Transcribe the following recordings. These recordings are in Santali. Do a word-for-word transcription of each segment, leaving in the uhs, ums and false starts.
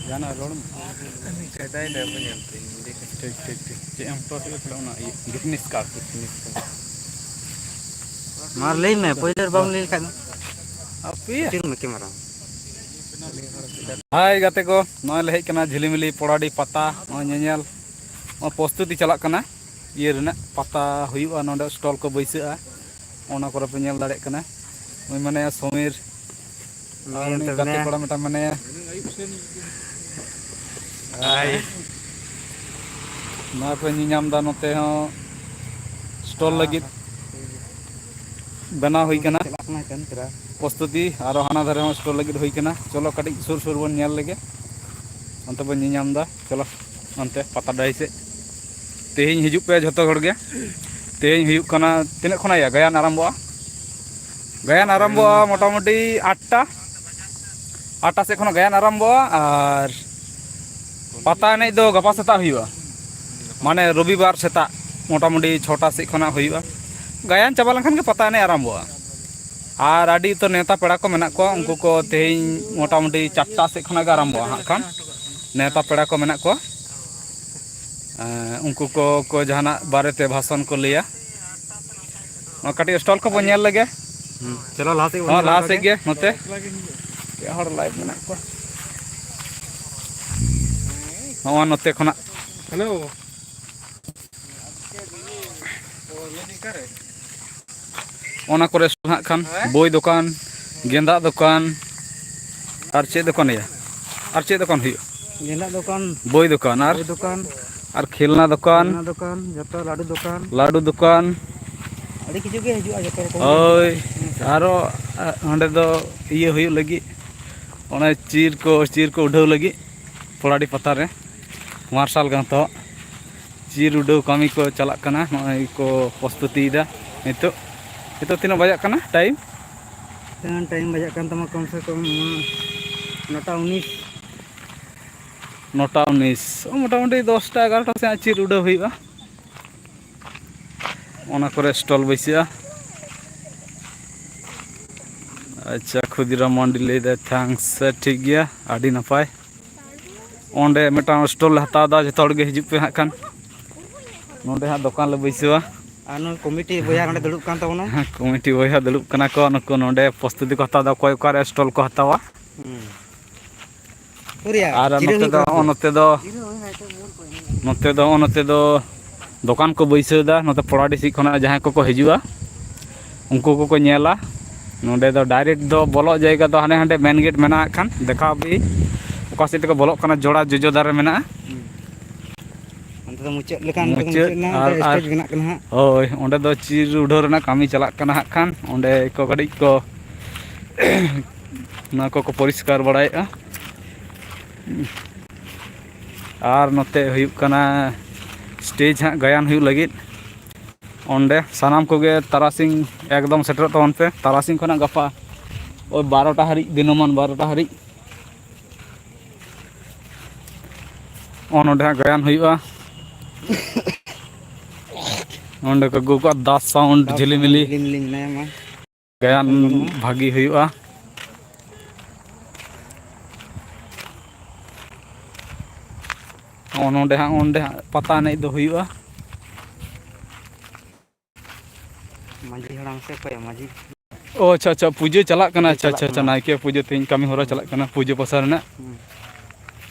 ᱡᱟᱦᱟᱱᱟᱜ ᱨᱚᱲ ᱢᱮ᱾ ᱩᱱᱤ ᱠᱟᱭᱫᱟᱭ ᱫᱟ, ᱵᱟᱹᱧ ᱧᱮᱞ ᱛᱤᱧ ᱴᱷᱤᱠ, ᱴᱷᱤᱠ, ᱴᱷᱤᱠ᱾ ᱪᱮᱫ ᱮᱢ ᱦᱚᱴᱚ ᱠᱮᱫᱟ ᱛᱟᱦᱞᱮ? ᱚᱱᱟ ᱤᱭᱟᱹ, ᱜᱤᱯᱱᱤᱥ ᱠᱟᱨᱰ, ᱜᱤᱯᱱᱤᱥ ᱠᱟᱨᱰ᱾ ᱢᱟ ᱞᱟᱹᱭ ᱢᱮ, ᱯᱳᱭᱞᱳ ᱨᱮ ᱵᱟᱢ ᱞᱟᱹᱭ ᱞᱮᱠᱷᱟᱱ ᱫᱚ᱾ ᱟᱯᱮᱭᱟ᱾ ᱪᱮᱫ ᱢᱮ ᱠᱮᱢᱮᱨᱟ? ᱦᱟᱭ ᱜᱟᱛᱮ ᱠᱚ, ᱱᱚᱜᱼᱚᱭ ᱞᱮ ᱦᱮᱡ ᱠᱟᱱᱟ ᱡᱷᱤᱞᱤᱢᱤᱞᱤ ᱯᱚᱲᱟᱰᱤ ᱯᱟᱛᱟ, ᱱᱚᱜᱼᱚᱭ ᱧᱮᱧᱮᱞ᱾ ᱱᱚᱜᱼᱚᱭ ᱯᱨᱚᱥᱛᱩᱛᱤ ᱪᱟᱞᱟᱜ ᱠᱟᱱᱟ ᱤᱭᱟᱹ ᱨᱮᱱᱟᱜ, ᱯᱟᱛᱟ ᱦᱩᱭᱩᱜᱼᱟ, ᱱᱚᱰᱮ ᱥᱴᱚᱞ ᱠᱚ ᱵᱟᱹᱭᱥᱟᱹᱜᱼᱟ, ᱚᱱᱟ ᱠᱚᱨᱮ ᱯᱮ ᱧᱮᱞ ᱫᱟᱲᱮᱭᱟᱜ ᱠᱟᱱᱟ᱾ ᱩᱱᱤ ᱢᱟᱱᱮ ᱥᱚᱢᱤᱨ, ᱟᱨ ᱩᱱᱤ ᱢᱮᱱᱛᱮ ᱜᱟᱛᱮ ᱢᱮᱱᱟᱭᱟ᱾ ᱠᱚᱲᱟ ᱢᱤᱫᱴᱟᱝ ᱢᱮᱱᱟᱭᱟ᱾ ᱟᱭ᱾ ᱱᱚᱣᱟ ᱯᱮ ᱧᱮᱧᱟᱢ ᱮᱫᱟ, ᱱᱚᱛᱮ ᱦᱚᱸ ᱥᱴᱚᱞ ᱞᱟᱹᱜᱤᱫ ᱵᱮᱱᱟᱣ ᱦᱩᱭ ᱠᱟᱱᱟ᱾ ᱪᱟᱞᱟᱜ ᱠᱟᱱᱟ ᱠᱟᱹᱢᱤ ᱠᱟᱱᱟ᱾ ᱯᱨᱚᱥᱛᱩᱛᱤ, ᱟᱨᱚ ᱦᱟᱱᱟ ᱫᱷᱟᱨᱮ ᱦᱚᱸ ᱥᱴᱚᱞ ᱞᱟᱹᱜᱤᱫ ᱦᱩᱭ ᱠᱟᱱᱟ᱾ ᱪᱚᱞᱚ ᱠᱟᱹᱴᱤᱡ ᱥᱩᱨ ᱥᱩᱨ ᱵᱚᱱ ᱧᱮᱞ ᱞᱮᱜᱮ, ᱚᱱᱛᱮ ᱵᱚᱱ ᱧᱮᱧᱟᱢ ᱮᱫᱟ᱾ ᱪᱚᱞᱚ ᱚᱱᱛᱮ ᱯᱟᱛᱟ ᱰᱟᱹᱦᱤ ᱥᱮᱫ᱾ ᱛᱮᱦᱮᱧ ᱦᱤᱡᱩᱜ ᱯᱮ ᱡᱷᱚᱛᱚ ᱦᱚᱲ ᱜᱮ᱾ ᱛᱮᱦᱮᱧ ᱦᱩᱭᱩᱜ ᱠᱟᱱᱟ, ᱛᱤᱱᱟᱹᱜ ᱠᱷᱚᱱᱟᱜ ᱭᱟ ᱜᱟᱭᱟᱱ ᱟᱨᱟᱢᱵᱷᱚᱜᱼᱟ? ᱜᱟᱭᱟᱱ ᱟᱨᱟᱢᱵᱷᱚᱜᱼᱟ ᱢᱚᱴᱟᱢᱩᱴᱤ ᱟᱴᱴᱟ, ᱟᱴᱴᱟ ᱥᱮᱫ ᱠᱷᱚᱱᱟᱜ ᱜᱟᱭᱟᱱ ᱟᱨᱟᱢᱵᱷᱚᱜᱼᱟ᱾ ᱟᱨ ᱯᱟᱛᱟ ᱮᱱᱮᱡ ᱫᱚ ᱜᱟᱯᱟ ᱥᱮᱛᱟᱜ ᱦᱩᱭᱩᱜᱼᱟ, ᱢᱟᱱᱮ ᱨᱚᱵᱤᱵᱟᱨ ᱥᱮᱛᱟᱜ ᱢᱚᱴᱟᱢᱩᱴᱤ ᱪᱷᱚᱴᱟ ᱥᱮᱫ ᱠᱷᱚᱱᱟᱜ ᱦᱩᱭᱩᱜᱼᱟ᱾ ᱜᱟᱭᱟᱱ ᱪᱟᱵᱟ ᱞᱮᱱᱠᱷᱟᱱ ᱜᱮ ᱯᱟᱛᱟ ᱮᱱᱮᱡ ᱟᱨᱟᱢᱵᱷᱚᱜᱼᱟ᱾ ᱟᱨ ᱟᱹᱰᱤ ᱩᱛᱟᱹᱨ ᱱᱮᱣᱛᱟ ᱯᱮᱲᱟ ᱠᱚ ᱢᱮᱱᱟᱜ ᱠᱚᱣᱟ, ᱩᱱᱠᱩ ᱠᱚ ᱛᱮᱦᱮᱧ ᱢᱚᱴᱟᱢᱩᱴᱤ ᱪᱟᱨᱴᱟ ᱥᱮᱫ ᱠᱷᱚᱱᱟᱜ ᱜᱮ ᱟᱨᱟᱢᱵᱷᱚᱜᱼᱟ ᱦᱟᱸᱜ ᱠᱷᱟᱱ᱾ ᱱᱮᱣᱛᱟ ᱯᱮᱲᱟ ᱠᱚ ᱢᱮᱱᱟᱜ ᱠᱚᱣᱟ, ᱮᱸ, ᱩᱱᱠᱩ ᱠᱚ, ᱠᱚ ᱡᱟᱦᱟᱱᱟᱜ ᱵᱟᱨᱮᱛᱮ ᱵᱷᱟᱥᱚᱱ ᱠᱚ ᱞᱟᱹᱭᱟ᱾ ᱱᱚᱣᱟ ᱠᱟᱹᱴᱤᱡ ᱥᱴᱚᱞ ᱠᱚᱵᱚᱱ ᱧᱮᱞ ᱞᱮᱜᱮ᱾ ᱦᱩᱸ, ᱪᱚᱞᱚ ᱞᱟᱦᱟ ᱥᱮᱫ ᱵᱚᱱ ᱦᱚᱸ, ᱧᱮᱞᱟ ᱞᱟᱦᱟ ᱚᱱᱠᱟ ᱥᱮᱫ ᱜᱮ᱾ ᱜᱮ ᱱᱚᱛᱮ ᱯᱮ ᱦᱚᱲ ᱞᱟᱭᱤᱵᱷ ᱢᱮᱱᱟᱜ ᱠᱚᱣᱟ᱾ ᱱᱚᱜᱼᱚ ᱱᱚᱛᱮ ᱠᱷᱚᱱᱟᱜ᱾ ᱦᱮᱞᱳ᱾ ᱚᱱᱟ ᱠᱚᱨᱮ ᱦᱟᱸᱜ ᱠᱷᱟᱱ ᱵᱳᱭ ᱫᱚᱠᱟᱱ, ᱜᱮᱸᱫᱟᱜ ᱫᱚᱠᱟᱱ, ᱟᱨ ᱪᱮᱫ ᱫᱚᱠᱟᱱ ᱦᱩᱭᱩᱜᱼᱟ? ᱟᱨ ᱪᱮᱫ ᱫᱚᱠᱟᱱ ᱦᱩᱭᱩᱜᱼᱟ? ᱜᱮᱸᱫᱟᱜ ᱫᱚᱠᱟᱱ, ᱵᱳᱭ ᱫᱚᱠᱟᱱ ᱟᱨ, ᱵᱳᱭ ᱫᱚᱠᱟᱱ, ᱟᱨ ᱠᱷᱮᱞᱱᱟ ᱫᱚᱠᱟᱱ, ᱠᱷᱮᱞᱱᱟ ᱫᱚᱠᱟᱱ, ᱡᱚᱛᱚ ᱞᱟᱹᱰᱩ ᱫᱚᱠᱟᱱ, ᱞᱟᱹᱰᱩ ᱫᱚᱠᱟᱱ᱾ ᱟᱹᱰᱤ ᱠᱤᱪᱷᱩ ᱜᱮ ᱦᱤᱡᱩᱜᱼᱟ, ᱡᱚᱛᱚ ᱨᱚᱠᱚᱢ ᱜᱮ ᱦᱳᱭ, ᱦᱤᱡᱩᱜᱼᱟ᱾ ᱦᱮᱸ ᱥᱮ? ᱟᱨᱚ, ᱟ, ᱚᱸᱰᱮ ᱫᱚ ᱤᱭᱟᱹ ᱦᱩᱭᱩᱜ ᱞᱟᱹᱜᱤᱫ, ᱚᱱᱮ ᱪᱤᱨ ᱠᱚ, ᱪᱤᱨ ᱠᱚ ᱩᱰᱷᱟᱹᱣ ᱞᱟᱹᱜᱤᱫ ᱯᱚᱲᱟᱰᱤ ᱯᱟᱛᱟ ᱨᱮ ᱢᱟᱨᱥᱟᱞ ᱜᱟᱶᱛᱟ ᱪᱤᱨ ᱩᱰᱟᱹᱣ ᱠᱟᱹᱢᱤ ᱠᱚ ᱪᱟᱞᱟᱜ ᱠᱟᱱᱟ᱾ ᱱᱚᱜᱼᱚᱭ ᱠᱚ ᱯᱨᱚᱥᱛᱩᱛᱤᱭᱮᱫᱟ ᱱᱤᱛᱚᱜ᱾ ᱱᱤᱛᱚᱜ ᱛᱤᱱᱟᱹᱜ ᱵᱟᱡᱟᱜ ᱠᱟᱱᱟ ᱴᱟᱭᱤᱢ? ᱛᱤᱱᱟᱹᱜ ᱴᱟᱭᱤᱢ ᱵᱟᱡᱟᱜ ᱠᱟᱱ ᱛᱟᱢᱟ? ᱠᱚᱢ ᱥᱮ ᱠᱚᱢ ᱱᱚᱴᱟ ᱩᱱᱤᱥ᱾ ᱱᱚᱴᱟ ᱩᱱᱤᱥ, ᱳ, ᱢᱚᱴᱟᱢᱩᱴᱤ ᱫᱚᱥᱴᱟ ᱮᱜᱟᱨᱚᱴᱟ ᱥᱮᱫ ᱪᱤᱨ ᱩᱰᱟᱹᱣ ᱦᱩᱭᱩᱜᱼᱟ᱾ ᱚᱱᱟ ᱠᱚᱨᱮ ᱥᱴᱚᱞ ᱵᱟᱹᱭᱥᱟᱹᱜᱼᱟ᱾ ᱟᱪᱪᱷᱟ, ᱠᱷᱩᱫᱤᱨᱟᱢ ᱢᱟᱱᱰᱤ ᱞᱟᱹᱭᱫᱟᱭ, "ᱛᱷᱮᱝᱠᱥ, ᱴᱷᱤᱠ ᱜᱮᱭᱟ, ᱟᱹᱰᱤ ᱱᱟᱯᱟᱭ᱾" ᱚᱸᱰᱮ ᱢᱤᱫᱴᱟᱝ ᱥᱴᱚᱞ ᱞᱮ ᱦᱟᱛᱟᱣ ᱮᱫᱟ, ᱡᱚᱛᱚ ᱦᱚᱲ ᱜᱮ ᱦᱤᱡᱩᱜ ᱯᱮ ᱦᱟᱸᱜ ᱠᱷᱟᱱ᱾ ᱱᱚᱸᱰᱮ ᱦᱟᱸᱜ ᱫᱚᱠᱟᱱ ᱞᱮ ᱵᱟᱹᱭᱥᱟᱹᱣᱟ᱾ ᱟᱨ ᱱᱩᱭ ᱠᱚᱢᱤᱴᱤ ᱵᱚᱭᱦᱟ ᱱᱚᱸᱰᱮ ᱫᱩᱲᱩᱵ ᱠᱟᱱ ᱛᱟᱵᱚᱱᱟ᱾ ᱠᱚᱢᱤᱴᱤ ᱵᱚᱭᱦᱟ ᱫᱩᱲᱩᱵ ᱠᱟᱱᱟ ᱠᱚ, ᱱᱩᱠᱩ ᱱᱚᱸᱰᱮ ᱯᱨᱚᱥᱛᱩᱛᱤ ᱠᱚ ᱦᱟᱛᱟᱣ ᱮᱫᱟ, ᱚᱠᱚᱭ ᱚᱠᱟᱨᱮ ᱥᱴᱚᱞ ᱠᱚ ᱦᱟᱛᱟᱣᱟ᱾ ᱦᱩᱸ᱾ ᱩᱨᱤᱭᱟ, ᱟᱨ ᱪᱤᱨᱟᱹ ᱱᱚᱛᱮ ᱦᱩᱭᱩᱜ ᱫᱚ, ᱠᱟᱱᱟ ᱛᱚ᱾ ᱱᱚᱛᱮ ᱫᱚ, ᱱᱚᱛᱮ ᱫᱚ, ᱱᱚᱛᱮ ᱫᱚ ᱫᱚᱠᱟᱱ ᱠᱚ ᱵᱟᱹᱭᱥᱟᱹᱣ ᱮᱫᱟ, ᱱᱚᱛᱮ ᱯᱚᱲᱟᱰᱤ ᱥᱮᱫ ᱠᱷᱚᱱᱟᱜ ᱡᱟᱦᱟᱸᱭ ᱠᱚᱠᱚ ᱦᱤᱡᱩᱜᱼᱟ, ᱩᱱᱠᱩ ᱠᱚᱠᱚ ᱧᱮᱞᱟ᱾ ᱱᱚᱸᱰᱮ ᱫᱚ ᱰᱟᱭᱨᱮᱠᱴ ᱫᱚ ᱵᱚᱞᱚᱜ ᱡᱟᱭᱜᱟ ᱫᱚ ᱦᱟᱱᱮ ᱦᱟᱸᱰᱮ ᱢᱮᱱ ᱜᱮᱴ ᱢᱮᱱᱟᱜ ᱠᱷᱟᱱ, ᱫᱮᱠᱷᱟᱣ ᱵᱤ ᱚᱠᱟ ᱥᱮᱫ ᱛᱮᱠᱚ ᱵᱚᱞᱚᱜ ᱠᱟᱱᱟ, ᱡᱚᱲᱟ ᱡᱚᱡᱚ ᱫᱟᱨᱮ ᱢᱮᱱᱟᱜᱼᱟ᱾ ᱦᱩᱸ᱾ ᱚᱱᱛᱮ ᱫᱚ ᱢᱩᱪᱟᱹᱫ ᱞᱮᱠᱟᱱ ᱛᱮᱠᱚ ᱢᱩᱪᱟᱹᱫ ᱢᱩᱪᱟᱹᱫ ᱮᱱᱟ, ᱟᱨ, ᱚᱱᱛᱮ ᱟᱨ ᱥᱴᱮᱡᱽ ᱵᱮᱱᱟᱜ ᱠᱟᱱᱟ ᱦᱟᱸᱜ᱾ ᱦᱳᱭ, ᱚᱸᱰᱮ ᱫᱚ ᱪᱤᱨ ᱩᱰᱷᱟᱹᱣ ᱨᱮᱱᱟᱜ ᱠᱟᱹᱢᱤ ᱪᱟᱞᱟᱜ ᱠᱟᱱᱟ ᱦᱟᱸᱜ ᱠᱷᱟᱱ, ᱚᱸᱰᱮ ᱠᱚ ᱠᱟᱹᱴᱤᱡ ᱠᱚ ᱚᱱᱟ ᱠᱚᱠᱚ ᱯᱚᱨᱤᱥᱠᱟᱨ ᱵᱟᱲᱟᱭᱮᱫᱼᱟ᱾ ᱟᱨ ᱱᱚᱛᱮ ᱦᱩᱭᱩᱜ ᱠᱟᱱᱟ ᱥᱴᱮᱡᱽ ᱦᱟᱸᱜ ᱜᱟᱭᱟᱱ ᱦᱩᱭᱩᱜ ᱞᱟᱹᱜᱤᱫ᱾ ᱚᱸᱰᱮ ᱥᱟᱱᱟᱢ ᱠᱚᱜᱮ ᱛᱟᱨᱟᱥᱤᱧ ᱮᱠᱫᱚᱢ ᱥᱮᱴᱮᱨᱚᱜ ᱛᱟᱵᱚᱱ ᱯᱮ᱾ ᱛᱟᱨᱟᱥᱤᱧ ᱠᱷᱚᱱᱟᱜ ᱜᱟᱯᱟ ᱳᱭ ᱵᱟᱨᱚᱴᱟ ᱦᱟᱹᱨᱤᱡ, ᱫᱤᱱᱟᱹᱢᱟᱱ ᱵᱟᱨᱚᱴᱟ ᱦᱟᱹᱨᱤᱡ᱾ ᱱᱚᱜᱼᱚ ᱱᱚᱰᱮ ᱦᱟᱸᱜ ᱜᱟᱭᱟᱱ ᱦᱩᱭᱩᱜᱼᱟ᱾ ᱱᱚᱸᱰᱮ ᱠᱚ ᱟᱹᱜᱩ ᱠᱟᱜᱼᱟ ᱫᱟᱥ ᱥᱟᱣᱩᱱᱰ ᱫᱟᱥ ᱡᱷᱤᱞᱤᱢᱤᱞᱤ᱾ ᱥᱟᱣᱩᱱᱰ ᱡᱷᱤᱞᱤᱢᱤᱞᱤ ᱢᱮᱱᱟᱭᱟ ᱢᱟ᱾ ᱜᱟᱭᱟᱱ ᱵᱟᱹᱱᱩᱜᱼᱟ᱾ ᱵᱷᱟᱹᱜᱤ ᱦᱩᱭᱩᱜᱼᱟ᱾ ᱱᱚᱜᱼᱚ ᱱᱚᱰᱮ ᱦᱟᱸᱜ, ᱚᱸᱰᱮ ᱦᱟᱸᱜ ᱯᱟᱛᱟ ᱮᱱᱮᱡ ᱫᱚ ᱦᱩᱭᱩᱜᱼᱟ᱾ ᱢᱟᱹᱡᱷᱤ ᱦᱟᱲᱟᱢ ᱥᱮ ᱚᱠᱚᱭ ᱢᱟᱹᱡᱷᱤ? ᱚ, ᱟᱪᱪᱷᱟ, ᱟᱪᱪᱷᱟ, ᱯᱩᱡᱟᱹ ᱪᱟᱞᱟᱜ ᱠᱟᱱᱟ᱾ ᱯᱩᱡᱟᱹ ᱟᱪᱪᱷᱟ, ᱪᱟᱞᱟᱜ ᱟᱪᱪᱷᱟ, ᱟᱪᱪᱷᱟ, ᱠᱟᱱᱟ᱾ ᱱᱟᱭᱠᱮ ᱯᱩᱡᱟᱹ ᱛᱮᱦᱮᱧ ᱠᱟᱹᱢᱤ ᱦᱚᱨᱟ ᱦᱩᱸ᱾ ᱪᱟᱞᱟᱜ ᱠᱟᱱᱟ, ᱯᱩᱡᱟᱹ ᱯᱟᱥᱟ ᱨᱮᱱᱟᱜ᱾ ᱦᱩᱸ᱾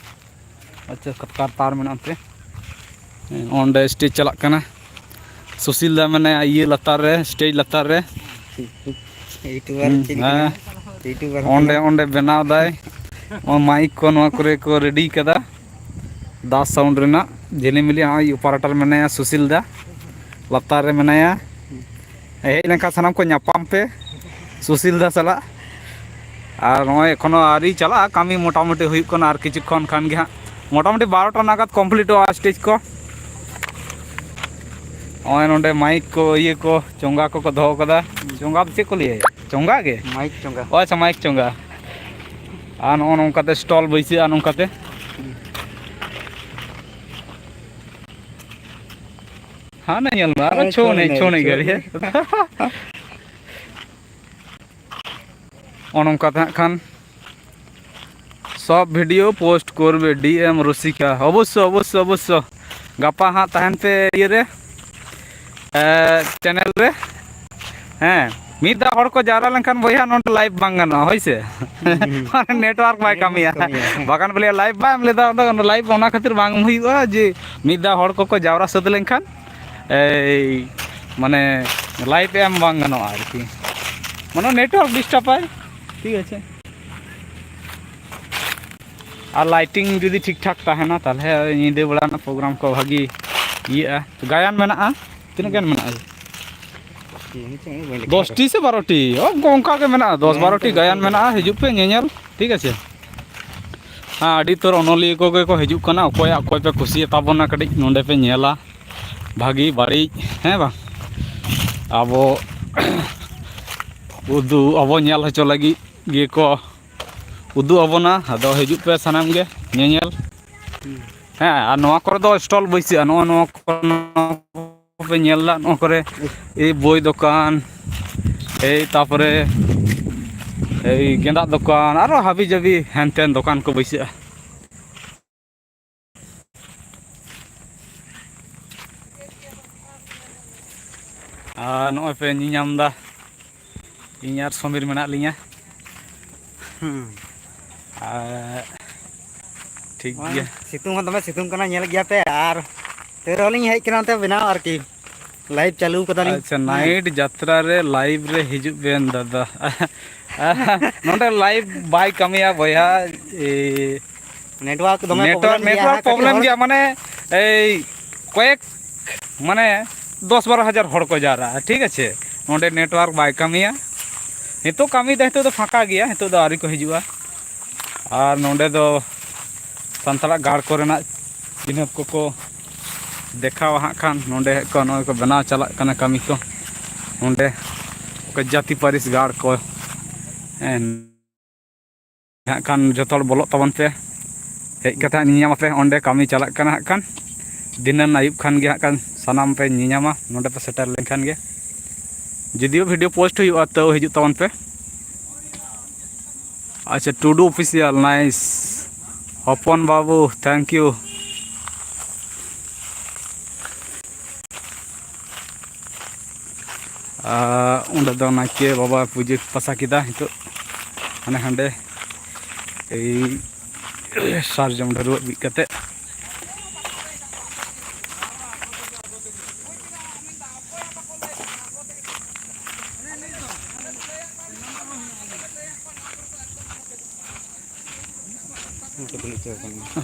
ᱟᱪᱪᱷᱟ, ᱠᱟᱨ ᱛᱟᱨ ᱢᱮᱱᱟᱜ ᱛᱮ᱾ ᱚᱸᱰᱮ ᱥᱴᱮᱡᱽ ᱪᱟᱞᱟᱜ ᱠᱟᱱᱟ᱾ ᱥᱩᱥᱤᱞ ᱫᱟ ᱢᱮᱱᱟᱭᱟ ᱤᱭᱟᱹ ᱞᱟᱛᱟᱨ ᱨᱮ, ᱥᱴᱮᱡᱽ ᱞᱟᱛᱟᱨ ᱨᱮ᱾ ᱤᱭᱩᱴᱩᱵᱟᱨ ᱦᱩᱸ, ᱪᱮᱫ ᱦᱮᱸ᱾ ᱞᱮᱠᱟᱱᱟ? ᱤᱭᱩᱴᱩᱵᱟᱨ ᱚᱸᱰᱮ, ᱠᱟᱱᱟ᱾ ᱚᱸᱰᱮ ᱵᱮᱱᱟᱣ ᱫᱟᱭ᱾ ᱚ, ᱢᱟᱭᱤᱠ ᱠᱚ ᱱᱚᱣᱟ ᱠᱚᱨᱮ ᱠᱚ ᱨᱮᱰᱤ ᱠᱟᱫᱟ᱾ ᱫᱟᱥ ᱥᱟᱣᱩᱱᱰ ᱨᱮᱱᱟᱜ ᱡᱷᱤᱞᱤᱢᱤᱞᱤ, ᱱᱚᱜᱼᱚᱭ ᱚᱯᱟᱨᱮᱴᱟᱨ ᱢᱮᱱᱟᱭᱟ ᱥᱩᱥᱤᱞ ᱫᱟ, ᱞᱟᱛᱟᱨ ᱨᱮ ᱢᱮᱱᱟᱭᱟ᱾ ᱦᱮᱡ ᱞᱮᱱᱠᱷᱟᱱ ᱥᱟᱱᱟᱢ ᱠᱚ ᱧᱟᱯᱟᱢ ᱯᱮ ᱥᱩᱥᱤᱞ ᱫᱟ ᱥᱟᱞᱟᱜ᱾ ᱟᱨ ᱱᱚᱜᱼᱚᱭ ᱮᱠᱷᱚᱱᱳ ᱟᱹᱣᱨᱤ ᱪᱟᱞᱟᱜᱼᱟ ᱠᱟᱹᱢᱤ, ᱢᱚᱴᱟᱢᱩᱴᱤ ᱦᱩᱭᱩᱜ ᱠᱟᱱᱟ ᱟᱨ ᱠᱤᱪᱷᱩ ᱠᱷᱚᱱ ᱠᱷᱟᱱ ᱜᱮ ᱦᱟᱸᱜ, ᱢᱚᱴᱟᱢᱩᱴᱤ ᱵᱟᱨᱚᱴᱟ ᱱᱟᱜᱟᱫ ᱠᱚᱢᱯᱞᱤᱴᱚᱜᱼᱟ ᱥᱴᱮᱡᱽ ᱠᱚ᱾ ᱱᱚᱜᱼᱚᱭ ᱱᱚᱰᱮ ᱢᱟᱭᱤᱠ ᱠᱚ, ᱤᱭᱟᱹ ᱠᱚ, ᱪᱚᱸᱜᱟ ᱠᱚᱠᱚ ᱫᱚᱦᱚ ᱠᱟᱫᱟ᱾ ᱪᱚᱸᱜᱟ ᱫᱚ ᱪᱮᱫ ᱠᱚ ᱞᱟᱹᱭᱟ? ᱪᱚᱸᱜᱟ ᱜᱮ? ᱢᱟᱭᱤᱠ ᱪᱚᱸᱜᱟ᱾ ᱚ, ᱟᱪᱪᱷᱟ, ᱢᱟᱭᱤᱠ ᱪᱚᱸᱜᱟ᱾ ᱟᱨ ᱱᱚᱜᱼᱚ ᱱᱚᱝᱠᱟᱛᱮ ᱥᱴᱚᱞ ᱵᱟᱹᱭᱥᱟᱹᱜᱼᱟ ᱱᱚᱝᱠᱟᱛᱮ᱾ ᱦᱟᱱᱮ ᱧᱮᱞ ᱢᱮ, ᱟᱨᱚ ᱦᱟᱱᱮ ᱪᱷᱳ ᱮᱱᱮᱡ, ᱪᱷᱳ ᱮᱱᱮᱡ ᱪᱷᱳ ᱜᱟᱹᱲᱤ᱾ ᱮᱱᱮᱡ᱾ ᱱᱚᱜᱼᱚ ᱱᱚᱝᱠᱟ ᱛᱮ ᱦᱟᱸᱜ ᱠᱷᱟᱱ ᱥᱚᱵ ᱵᱷᱤᱰᱤᱭᱳ ᱯᱳᱥᱴ ᱠᱚᱨᱵᱮ ᱰᱤ ᱮᱢ ᱨᱩᱥᱤᱠᱟ᱾ ᱚᱵᱚᱥᱥᱚ, ᱚᱵᱚᱥᱥᱚ, ᱚᱵᱚᱥᱥᱚ᱾ ᱜᱟᱯᱟ ᱦᱟᱸᱜ ᱛᱟᱦᱮᱱ ᱯᱮ ᱤᱭᱟᱹ ᱨᱮ, ᱮ, ᱪᱮᱱᱮᱞ ᱨᱮ᱾ ᱦᱮᱸ, ᱢᱤᱫ ᱫᱷᱟᱣ ᱦᱚᱲ ᱠᱚ ᱡᱟᱣᱨᱟ ᱞᱮᱱᱠᱷᱟᱱ ᱵᱚᱭᱦᱟ ᱱᱚᱰᱮ ᱞᱟᱭᱤᱵᱷ ᱵᱟᱝ ᱜᱟᱱᱚᱜᱼᱟ, ᱦᱳᱭ ᱥᱮ? ᱦᱩᱸ᱾ ᱱᱮᱴᱣᱟᱨᱠ ᱵᱟᱭ ᱱᱮᱴᱣᱟᱨᱠ ᱠᱟᱹᱢᱤᱭᱟ᱾ ᱠᱟᱹᱢᱤᱭᱟ, ᱦᱮᱸ᱾ ᱵᱟᱠᱷᱟᱱ ᱵᱚᱞᱮ ᱞᱟᱭᱤᱵᱷ ᱵᱟᱭ ᱮᱢ ᱞᱮᱫᱟ, ᱚᱱᱟ ᱞᱟᱭᱤᱵᱷ ᱚᱱᱟ ᱠᱷᱟᱹᱛᱤᱨ ᱵᱟᱝ ᱦᱩᱭᱩᱜᱼᱟ ᱡᱮ ᱢᱤᱫ ᱫᱷᱟᱣ ᱦᱚᱲ ᱠᱚᱠᱚ ᱡᱟᱣᱨᱟ ᱥᱟᱹᱛ ᱞᱮᱱᱠᱷᱟᱱ ᱮᱭ, ᱢᱟᱱᱮ, ᱞᱟᱭᱤᱵᱷ ᱮᱢ ᱵᱟᱝ ᱜᱟᱱᱚᱜᱼᱟ ᱟᱨᱠᱤ, ᱢᱟᱱᱮ ᱱᱮᱴᱣᱟᱨᱠ ᱰᱤᱥᱴᱟᱵᱟᱭ, ᱴᱷᱤᱠ ᱟᱪᱷᱮ᱾ ᱟᱨ ᱞᱟᱭᱴᱤᱝ ᱡᱩᱫᱤ ᱴᱷᱤᱠ ᱴᱷᱟᱠ ᱛᱟᱦᱮᱱᱟ, ᱛᱟᱦᱚᱞᱮ ᱧᱤᱫᱟᱹ ᱵᱮᱲᱟ ᱨᱮᱱᱟᱜ ᱯᱨᱳᱜᱨᱟᱢ ᱠᱚ ᱵᱷᱟᱹᱜᱤ ᱤᱭᱟᱹᱜᱼᱟ᱾ ᱜᱟᱭᱟᱱ ᱢᱮᱱᱟᱜᱼᱟ, ᱛᱤᱱᱟᱹᱜ ᱜᱟᱱ ᱢᱮᱱᱟᱜᱼᱟ? ᱫᱚᱥᱴᱤ ᱥᱮ ᱵᱟᱨᱚᱴᱤ, ᱚ, ᱚᱱᱠᱟ ᱜᱮ ᱢᱮᱱᱟᱜᱼᱟ, ᱫᱚᱥ ᱵᱟᱨᱚᱴᱤ ᱜᱟᱭᱟᱱ ᱢᱮᱱᱟᱜᱼᱟ᱾ ᱦᱤᱡᱩᱜ ᱯᱮ ᱧᱮᱧᱮᱞ, ᱴᱷᱤᱠ ᱟᱪᱷᱮ᱾ ᱦᱮᱸ, ᱟᱹᱰᱤ ᱩᱛᱟᱹᱨ ᱚᱱᱚᱞᱤᱭᱟᱹ ᱠᱚᱜᱮ ᱠᱚ ᱦᱤᱡᱩᱜ ᱠᱟᱱᱟ᱾ ᱚᱠᱚᱭᱟᱜ ᱚᱠᱚᱭ ᱯᱮ ᱠᱩᱥᱤᱭᱟᱛᱟ ᱵᱚᱱᱟ, ᱠᱟᱹᱴᱤᱡ ᱱᱚᱰᱮ ᱯᱮ ᱧᱮᱞᱟ, ᱵᱷᱟᱹᱜᱤ ᱵᱟᱹᱲᱤᱡ, ᱦᱮᱸ ᱵᱟᱝ? ᱟᱵᱚ ᱩᱫᱩᱜ, ᱟᱵᱚ ᱧᱮᱞ ᱦᱚᱪᱚ ᱞᱟᱹᱜᱤᱫ ᱜᱮᱠᱚ ᱩᱫᱩᱜ ᱟᱵᱚᱱᱟ᱾ ᱟᱫᱚ ᱦᱤᱡᱩᱜ ᱯᱮ ᱥᱟᱱᱟᱢ ᱜᱮ ᱧᱮᱧᱮᱞ᱾ ᱦᱮᱸ, ᱟᱨ ᱱᱚᱣᱟ ᱠᱚᱨᱮ ᱫᱚ ᱥᱴᱚᱞ ᱵᱟᱹᱭᱥᱟᱹᱜᱼᱟ, ᱱᱚᱜᱼᱚ ᱱᱚᱣᱟ ᱠᱚᱨᱮ ᱯᱮ ᱧᱮᱞ ᱮᱫᱟ, ᱱᱚᱣᱟ ᱠᱚᱨᱮ ᱮᱭ ᱵᱳᱭ ᱫᱚᱠᱟᱱ, ᱮᱭ ᱛᱟᱯᱚᱨᱮ ᱮᱭ ᱜᱮᱸᱫᱟᱜ ᱫᱚᱠᱟᱱ, ᱟᱨᱚ ᱦᱟᱹᱵᱤ ᱡᱟᱹᱵᱤ ᱦᱮᱱ ᱛᱮᱱ ᱫᱚᱠᱟᱱ ᱠᱚ ᱵᱟᱹᱭᱥᱟᱹᱜᱼᱟ᱾ ᱟᱨ ᱱᱚᱜᱼᱚᱭ ᱯᱮ ᱧᱮᱧᱟᱢ ᱮᱫᱟ, ᱤᱧ ᱟᱨ ᱥᱚᱢᱤᱨ ᱢᱮᱱᱟᱜ ᱞᱤᱧᱟ᱾ ᱦᱩᱸ᱾ ᱟᱨ ᱴᱷᱤᱠ ᱱᱚᱜᱼᱚᱭ ᱜᱮᱭᱟ᱾ ᱥᱤᱛᱩᱝ ᱦᱚᱸ ᱫᱚᱢᱮ ᱥᱤᱛᱩᱝ ᱠᱟᱱᱟ, ᱧᱮᱞ ᱜᱮᱭᱟ ᱯᱮ, ᱟᱨ ᱛᱟᱹᱣ ᱨᱮᱦᱚᱸ ᱞᱤᱧ ᱦᱮᱡ ᱠᱟᱱᱟ ᱱᱚᱛᱮ ᱵᱮᱱᱟᱣ ᱟᱨᱠᱤ᱾ ᱞᱟᱭᱤᱵᱷ ᱪᱟᱹᱞᱩ ᱠᱟᱫᱟᱞᱤᱧ᱾ ᱟᱪᱪᱷᱟ, ᱦᱮᱸ᱾ ᱱᱟᱭᱤᱴ ᱡᱟᱛᱨᱟ ᱨᱮ ᱞᱟᱭᱤᱵᱷ ᱨᱮ ᱦᱤᱡᱩᱜ ᱵᱮᱱ ᱫᱟᱫᱟ᱾ ᱱᱚᱰᱮ ᱞᱟᱭᱤᱵᱷ ᱵᱟᱭ ᱠᱟᱹᱢᱤᱭᱟ ᱵᱚᱭᱦᱟ᱾ ᱮ, ᱱᱮᱴᱣᱟᱨᱠ ᱫᱚᱢᱮ ᱱᱮᱴᱣᱟᱨᱠ, ᱯᱨᱚᱵᱞᱮᱢ ᱜᱮᱭᱟ, ᱱᱮᱴᱣᱟᱨᱠ ᱦᱮᱸ, ᱠᱟᱹᱴᱤᱡ ᱯᱨᱚᱵᱞᱮᱢ ᱦᱚᱲ ᱜᱮᱭᱟ, ᱢᱟᱱᱮ ᱮᱭ ᱠᱚᱭᱮᱠ, ᱢᱟᱱᱮ ᱫᱚᱥ ᱵᱟᱨᱚ ᱦᱟᱡᱟᱨ ᱦᱚᱲ ᱠᱚ ᱡᱟᱣᱨᱟᱜᱼᱟ, ᱴᱷᱤᱠ ᱟᱪᱷᱮ᱾ ᱱᱚᱰᱮ ᱱᱮᱴᱣᱟᱨᱠ ᱵᱟᱭ ᱠᱟᱹᱢᱤᱭᱟ᱾ ᱱᱤᱛᱚᱜ ᱠᱟᱹᱢᱤᱭᱮᱫᱟ, ᱱᱤᱛᱚᱜ ᱫᱚ ᱯᱷᱟᱸᱠᱟ ᱜᱮᱭᱟ, ᱱᱤᱛᱚᱜ ᱫᱚ ᱟᱹᱣᱨᱤ ᱠᱚ ᱦᱤᱡᱩᱜᱼᱟ᱾ ᱟᱨ ᱱᱚᱰᱮ ᱫᱚ ᱥᱟᱱᱛᱟᱲᱟᱜ ᱜᱟᱲ ᱠᱚᱨᱮᱱᱟᱜ ᱪᱤᱱᱦᱟᱹᱯ ᱠᱚᱠᱚ ᱫᱮᱠᱷᱟᱣᱟ ᱦᱟᱸᱜ ᱠᱷᱟᱱ᱾ ᱱᱚᱰᱮ ᱠᱚ ᱱᱚᱜᱼᱚᱭ ᱠᱚ ᱵᱮᱱᱟᱣ ᱪᱟᱞᱟᱜ ᱠᱟᱱᱟ ᱠᱟᱹᱢᱤ ᱠᱚ᱾ ᱱᱚᱰᱮ ᱚᱠᱟ ᱡᱟᱹᱛᱤ ᱯᱟᱹᱨᱤᱥ ᱜᱟᱲ ᱠᱚ, ᱦᱮᱸ, ᱦᱟᱸᱜ ᱠᱷᱟᱱ ᱡᱚᱛᱚ ᱦᱚᱲ ᱵᱚᱞᱚᱜ ᱛᱟᱵᱚᱱ ᱯᱮ᱾ ᱦᱮᱡ ᱠᱟᱛᱮ ᱦᱟᱸᱜ ᱧᱮᱧᱟᱢ ᱟᱯᱮ, ᱚᱸᱰᱮ ᱠᱟᱹᱢᱤ ᱪᱟᱞᱟᱜ ᱠᱟᱱᱟ ᱦᱟᱸᱜ ᱠᱷᱟᱱ᱾ ᱫᱷᱤᱱᱟᱹᱱ ᱟᱹᱭᱩᱵ ᱠᱷᱟᱱ ᱜᱮ ᱦᱟᱸᱜ ᱠᱷᱟᱱ ᱥᱟᱱᱟᱢ ᱯᱮ ᱧᱮᱧᱟᱢᱟ ᱱᱚᱰᱮ ᱯᱮ ᱥᱮᱴᱮᱨ ᱞᱮᱱᱠᱷᱟᱱ ᱜᱮ᱾ ᱡᱩᱫᱤᱭᱳ ᱵᱷᱤᱰᱤᱭᱳ ᱯᱳᱥᱴ ᱦᱩᱭᱩᱜᱼᱟ, ᱛᱟᱹᱣ ᱦᱤᱡᱩᱜ ᱛᱟᱵᱚᱱ ᱯᱮ᱾ ᱟᱪᱪᱷᱟ, ᱴᱩᱰᱩ ᱚᱯᱷᱤᱥᱤᱭᱟᱞ, ᱱᱟᱭᱤᱥ᱾ ᱦᱚᱯᱚᱱ ᱵᱟᱹᱵᱩ, thank you᱾ ᱟᱨ ᱚᱸᱰᱮ ᱫᱚ ᱱᱟᱭᱠᱮ ᱵᱟᱵᱟ ᱯᱩᱡᱟᱹ ᱯᱟᱥᱟ ᱠᱮᱫᱟ᱾ ᱱᱤᱛᱚᱜ ᱦᱟᱱᱮ ᱦᱟᱸᱰᱮ ᱮᱭ ᱥᱟᱨᱡᱚᱢ ᱰᱷᱟᱹᱨᱣᱟᱹᱜ ᱵᱤᱫ ᱠᱟᱛᱮ᱾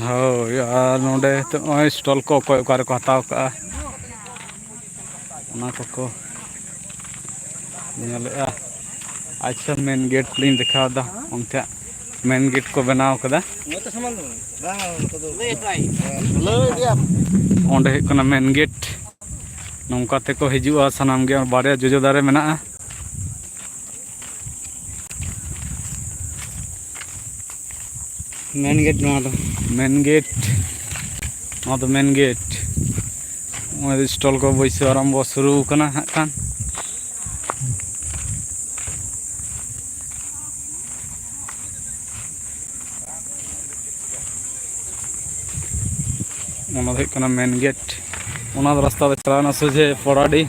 ᱦᱳᱭ, ᱟᱨ ᱱᱚᱰᱮ ᱱᱚᱜᱼᱚᱭ ᱥᱴᱚᱞ ᱠᱚ ᱚᱠᱚᱭ ᱚᱠᱟ ᱨᱮᱠᱚ ᱦᱟᱛᱟᱣ ᱠᱟᱜᱼᱟ, ᱚᱱᱟ ᱠᱚᱠᱚ ᱧᱮᱞᱮᱜᱼᱟ᱾ ᱟᱪᱪᱷᱟ, ᱢᱮᱱ ᱜᱮᱴ ᱞᱤᱧ ᱫᱮᱠᱷᱟᱣ ᱮᱫᱟ, ᱚᱱᱛᱮ ᱢᱮᱱ ᱜᱮᱴ ᱠᱚ ᱵᱮᱱᱟᱣ ᱠᱟᱫᱟ᱾ ᱚᱸᱰᱮ ᱦᱩᱭᱩᱜ ᱠᱟᱱᱟ ᱢᱮᱱ ᱜᱮᱴ᱾ ᱱᱚᱝᱠᱟ ᱛᱮᱠᱚ ᱦᱤᱡᱩᱜᱼᱟ ᱥᱟᱱᱟᱢ ᱜᱮ᱾ ᱵᱟᱨᱭᱟ ᱡᱚᱡᱚ ᱫᱟᱨᱮ ᱢᱮᱱᱟᱜᱼᱟ᱾ ᱢᱮᱱ ᱜᱮᱴ ᱱᱚᱣᱟ ᱫᱚ᱾ ᱢᱮᱱ ᱜᱮᱴ, ᱱᱚᱣᱟ ᱫᱚ ᱢᱮᱱ ᱜᱮᱴ᱾ ᱱᱚᱜᱼᱚᱭ ᱥᱴᱚᱞ ᱠᱚ ᱵᱟᱹᱭᱥᱟᱹᱣ ᱟᱨᱟᱢᱵᱚ ᱥᱩᱨᱩ ᱠᱟᱱᱟ ᱦᱟᱸᱜ ᱠᱷᱟᱱ᱾ ᱚᱱᱟ ᱫᱚ ᱦᱩᱭᱩᱜ ᱠᱟᱱᱟ ᱢᱮᱱ ᱜᱮᱴ᱾ ᱚᱱᱟ ᱫᱚ ᱨᱟᱥᱛᱟ ᱫᱚ ᱪᱟᱞᱟᱣᱱᱟ ᱥᱚᱡᱷᱮ ᱯᱚᱲᱟᱰᱤ᱾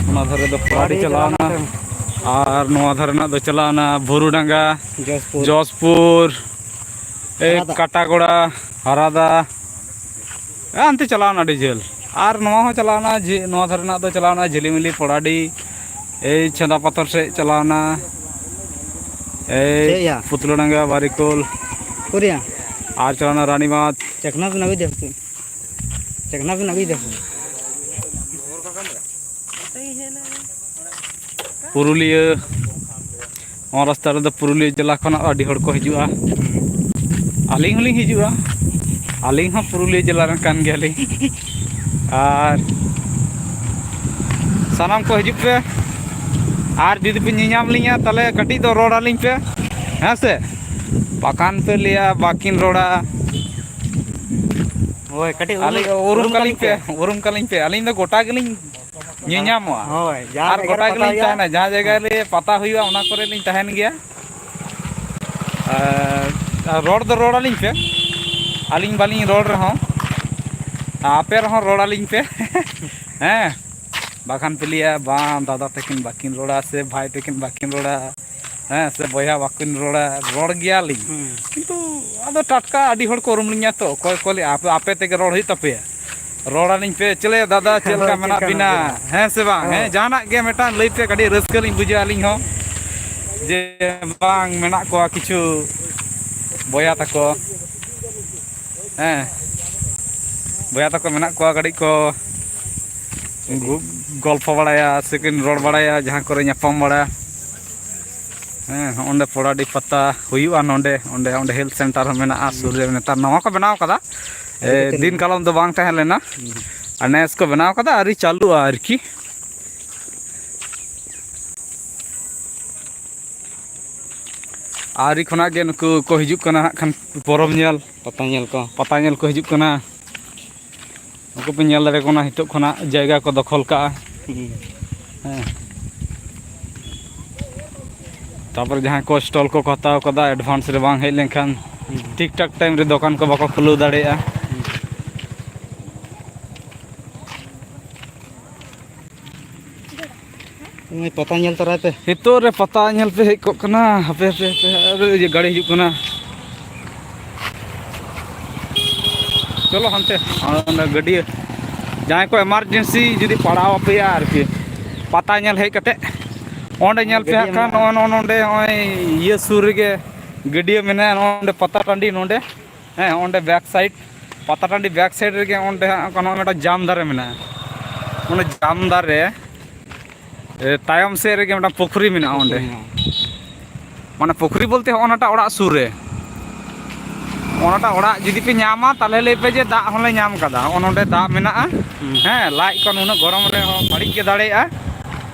ᱚᱱᱟ ᱫᱷᱟᱨᱮ ᱫᱚ ᱯᱚᱲᱟᱰᱤ ᱯᱚᱲᱟᱰᱤ ᱪᱟᱞᱟᱣᱱᱟ᱾ ᱪᱟᱞᱟᱣᱱᱟ᱾ ᱟᱨ ᱱᱚᱣᱟ ᱫᱷᱟᱨᱮ ᱨᱮᱱᱟᱜ ᱫᱚ ᱪᱟᱞᱟᱣᱱᱟ ᱵᱷᱩᱨᱩᱰᱟᱸᱜᱟ, ᱡᱚᱥᱯᱩᱨ᱾ ᱡᱚᱥᱯᱩᱨ, ᱮ, ᱦᱟᱨᱟᱫᱟ᱾ ᱠᱟᱴᱟᱜᱚᱲᱟ, ᱦᱟᱨᱟᱫᱟ᱾ ᱦᱮᱸ, ᱚᱱᱛᱮ ᱪᱟᱞᱟᱣᱱᱟ ᱟᱹᱰᱤ ᱡᱷᱟᱹᱞ᱾ ᱟᱨ ᱱᱚᱣᱟ ᱦᱚᱸ ᱪᱟᱞᱟᱣᱱᱟ ᱡᱮ, ᱱᱚᱣᱟ ᱫᱷᱟᱨᱮ ᱨᱮᱱᱟᱜ ᱫᱚ ᱪᱟᱞᱟᱣᱱᱟ ᱡᱷᱤᱞᱤᱢᱤᱞᱤ, ᱯᱚᱲᱟᱰᱤ, ᱮᱭ ᱪᱷᱟᱸᱫᱟ ᱯᱟᱛᱷᱚᱨ ᱥᱮᱫ ᱪᱟᱞᱟᱣᱱᱟ, ᱮᱭ ᱪᱮᱫ ᱭᱟ? ᱯᱩᱛᱞᱟᱹᱰᱟᱸᱜᱟ, ᱵᱟᱨᱤᱠᱳᱞ᱾ ᱩᱠᱩᱨᱭᱟ? ᱟᱨ ᱪᱟᱞᱟᱣᱱᱟ ᱨᱟᱱᱤᱵᱟᱸᱫᱷ᱾ ᱪᱟᱠᱷᱱᱟ ᱵᱮᱱ ᱟᱹᱜᱩᱭ ᱫᱟ ᱥᱮ? ᱪᱟᱠᱷᱱᱟ ᱵᱮᱱ ᱟᱹᱜᱩᱭ ᱫᱟ ᱥᱮ? ᱯᱩᱨᱩᱞᱤᱭᱟᱹ, ᱱᱚᱣᱟ ᱨᱟᱥᱛᱟ ᱨᱮᱫᱚ ᱯᱩᱨᱩᱞᱤᱭᱟᱹ ᱡᱮᱞᱟ ᱠᱷᱚᱱᱟᱜ ᱟᱹᱰᱤ ᱦᱚᱲ ᱠᱚ ᱦᱤᱡᱩᱜᱼᱟ᱾ ᱟᱹᱞᱤᱧ ᱦᱚᱸᱞᱤᱧ ᱦᱤᱡᱩᱜᱼᱟ, ᱟᱹᱞᱤᱧ ᱦᱚᱸ ᱯᱩᱨᱩᱞᱤᱭᱟᱹ ᱡᱮᱞᱟ ᱨᱮᱱ ᱠᱟᱱ ᱜᱮᱭᱟᱞᱤᱧ᱾ ᱟᱨ ᱥᱟᱱᱟᱢ ᱠᱚ ᱦᱤᱡᱩᱜ ᱯᱮ, ᱟᱨ ᱡᱩᱫᱤ ᱯᱮ ᱧᱮᱧᱟᱢ ᱞᱤᱧᱟ, ᱛᱟᱦᱚᱞᱮ ᱠᱟᱹᱴᱤᱡ ᱫᱚ ᱨᱚᱲ ᱟᱹᱞᱤᱧ ᱯᱮ, ᱦᱮᱸ ᱥᱮ? ᱵᱟᱠᱷᱟᱱ ᱯᱮ ᱞᱟᱹᱭᱟ ᱵᱟᱹᱠᱤᱱ ᱨᱚᱲᱟ᱾ ᱦᱳᱭ, ᱠᱟᱹᱴᱤᱡ ᱩᱨᱩᱢ, ᱟᱹᱞᱤᱧ ᱩᱨᱩᱢ ᱩᱨᱩᱢ ᱠᱟᱹᱞᱤᱧ ᱠᱟᱹᱞᱤᱧ ᱯᱮ, ᱯᱮ᱾ ᱩᱨᱩᱢ ᱠᱟᱹᱞᱤᱧ ᱯᱮ, ᱟᱹᱞᱤᱧ ᱫᱚ ᱜᱚᱴᱟ ᱜᱮᱞᱤᱧ ᱧᱮᱧᱟᱢᱚᱜᱼᱟ᱾ ᱦᱳᱭ, ᱡᱟᱦᱟᱸ ᱟᱨ ᱡᱟᱭᱜᱟ ᱨᱮ ᱜᱚᱴᱟ ᱯᱟᱛᱟ ᱜᱮᱞᱤᱧ ᱦᱩᱭᱩᱜᱼᱟ᱾ ᱛᱟᱦᱮᱱᱟ, ᱡᱟᱦᱟᱸ ᱡᱟᱭᱜᱟ ᱦᱮᱸ᱾ ᱨᱮ ᱯᱟᱛᱟ ᱦᱩᱭᱩᱜᱼᱟ, ᱚᱱᱟ ᱠᱚᱨᱮ ᱞᱤᱧ ᱛᱟᱦᱮᱱ ᱜᱮᱭᱟ᱾ ᱟᱨ ᱨᱚᱲ ᱫᱚ ᱨᱚᱲ ᱟᱹᱞᱤᱧ ᱯᱮ, ᱟᱹᱞᱤᱧ ᱵᱟᱹᱞᱤᱧ ᱨᱚᱲ ᱨᱮᱦᱚᱸ ᱟᱯᱮ ᱨᱮᱦᱚᱸ ᱨᱚᱲ ᱟᱹᱞᱤᱧ ᱯᱮ᱾ ᱦᱮᱸ, ᱵᱟᱠᱷᱟᱱ ᱯᱮ ᱞᱟᱹᱭᱟ, "ᱵᱟᱝ, ᱫᱟᱫᱟ ᱛᱟᱹᱠᱤᱱ ᱵᱟᱹᱠᱤᱱ ᱨᱚᱲᱟ ᱥᱮ ᱵᱷᱟᱭ ᱛᱟᱹᱠᱤᱱ ᱵᱟᱹᱠᱤᱱ ᱨᱚᱲᱟ, ᱦᱮᱸ, ᱥᱮ ᱵᱚᱭᱦᱟ ᱵᱟᱹᱠᱤᱱ ᱨᱚᱲᱟ?" ᱨᱚᱲ ᱜᱮᱭᱟᱞᱤᱧ᱾ ᱦᱩᱸ᱾ ᱠᱤᱱᱛᱩ ᱟᱫᱚ ᱴᱟᱴᱠᱟ ᱟᱹᱰᱤ ᱦᱚᱲ ᱠᱚ ᱩᱨᱩᱢ ᱞᱤᱧᱟ ᱛᱚ, ᱚᱠᱚᱭ ᱠᱚ ᱞᱟᱹᱭᱟ, "ᱟᱯᱮ, ᱟᱯᱮ ᱛᱮᱜᱮ ᱨᱚᱲ ᱦᱩᱭᱩᱜ ᱛᱟᱯᱮᱭᱟ, ᱨᱚᱲ ᱟᱹᱞᱤᱧ ᱯᱮ, ᱪᱮᱞᱮ ᱫᱟᱫᱟ, ᱪᱮᱫ ᱞᱮᱠᱟ ᱦᱳᱭ, ᱪᱮᱫ ᱢᱮᱱᱟᱜ ᱞᱮᱠᱟ ᱵᱤᱱᱟ?" ᱢᱮᱱᱟᱜ ᱵᱤᱱᱟ? ᱦᱮᱸ ᱥᱮ ᱵᱟᱝ? ᱦᱳᱭ᱾ ᱦᱮᱸ, ᱡᱟᱦᱟᱱᱟᱜ ᱜᱮ ᱢᱤᱫᱴᱟᱝ ᱞᱟᱹᱭ ᱯᱮ, ᱠᱟᱹᱴᱤᱡ ᱨᱟᱹᱥᱠᱟᱹ ᱞᱤᱧ ᱵᱩᱡᱷᱟᱹᱣᱟ ᱟᱹᱞᱤᱧ ᱦᱚᱸ, ᱡᱮ ᱵᱟᱝ, ᱢᱮᱱᱟᱜ ᱠᱚᱣᱟ ᱠᱤᱪᱷᱩ ᱵᱚᱭᱦᱟ ᱛᱟᱠᱚ᱾ ᱦᱮᱸ, ᱵᱚᱭᱦᱟ ᱛᱟᱠᱚ ᱢᱮᱱᱟᱜ ᱠᱚᱣᱟ, ᱠᱟᱹᱴᱤᱡ ᱠᱚ ᱜᱚ-, ᱜᱚᱞᱯᱷᱚ ᱵᱟᱲᱟᱭᱟ, ᱥᱮᱠᱤᱱ ᱨᱚᱲ ᱵᱟᱲᱟᱭᱟ, ᱡᱟᱦᱟᱸ ᱠᱚᱨᱮ ᱧᱟᱯᱟᱢ ᱵᱟᱲᱟ᱾ ᱦᱮᱸ, ᱦᱚᱸᱜᱼᱚᱸᱰᱮ ᱯᱚᱲᱟᱰᱤ ᱯᱟᱛᱟ ᱦᱩᱭᱩᱜᱼᱟ ᱱᱚᱸᱰᱮ, ᱚᱸᱰᱮ, ᱚᱸᱰᱮ health center ᱦᱚᱸ ᱢᱮᱱᱟᱜᱼᱟ ᱥᱩᱨ ᱨᱮ᱾ ᱱᱮᱛᱟᱨ ᱱᱟᱣᱟ ᱠᱚ ᱵᱮᱱᱟᱣ ᱠᱟᱫᱟ, ᱟᱹᱰᱤ ᱮ, ᱠᱤᱪᱷᱩ ᱫᱤᱱ ᱢᱮᱱᱟᱜᱼᱟ᱾ ᱠᱟᱞᱚᱢ ᱫᱚ ᱵᱟᱝ ᱛᱟᱦᱮᱸ ᱞᱮᱱᱟ, ᱦᱩᱸ᱾ ᱟᱨ ᱱᱮᱥ ᱠᱚ ᱵᱮᱱᱟᱣ ᱠᱟᱫᱟ, ᱟᱹᱣᱨᱤ ᱪᱟᱹᱞᱩᱜᱼᱟ ᱟᱨᱠᱤ᱾ ᱟᱹᱣᱨᱤ ᱠᱷᱚᱱᱟᱜ ᱜᱮ ᱱᱩᱠᱩ ᱠᱚ ᱦᱤᱡᱩᱜ ᱠᱟᱱᱟ ᱦᱟᱸᱜ ᱠᱷᱟᱱ ᱯᱚᱨᱚᱵᱽ ᱧᱮᱞ, ᱯᱟᱛᱟ ᱧᱮᱞ ᱠᱚ᱾ ᱯᱟᱛᱟ ᱧᱮᱞ ᱠᱚ ᱦᱤᱡᱩᱜ ᱠᱟᱱᱟ᱾ ᱱᱩᱠᱩ ᱯᱮ ᱧᱮᱞ ᱫᱟᱲᱮᱭᱟᱠᱚ ᱠᱟᱱᱟ, ᱱᱤᱛᱚᱜ ᱠᱷᱚᱱᱟᱜ ᱡᱟᱭᱜᱟ ᱠᱚ ᱫᱚᱠᱷᱚᱞ ᱠᱟᱜᱼᱟ᱾ ᱦᱩᱸ᱾ ᱦᱮᱸ᱾ ᱛᱟᱯᱚᱨᱮ ᱡᱟᱦᱟᱸᱭ ᱠᱚ stall ᱠᱚᱠᱚ ᱦᱟᱛᱟᱣ ᱠᱟᱫᱟ, advance ᱨᱮ ᱵᱟᱝ ᱦᱮᱡ ᱞᱮᱱᱠᱷᱟᱱ ᱦᱩᱸ᱾ ᱴᱷᱤᱠ ᱴᱷᱟᱠ time ᱨᱮ ᱫᱚᱠᱟᱱ ᱠᱚ ᱵᱟᱠᱚ ᱠᱷᱩᱞᱟᱹᱣ ᱫᱟᱲᱮᱭᱟᱜᱼᱟ᱾ ᱦᱩᱸ᱾ ᱱᱚᱜᱼᱚᱭ ᱯᱟᱛᱟ ᱧᱮᱞ ᱛᱚᱨᱟᱭ ᱯᱮ᱾ ᱱᱤᱛᱚᱜ ᱨᱮ ᱯᱟᱛᱟ ᱧᱮᱞ ᱯᱮ ᱦᱮᱡ ᱠᱚᱜ ᱠᱟᱱᱟ᱾ ᱦᱟᱯᱮ, ᱦᱟᱯᱮ, ᱦᱟᱯᱮ, ᱟᱨ ᱤᱭᱟᱹ ᱜᱟᱹᱰᱤ ᱦᱤᱡᱩᱜ ᱠᱟᱱᱟ᱾ ᱪᱚᱞᱚ ᱦᱟᱱᱛᱮ, ᱟᱨ ᱚᱱᱟ ᱜᱟᱹᱰᱤ, ᱡᱟᱦᱟᱸᱭ ᱠᱚ emergency ᱡᱩᱫᱤ ᱯᱟᱲᱟᱣ ᱟᱯᱮᱭᱟ ᱟᱨᱠᱤ, ᱯᱟᱛᱟ ᱧᱮᱞ ᱦᱮᱡ ᱠᱟᱛᱮ, ᱚᱸᱰᱮ ᱧᱮᱞ ᱯᱮ ᱜᱟᱹᱰᱭᱟᱹ ᱦᱟᱸᱜ ᱠᱷᱟᱱ, ᱢᱮᱱᱟᱜᱼᱟ᱾ ᱱᱚᱜᱼᱚᱭ, ᱱᱚᱜᱼᱚᱭ ᱱᱚᱸᱰᱮ, ᱱᱚᱜᱼᱚᱭ ᱤᱭᱟᱹ ᱥᱩᱨ ᱨᱮᱜᱮ ᱜᱟᱹᱰᱭᱟᱹ ᱢᱮᱱᱟᱜᱼᱟ, ᱱᱚᱜᱼᱚᱭ ᱱᱚᱸᱰᱮ ᱯᱟᱛᱟ ᱴᱟᱺᱰᱤ ᱱᱚᱸᱰᱮ᱾ ᱦᱮᱸ, ᱚᱸᱰᱮ back side, ᱯᱟᱛᱟ ᱴᱟᱺᱰᱤ back side ᱨᱮᱜᱮ ᱚᱸᱰᱮ ᱦᱟᱸᱜ ᱚᱱᱠᱟ ᱱᱚᱜᱼᱚᱭ ᱢᱤᱫᱴᱟᱝ ᱡᱟᱢ ᱫᱟᱨᱮ ᱢᱮᱱᱟᱜᱼᱟ᱾ ᱚᱱᱟ ᱡᱟᱢ ᱫᱟᱨᱮ, ᱮ, ᱛᱟᱭᱚᱢ ᱥᱮᱫ ᱨᱮᱜᱮ ᱢᱤᱫᱴᱟᱝ ᱯᱩᱠᱷᱨᱤ ᱢᱮᱱᱟᱜᱼᱟ ᱯᱩᱠᱷᱨᱤ ᱚᱸᱰᱮ᱾ ᱢᱮᱱᱟᱜᱼᱟ᱾ ᱢᱟᱱᱮ ᱯᱩᱠᱷᱨᱤ ᱵᱚᱞᱛᱮ ᱦᱚᱸᱜᱼᱚ ᱱᱟᱴᱟᱜ ᱚᱲᱟᱜ ᱥᱩᱨ ᱨᱮ᱾ ᱚᱱᱟᱴᱟᱜ ᱚᱲᱟᱜ ᱡᱩᱫᱤ ᱯᱮ ᱧᱟᱢᱟ, ᱛᱟᱦᱞᱮ ᱞᱟᱹᱭ ᱯᱮ ᱡᱮ ᱫᱟᱜ ᱦᱚᱸᱞᱮ ᱧᱟᱢ ᱠᱟᱫᱟ, ᱦᱚᱸᱜᱼᱚ ᱱᱚᱸᱰᱮ ᱫᱟᱜ ᱢᱮᱱᱟᱜᱼᱟ᱾ ᱦᱩᱸ᱾ ᱦᱮᱸ, ᱞᱟᱡ ᱠᱚ ᱱᱩᱱᱟᱹᱜ ᱜᱚᱨᱚᱢ ᱨᱮᱦᱚᱸ ᱵᱟᱹᱲᱤᱡ ᱜᱮ ᱫᱟᱲᱮᱭᱟᱜᱼᱟ᱾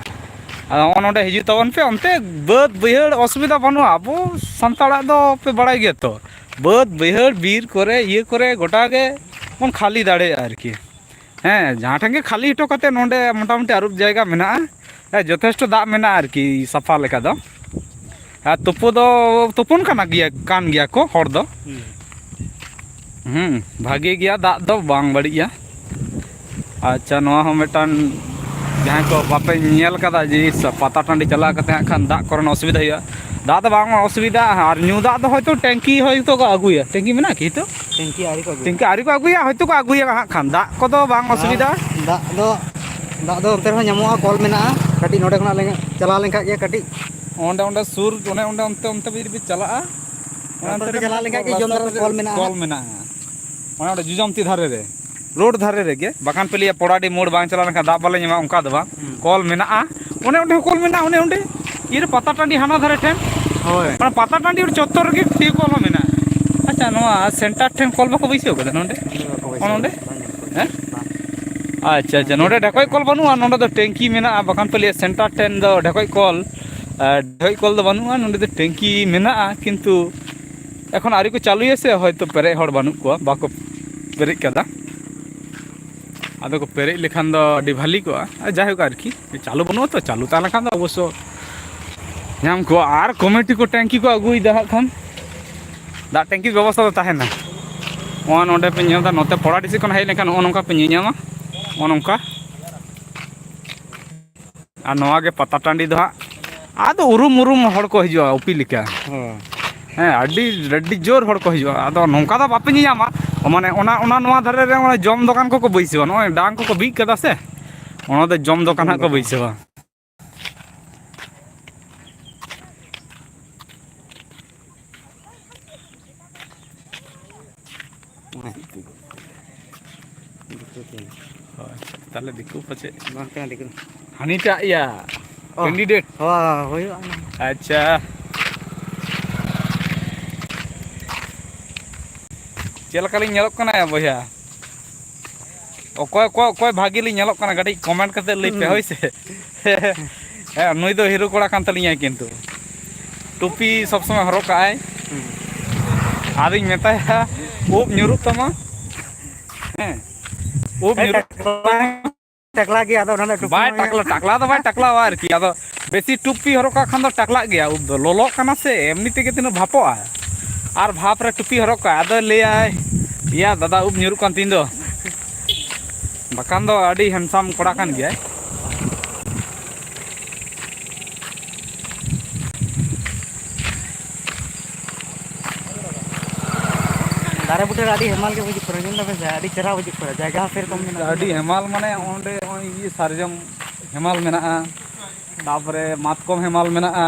ᱟᱫᱚ ᱦᱚᱸᱜᱼᱚ ᱱᱚᱸᱰᱮ ᱦᱤᱡᱩᱜ ᱛᱟᱵᱚᱱ ᱯᱮ, ᱚᱱᱛᱮ ᱵᱟᱹᱫᱽ ᱵᱟᱹᱭᱦᱟᱹᱲ ᱚᱥᱩᱵᱤᱫᱷᱟ ᱵᱟᱹᱱᱩᱜᱼᱟ᱾ ᱟᱵᱚ ᱥᱟᱱᱛᱟᱲᱟᱜ ᱫᱚ ᱯᱮ ᱵᱟᱲᱟᱭ ᱜᱮᱭᱟ ᱛᱚ, ᱵᱟᱹᱫᱽ ᱵᱟᱹᱭᱦᱟᱹᱲ ᱵᱤᱨ ᱠᱚᱨᱮ ᱤᱭᱟᱹ ᱠᱚᱨᱮ ᱜᱚᱴᱟ ᱜᱮ ᱵᱚᱱ ᱠᱷᱟᱹᱞᱤ ᱫᱟᱲᱮᱭᱟᱜᱼᱟ ᱟᱨᱠᱤ᱾ ᱦᱮᱸ, ᱡᱟᱦᱟᱸ ᱴᱷᱮᱱ ᱜᱮ ᱠᱷᱟᱹᱞᱤ ᱦᱚᱴᱚ ᱠᱟᱛᱮ ᱱᱚᱸᱰᱮ ᱢᱚᱴᱟᱢᱩᱴᱤ ᱟᱹᱨᱩᱵ ᱡᱟᱭᱜᱟ ᱢᱮᱱᱟᱜᱼᱟ᱾ ᱦᱮᱸ, ᱡᱚᱛᱷᱮᱥᱴᱚ ᱫᱟᱜ ᱢᱮᱱᱟᱜᱼᱟ ᱟᱨᱠᱤ, ᱥᱟᱯᱷᱟ ᱞᱮᱠᱟ ᱫᱚ᱾ ᱟᱨ ᱛᱩᱯᱩ ᱫᱚ ᱛᱩᱯᱩᱱ ᱠᱟᱱᱟ ᱜᱮᱭᱟ, ᱠᱟᱱ ᱜᱮᱭᱟ ᱠᱚ ᱦᱚᱲ ᱫᱚ᱾ ᱦᱩᱸ᱾ ᱦᱩᱸ, ᱵᱷᱟᱜᱮ ᱜᱮᱭᱟ, ᱫᱟᱜ ᱫᱚ ᱵᱟᱝ ᱵᱟᱹᱲᱤᱡᱼᱟ᱾ ᱟᱪᱪᱷᱟ, ᱱᱚᱣᱟ ᱦᱚᱸ ᱢᱤᱫᱴᱟᱝ, ᱡᱟᱦᱟᱸᱭ ᱠᱚ ᱵᱟᱯᱮ ᱧᱮᱞ ᱠᱟᱫᱟ ᱡᱮ ᱯᱟᱛᱟ ᱴᱟᱺᱰᱤ ᱪᱟᱞᱟᱣ ᱠᱟᱛᱮ ᱦᱟᱸᱜ ᱠᱷᱟᱱ ᱫᱟᱜ ᱠᱚᱨᱮᱱᱟᱜ ᱚᱥᱩᱵᱤᱫᱷᱟ ᱦᱩᱭᱩᱜᱼᱟ, ᱫᱟᱜ ᱫᱚ ᱵᱟᱝ ᱚᱥᱩᱵᱤᱫᱷᱟᱜᱼᱟ᱾ ᱟᱨ ᱧᱩ ᱫᱟᱜ ᱫᱚ ᱦᱚᱭᱛᱳ ᱴᱮᱝᱠᱤ ᱦᱚᱭᱛᱳ ᱠᱚ ᱟᱹᱜᱩᱭᱟ, ᱴᱮᱝᱠᱤ ᱢᱮᱱᱟᱜᱼᱟ ᱠᱤ ᱦᱤᱛᱚᱜ? ᱴᱮᱝᱠᱤ ᱟᱹᱣᱨᱤ ᱠᱚ ᱟᱹᱜᱩᱭᱟ᱾ ᱴᱮᱝᱠᱤ ᱟᱹᱣᱨᱤ ᱠᱚ ᱟᱹᱜᱩᱭᱟ, ᱦᱚᱭᱛᱳ ᱠᱚ ᱟᱹᱜᱩᱭᱟ ᱦᱟᱸᱜ ᱠᱷᱟᱱ, ᱫᱟᱜ ᱠᱚᱫᱚ ᱵᱟᱝ ᱟᱨ ᱚᱥᱩᱵᱤᱫᱷᱟ᱾ ᱫᱟᱜ ᱫᱚ, ᱫᱟᱜ ᱫᱚ ᱚᱱᱛᱮ ᱨᱮᱦᱚᱸ ᱧᱟᱢᱚᱜᱼᱟ, ᱠᱚᱞ ᱢᱮᱱᱟᱜᱼᱟ, ᱠᱟᱹᱴᱤᱡ ᱱᱚᱸᱰᱮ ᱠᱷᱚᱱᱟᱜ ᱞᱮ ᱪᱟᱞᱟᱣ ᱞᱮᱱᱠᱷᱟᱡ ᱜᱮ ᱠᱟᱹᱴᱤᱡ᱾ ᱚᱸᱰᱮ, ᱚᱸᱰᱮ ᱥᱩᱨ, ᱚᱱᱮ ᱚᱸᱰᱮ ᱚᱱᱛᱮ, ᱚᱱᱛᱮ ᱡᱩᱫᱤ ᱯᱮ ᱪᱟᱞᱟᱜᱼᱟ, ᱚᱱᱮ ᱨᱟᱥᱛᱟ ᱚᱱᱛᱮ ᱛᱮ ᱨᱮ ᱪᱟᱞᱟᱣ ᱞᱮᱱᱠᱷᱟᱡ ᱜᱮ ᱡᱚᱡᱚᱢ ᱫᱷᱟᱨᱮ ᱨᱮ ᱠᱚᱞ ᱢᱮᱱᱟᱜᱼᱟ ᱠᱚᱞ ᱦᱟᱸᱜ᱾ ᱢᱮᱱᱟᱜᱼᱟ᱾ ᱚᱱᱮ ᱚᱸᱰᱮ ᱡᱚᱡᱚᱢᱛᱤ ᱫᱷᱟᱨᱮ ᱨᱮ, ᱨᱳᱰ ᱫᱷᱟᱨᱮ ᱨᱮᱜᱮ᱾ ᱵᱟᱠᱷᱟᱱ ᱯᱮ ᱞᱟᱹᱭᱟ ᱯᱚᱲᱟᱰᱤ ᱢᱳᱲ ᱵᱟᱝ ᱪᱟᱞᱟᱣ ᱞᱮᱱᱠᱷᱟᱱ ᱫᱟᱜ ᱵᱟᱞᱮ ᱧᱟᱢᱟ, ᱚᱱᱠᱟ ᱫᱚ ᱵᱟᱝ᱾ ᱦᱩᱸ᱾ ᱠᱚᱞ ᱢᱮᱱᱟᱜᱼᱟ, ᱚᱱᱮ ᱚᱸᱰᱮ ᱦᱚᱸ ᱠᱚᱞ ᱢᱮᱱᱟᱜᱼᱟ, ᱚᱱᱮ ᱚᱸᱰᱮ ᱤᱭᱟᱹ ᱨᱮ ᱯᱟᱛᱟ ᱴᱟᱺᱰᱤ ᱦᱟᱱᱟ ᱫᱷᱟᱨᱮ ᱴᱷᱮᱱ᱾ ᱦᱳᱭ᱾ ᱚᱱᱟ ᱯᱟᱛᱟ ᱴᱟᱺᱰᱤ ᱪᱚᱛᱛᱚᱨ ᱨᱮᱜᱮ ᱴᱤᱭᱩ ᱠᱚᱞ ᱦᱚᱸ ᱢᱮᱱᱟᱜᱼᱟ᱾ ᱟᱪᱪᱷᱟ, ᱱᱚᱣᱟ ᱥᱮᱱᱴᱟᱨ ᱴᱷᱮᱱ ᱠᱚᱞ ᱵᱟᱠᱚ ᱵᱟᱹᱭᱥᱟᱹᱣ ᱠᱟᱫᱟ ᱱᱚᱸᱰᱮ? ᱱᱚᱸᱰᱮ ᱵᱟᱠᱚ ᱵᱟᱹᱭᱥᱟᱹᱣ ᱚᱱ ᱚᱸᱰᱮ? ᱠᱟᱫᱟ, ᱵᱟᱝ ᱧᱮᱞ ᱠᱚ ᱦᱮᱸ? ᱵᱟᱝ᱾ ᱟᱪᱪᱷᱟ, ᱟᱪᱪᱷᱟ, ᱱᱚᱸᱰᱮ ᱰᱷᱮᱠᱚᱡ ᱠᱚᱞ ᱵᱟᱹᱱᱩᱜᱼᱟ, ᱱᱚᱸᱰᱮ ᱫᱚ ᱴᱮᱝᱠᱤ ᱢᱮᱱᱟᱜᱼᱟ, ᱵᱟᱠᱷᱟᱱ ᱯᱮ ᱞᱟᱹᱭᱟ ᱥᱮᱱᱴᱟᱨ ᱴᱷᱮᱱ ᱫᱚ ᱰᱷᱮᱠᱚᱡ ᱠᱚᱞ, ᱟᱨ ᱰᱷᱮᱠᱚᱡ ᱠᱚᱞ ᱫᱚ ᱵᱟᱹᱱᱩᱜᱼᱟ, ᱱᱚᱸᱰᱮ ᱫᱚ ᱴᱮᱝᱠᱤ ᱢᱮᱱᱟᱜᱼᱟ, ᱠᱤᱱᱛᱩ ᱮᱠᱷᱚᱱ ᱟᱹᱣᱨᱤ ᱠᱚ ᱪᱟᱹᱞᱩᱭᱟ ᱥᱮ, ᱦᱚᱭᱛᱳ ᱯᱮᱨᱮᱡ ᱦᱚᱲ ᱵᱟᱹᱱᱩᱜ ᱠᱚᱣᱟ, ᱵᱟᱠᱚ ᱯᱮᱨᱮᱡ ᱠᱟᱫᱟ᱾ ᱟᱫᱚ ᱠᱚ ᱯᱮᱨᱮᱡ ᱞᱮᱠᱷᱟᱱ ᱫᱚ ᱟᱹᱰᱤ ᱵᱷᱟᱹᱞᱤ ᱠᱚᱜᱼᱟ᱾ ᱟᱨ ᱡᱟᱭᱦᱳᱠ ᱟᱨᱠᱤ, ᱪᱟᱹᱞᱩ ᱵᱟᱹᱱᱩᱜᱼᱟ ᱛᱚ, ᱪᱟᱹᱞᱩ ᱛᱟᱦᱮᱸ ᱞᱮᱱᱠᱷᱟᱱ ᱫᱚ ᱚᱵᱚᱥᱥᱚ ᱧᱟᱢ ᱠᱚᱣᱟ᱾ ᱟᱨ ᱠᱚᱢᱤᱴᱤ ᱠᱚ ᱴᱮᱝᱠᱤ ᱠᱚ ᱟᱹᱜᱩᱭᱮᱫᱟ ᱦᱟᱸᱜ ᱠᱷᱟᱱ, ᱫᱟᱜ ᱴᱮᱝᱠᱤ ᱵᱮᱵᱚᱥᱛᱷᱟ ᱫᱚ ᱛᱟᱦᱮᱱᱟ᱾ ᱱᱚᱜᱼᱚᱭ ᱱᱚᱸᱰᱮ ᱯᱮ ᱧᱮᱞ ᱮᱫᱟ, ᱱᱚᱛᱮ ᱯᱚᱲᱟ ᱰᱤᱥᱤ ᱠᱷᱚᱱ ᱦᱮᱡ ᱞᱮᱱᱠᱷᱟᱱ ᱱᱚᱜᱼᱚ ᱱᱚᱝᱠᱟ ᱯᱮ ᱧᱮᱧᱟᱢᱟ, ᱱᱚᱜᱼᱚ ᱱᱚᱝᱠᱟ᱾ ᱟᱨ ᱱᱚᱣᱟ ᱜᱮ ᱯᱟᱛᱟ ᱴᱟᱺᱰᱤ ᱫᱚ ᱦᱟᱸᱜ᱾ ᱟᱫᱚ ᱩᱨᱩᱢ ᱩᱨᱩᱢ ᱦᱚᱲ ᱠᱚ ᱦᱤᱡᱩᱜᱼᱟ, ᱩᱯᱤ ᱞᱮᱠᱟ᱾ ᱦᱮᱸ᱾ ᱦᱮᱸ, ᱟᱹᱰᱤ, ᱟᱹᱰᱤ ᱡᱳᱨ ᱦᱚᱲ ᱠᱚ ᱦᱤᱡᱩᱜᱼᱟ᱾ ᱟᱫᱚ ᱱᱚᱝᱠᱟ ᱫᱚ ᱵᱟᱯᱮ ᱧᱮᱧᱟᱢᱟ, ᱢᱟᱱᱮ ᱚᱱᱟ, ᱚᱱᱟ ᱱᱚᱣᱟ ᱫᱷᱟᱨᱮ ᱨᱮ ᱚᱱᱟ ᱡᱚᱢ ᱫᱚᱠᱟᱱ ᱠᱚᱠᱚ ᱵᱟᱹᱭᱥᱟᱹᱣᱟ, ᱱᱚᱜᱼᱚᱭ ᱰᱟᱝ ᱠᱚᱠᱚ ᱵᱤᱫ ᱠᱟᱫᱟ ᱥᱮ, ᱚᱱᱟ ᱫᱚ ᱡᱚᱢ ᱫᱚᱠᱟᱱ ᱡᱚᱢ ᱦᱟᱸᱜ ᱠᱚ ᱫᱚᱠᱟᱱ᱾ ᱵᱟᱹᱭᱥᱟᱹᱣᱟ᱾ ᱫᱤᱠᱩ ᱴᱷᱮᱱ᱾ ᱦᱳᱭ, ᱛᱟᱦᱞᱮ ᱫᱤᱠᱩ ᱯᱟᱪᱮᱫ ᱵᱟᱝ ᱠᱟᱱᱟ ᱫᱤᱠᱩ᱾ ᱦᱟᱹᱱᱤᱴᱟᱜ ᱭᱟ, ᱚ, ᱠᱮᱱᱰᱤᱰᱮᱴ᱾ ᱦᱳᱭ, ᱦᱩᱭᱩᱜᱼᱟ ᱚᱱᱟ᱾ ᱟᱪᱪᱷᱟ, ᱪᱮᱫ ᱞᱮᱠᱟᱞᱤᱧ ᱧᱮᱞᱚᱜ ᱠᱟᱱᱟ ᱭᱟ ᱵᱚᱭᱦᱟ? ᱚᱠᱚᱭ, ᱚᱠᱚᱭ, ᱚᱠᱚᱭ ᱵᱷᱟᱜᱮ ᱞᱤᱧ ᱧᱮᱞᱚᱜ ᱠᱟᱱᱟ, ᱠᱟᱹᱴᱤᱡ ᱠᱚᱢᱮᱱᱴ ᱠᱟᱛᱮ ᱞᱟᱹᱭ ᱯᱮ, ᱦᱩᱸ᱾ ᱦᱳᱭ ᱥᱮ? ᱦᱮᱸ, ᱱᱩᱭ ᱫᱚ ᱦᱤᱨᱳ ᱠᱚᱲᱟ ᱠᱟᱱ ᱛᱟᱹᱞᱤᱧᱟᱭ, ᱠᱤᱱᱛᱩ ᱴᱩᱯᱤ ᱥᱚᱵᱽ ᱥᱚᱢᱚᱭ ᱦᱚᱨᱚᱜ ᱠᱟᱜᱼᱟᱭ᱾ ᱦᱩᱸ᱾ ᱟᱫᱚᱧ ᱢᱮᱛᱟᱭᱟ, "ᱩᱵ ᱧᱩᱨᱩᱜ ᱛᱟᱢᱟ", ᱦᱮᱸ, ᱩᱵ ᱧᱩᱨᱩᱜ᱾ ᱴᱟᱠᱞᱟ ᱜᱮᱭᱟ, ᱟᱫᱚ ᱚᱱᱟ ᱫᱚ ᱴᱩᱯᱤ ᱵᱟᱭ ᱦᱚᱸ ᱴᱟᱠᱞᱟ, ᱴᱟᱠᱞᱟ ᱫᱚ ᱵᱟᱭ ᱴᱟᱠᱞᱟᱣᱟ ᱟᱨᱠᱤ᱾ ᱟᱫᱚ ᱵᱮᱥᱤ ᱴᱩᱯᱤ ᱦᱚᱨᱚᱜ ᱠᱟᱜ ᱠᱷᱟᱱ ᱫᱚ ᱴᱟᱠᱞᱟᱜ ᱜᱮᱭᱟ᱾ ᱩᱵ ᱫᱚ ᱞᱚᱞᱚᱜ ᱠᱟᱱᱟ ᱥᱮ, ᱮᱢᱱᱤ ᱛᱮᱜᱮ ᱛᱤᱱᱟᱹᱜ ᱵᱷᱟᱯᱚᱜᱼᱟ᱾ ᱟᱨ ᱵᱷᱟᱯ ᱨᱮ ᱴᱩᱯᱤ ᱦᱚᱨᱚᱜ ᱠᱟᱜ, ᱟᱫᱚᱭ ᱞᱟᱹᱭᱟᱭ, "ᱭᱟ ᱫᱟᱫᱟ, ᱩᱵ ᱧᱩᱨᱩᱜ ᱠᱟᱱ ᱛᱤᱧ ᱫᱚ᱾" ᱵᱟᱠᱷᱟᱱ ᱫᱚ ᱟᱹᱰᱤ ᱦᱮᱱᱰᱥᱟᱢ ᱠᱚᱲᱟ ᱠᱟᱱ ᱜᱮᱭᱟᱭ᱾ ᱫᱟᱨᱮ ᱵᱩᱴᱟᱹ ᱨᱮ ᱟᱹᱰᱤ ᱦᱮᱢᱟᱞ ᱜᱮ ᱵᱩᱡᱩᱜ ᱠᱟᱱᱟ, ᱧᱮᱞ ᱫᱟᱵᱮᱱ ᱥᱮ, ᱟᱹᱰᱤ ᱪᱮᱦᱨᱟ ᱵᱩᱡᱩᱜ ᱠᱟᱱᱟ, ᱡᱟᱭᱜᱟ ᱦᱚᱸ ᱥᱮᱨᱚᱠᱚᱢ ᱢᱮᱱᱟᱜᱼᱟ᱾ ᱟᱹᱰᱤ ᱦᱮᱢᱟᱞ, ᱢᱟᱱᱮ ᱚᱸᱰᱮ ᱱᱚᱜᱼᱚᱭ ᱤᱭᱟᱹ ᱥᱟᱨᱡᱚᱢ ᱦᱮᱢᱟᱞ ᱢᱮᱱᱟᱜᱼᱟ, ᱛᱟᱨᱯᱚᱨᱮ ᱢᱟᱛᱠᱚᱢ ᱦᱮᱢᱟᱞ ᱢᱮᱱᱟᱜᱼᱟ,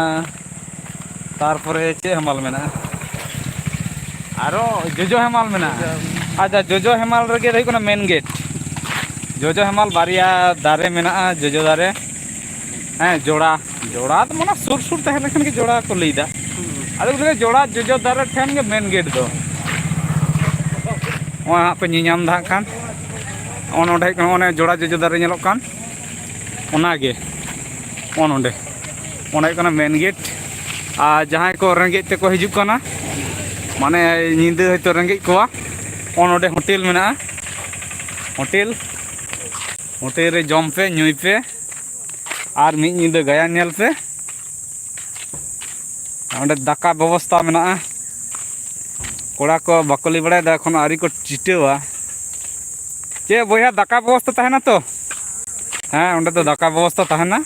ᱛᱟᱨᱯᱚᱨᱮ ᱪᱮᱫ ᱦᱮᱢᱟᱞ ᱢᱮᱱᱟᱜᱼᱟ, ᱟᱨᱚ ᱡᱚᱡᱚ ᱦᱮᱢᱟᱞ ᱢᱮᱱᱟᱜᱼᱟ᱾ ᱟᱪᱪᱷᱟ, ᱡᱚᱡᱚ ᱦᱮᱢᱟᱞ ᱨᱮᱜᱮ ᱦᱩᱭᱩᱜ ᱠᱟᱱᱟ ᱢᱮᱱ ᱜᱮᱴ᱾ ᱡᱚᱡᱚ ᱦᱮᱢᱟᱞ ᱵᱟᱨᱭᱟ ᱫᱟᱨᱮ ᱢᱮᱱᱟᱜᱼᱟ, ᱡᱚᱡᱚ ᱫᱟᱨᱮ᱾ ᱦᱮᱸ, ᱡᱚᱲᱟ, ᱡᱚᱲᱟ ᱫᱚ ᱢᱟᱱᱮ ᱥᱩᱨ ᱥᱩᱨ ᱛᱟᱦᱮᱸ ᱞᱮᱱᱠᱷᱟᱱ ᱜᱮ ᱡᱚᱲᱟ ᱠᱚ ᱞᱟᱹᱭᱫᱟ᱾ ᱟᱫᱚ ᱠᱚ ᱞᱟᱹᱭᱫᱟ ᱡᱚᱲᱟ ᱡᱚᱡᱚ ᱫᱟᱨᱮ ᱴᱷᱮᱱ ᱜᱮ ᱢᱮᱱ ᱜᱮᱴ ᱫᱚ᱾ ᱱᱚᱜᱼᱚᱭ ᱦᱟᱸᱜ ᱯᱮ ᱧᱮᱧᱟᱢ ᱫᱟ ᱦᱟᱸᱜ ᱠᱷᱟᱱ, ᱱᱚᱜᱼᱚ ᱱᱚᱰᱮ ᱦᱩᱭᱩᱜ ᱠᱟᱱᱟ, ᱚᱱᱮ ᱡᱚᱲᱟ ᱡᱚᱡᱚ ᱫᱟᱨᱮ ᱧᱮᱞᱚᱜ ᱠᱟᱱ, ᱚᱱᱟᱜᱮ ᱱᱚᱜᱼᱚ ᱱᱚᱰᱮ, ᱚᱱᱟ ᱦᱩᱭᱩᱜ ᱠᱟᱱᱟ ᱢᱮᱱ ᱜᱮᱴ᱾ ᱟᱨ ᱡᱟᱦᱟᱸᱭ ᱠᱚ ᱨᱮᱸᱜᱮᱡ ᱛᱮᱠᱚ ᱦᱤᱡᱩᱜ ᱠᱟᱱᱟ, ᱢᱟᱱᱮ ᱧᱤᱫᱟᱹ ᱦᱚᱭᱛᱳ ᱨᱮᱸᱜᱮᱡ ᱠᱚᱣᱟ, ᱱᱚᱜᱼᱚ ᱱᱚᱰᱮ ᱦᱳᱴᱮᱞ ᱢᱮᱱᱟᱜᱼᱟ, ᱦᱳᱴᱮᱞ, ᱦᱳᱴᱮᱞ ᱨᱮ ᱡᱚᱢ ᱯᱮ, ᱧᱩᱭ ᱯᱮ, ᱟᱨ ᱢᱤᱫ ᱧᱤᱫᱟᱹ ᱜᱟᱭᱟᱱ ᱧᱮᱞ ᱯᱮ᱾ ᱚᱸᱰᱮ ᱫᱟᱠᱟ ᱵᱮᱵᱚᱥᱛᱟ ᱢᱮᱱᱟᱜᱼᱟ᱾ ᱠᱚᱲᱟ ᱠᱚ ᱵᱟᱠᱚ ᱞᱟᱹᱭ ᱵᱟᱲᱟᱭᱮᱫᱟ, ᱮᱠᱷᱚᱱ ᱟᱹᱣᱨᱤ ᱠᱚ ᱪᱤᱴᱟᱹᱣᱟ᱾ ᱪᱮᱫ ᱵᱚᱭᱦᱟ, ᱫᱟᱠᱟ ᱵᱮᱵᱚᱥᱛᱟ ᱛᱟᱦᱮᱱᱟ ᱛᱚ? ᱦᱮᱸ, ᱚᱸᱰᱮ ᱫᱚ ᱫᱟᱠᱟ ᱵᱮᱵᱚᱥᱛᱟ ᱛᱟᱦᱮᱱᱟ᱾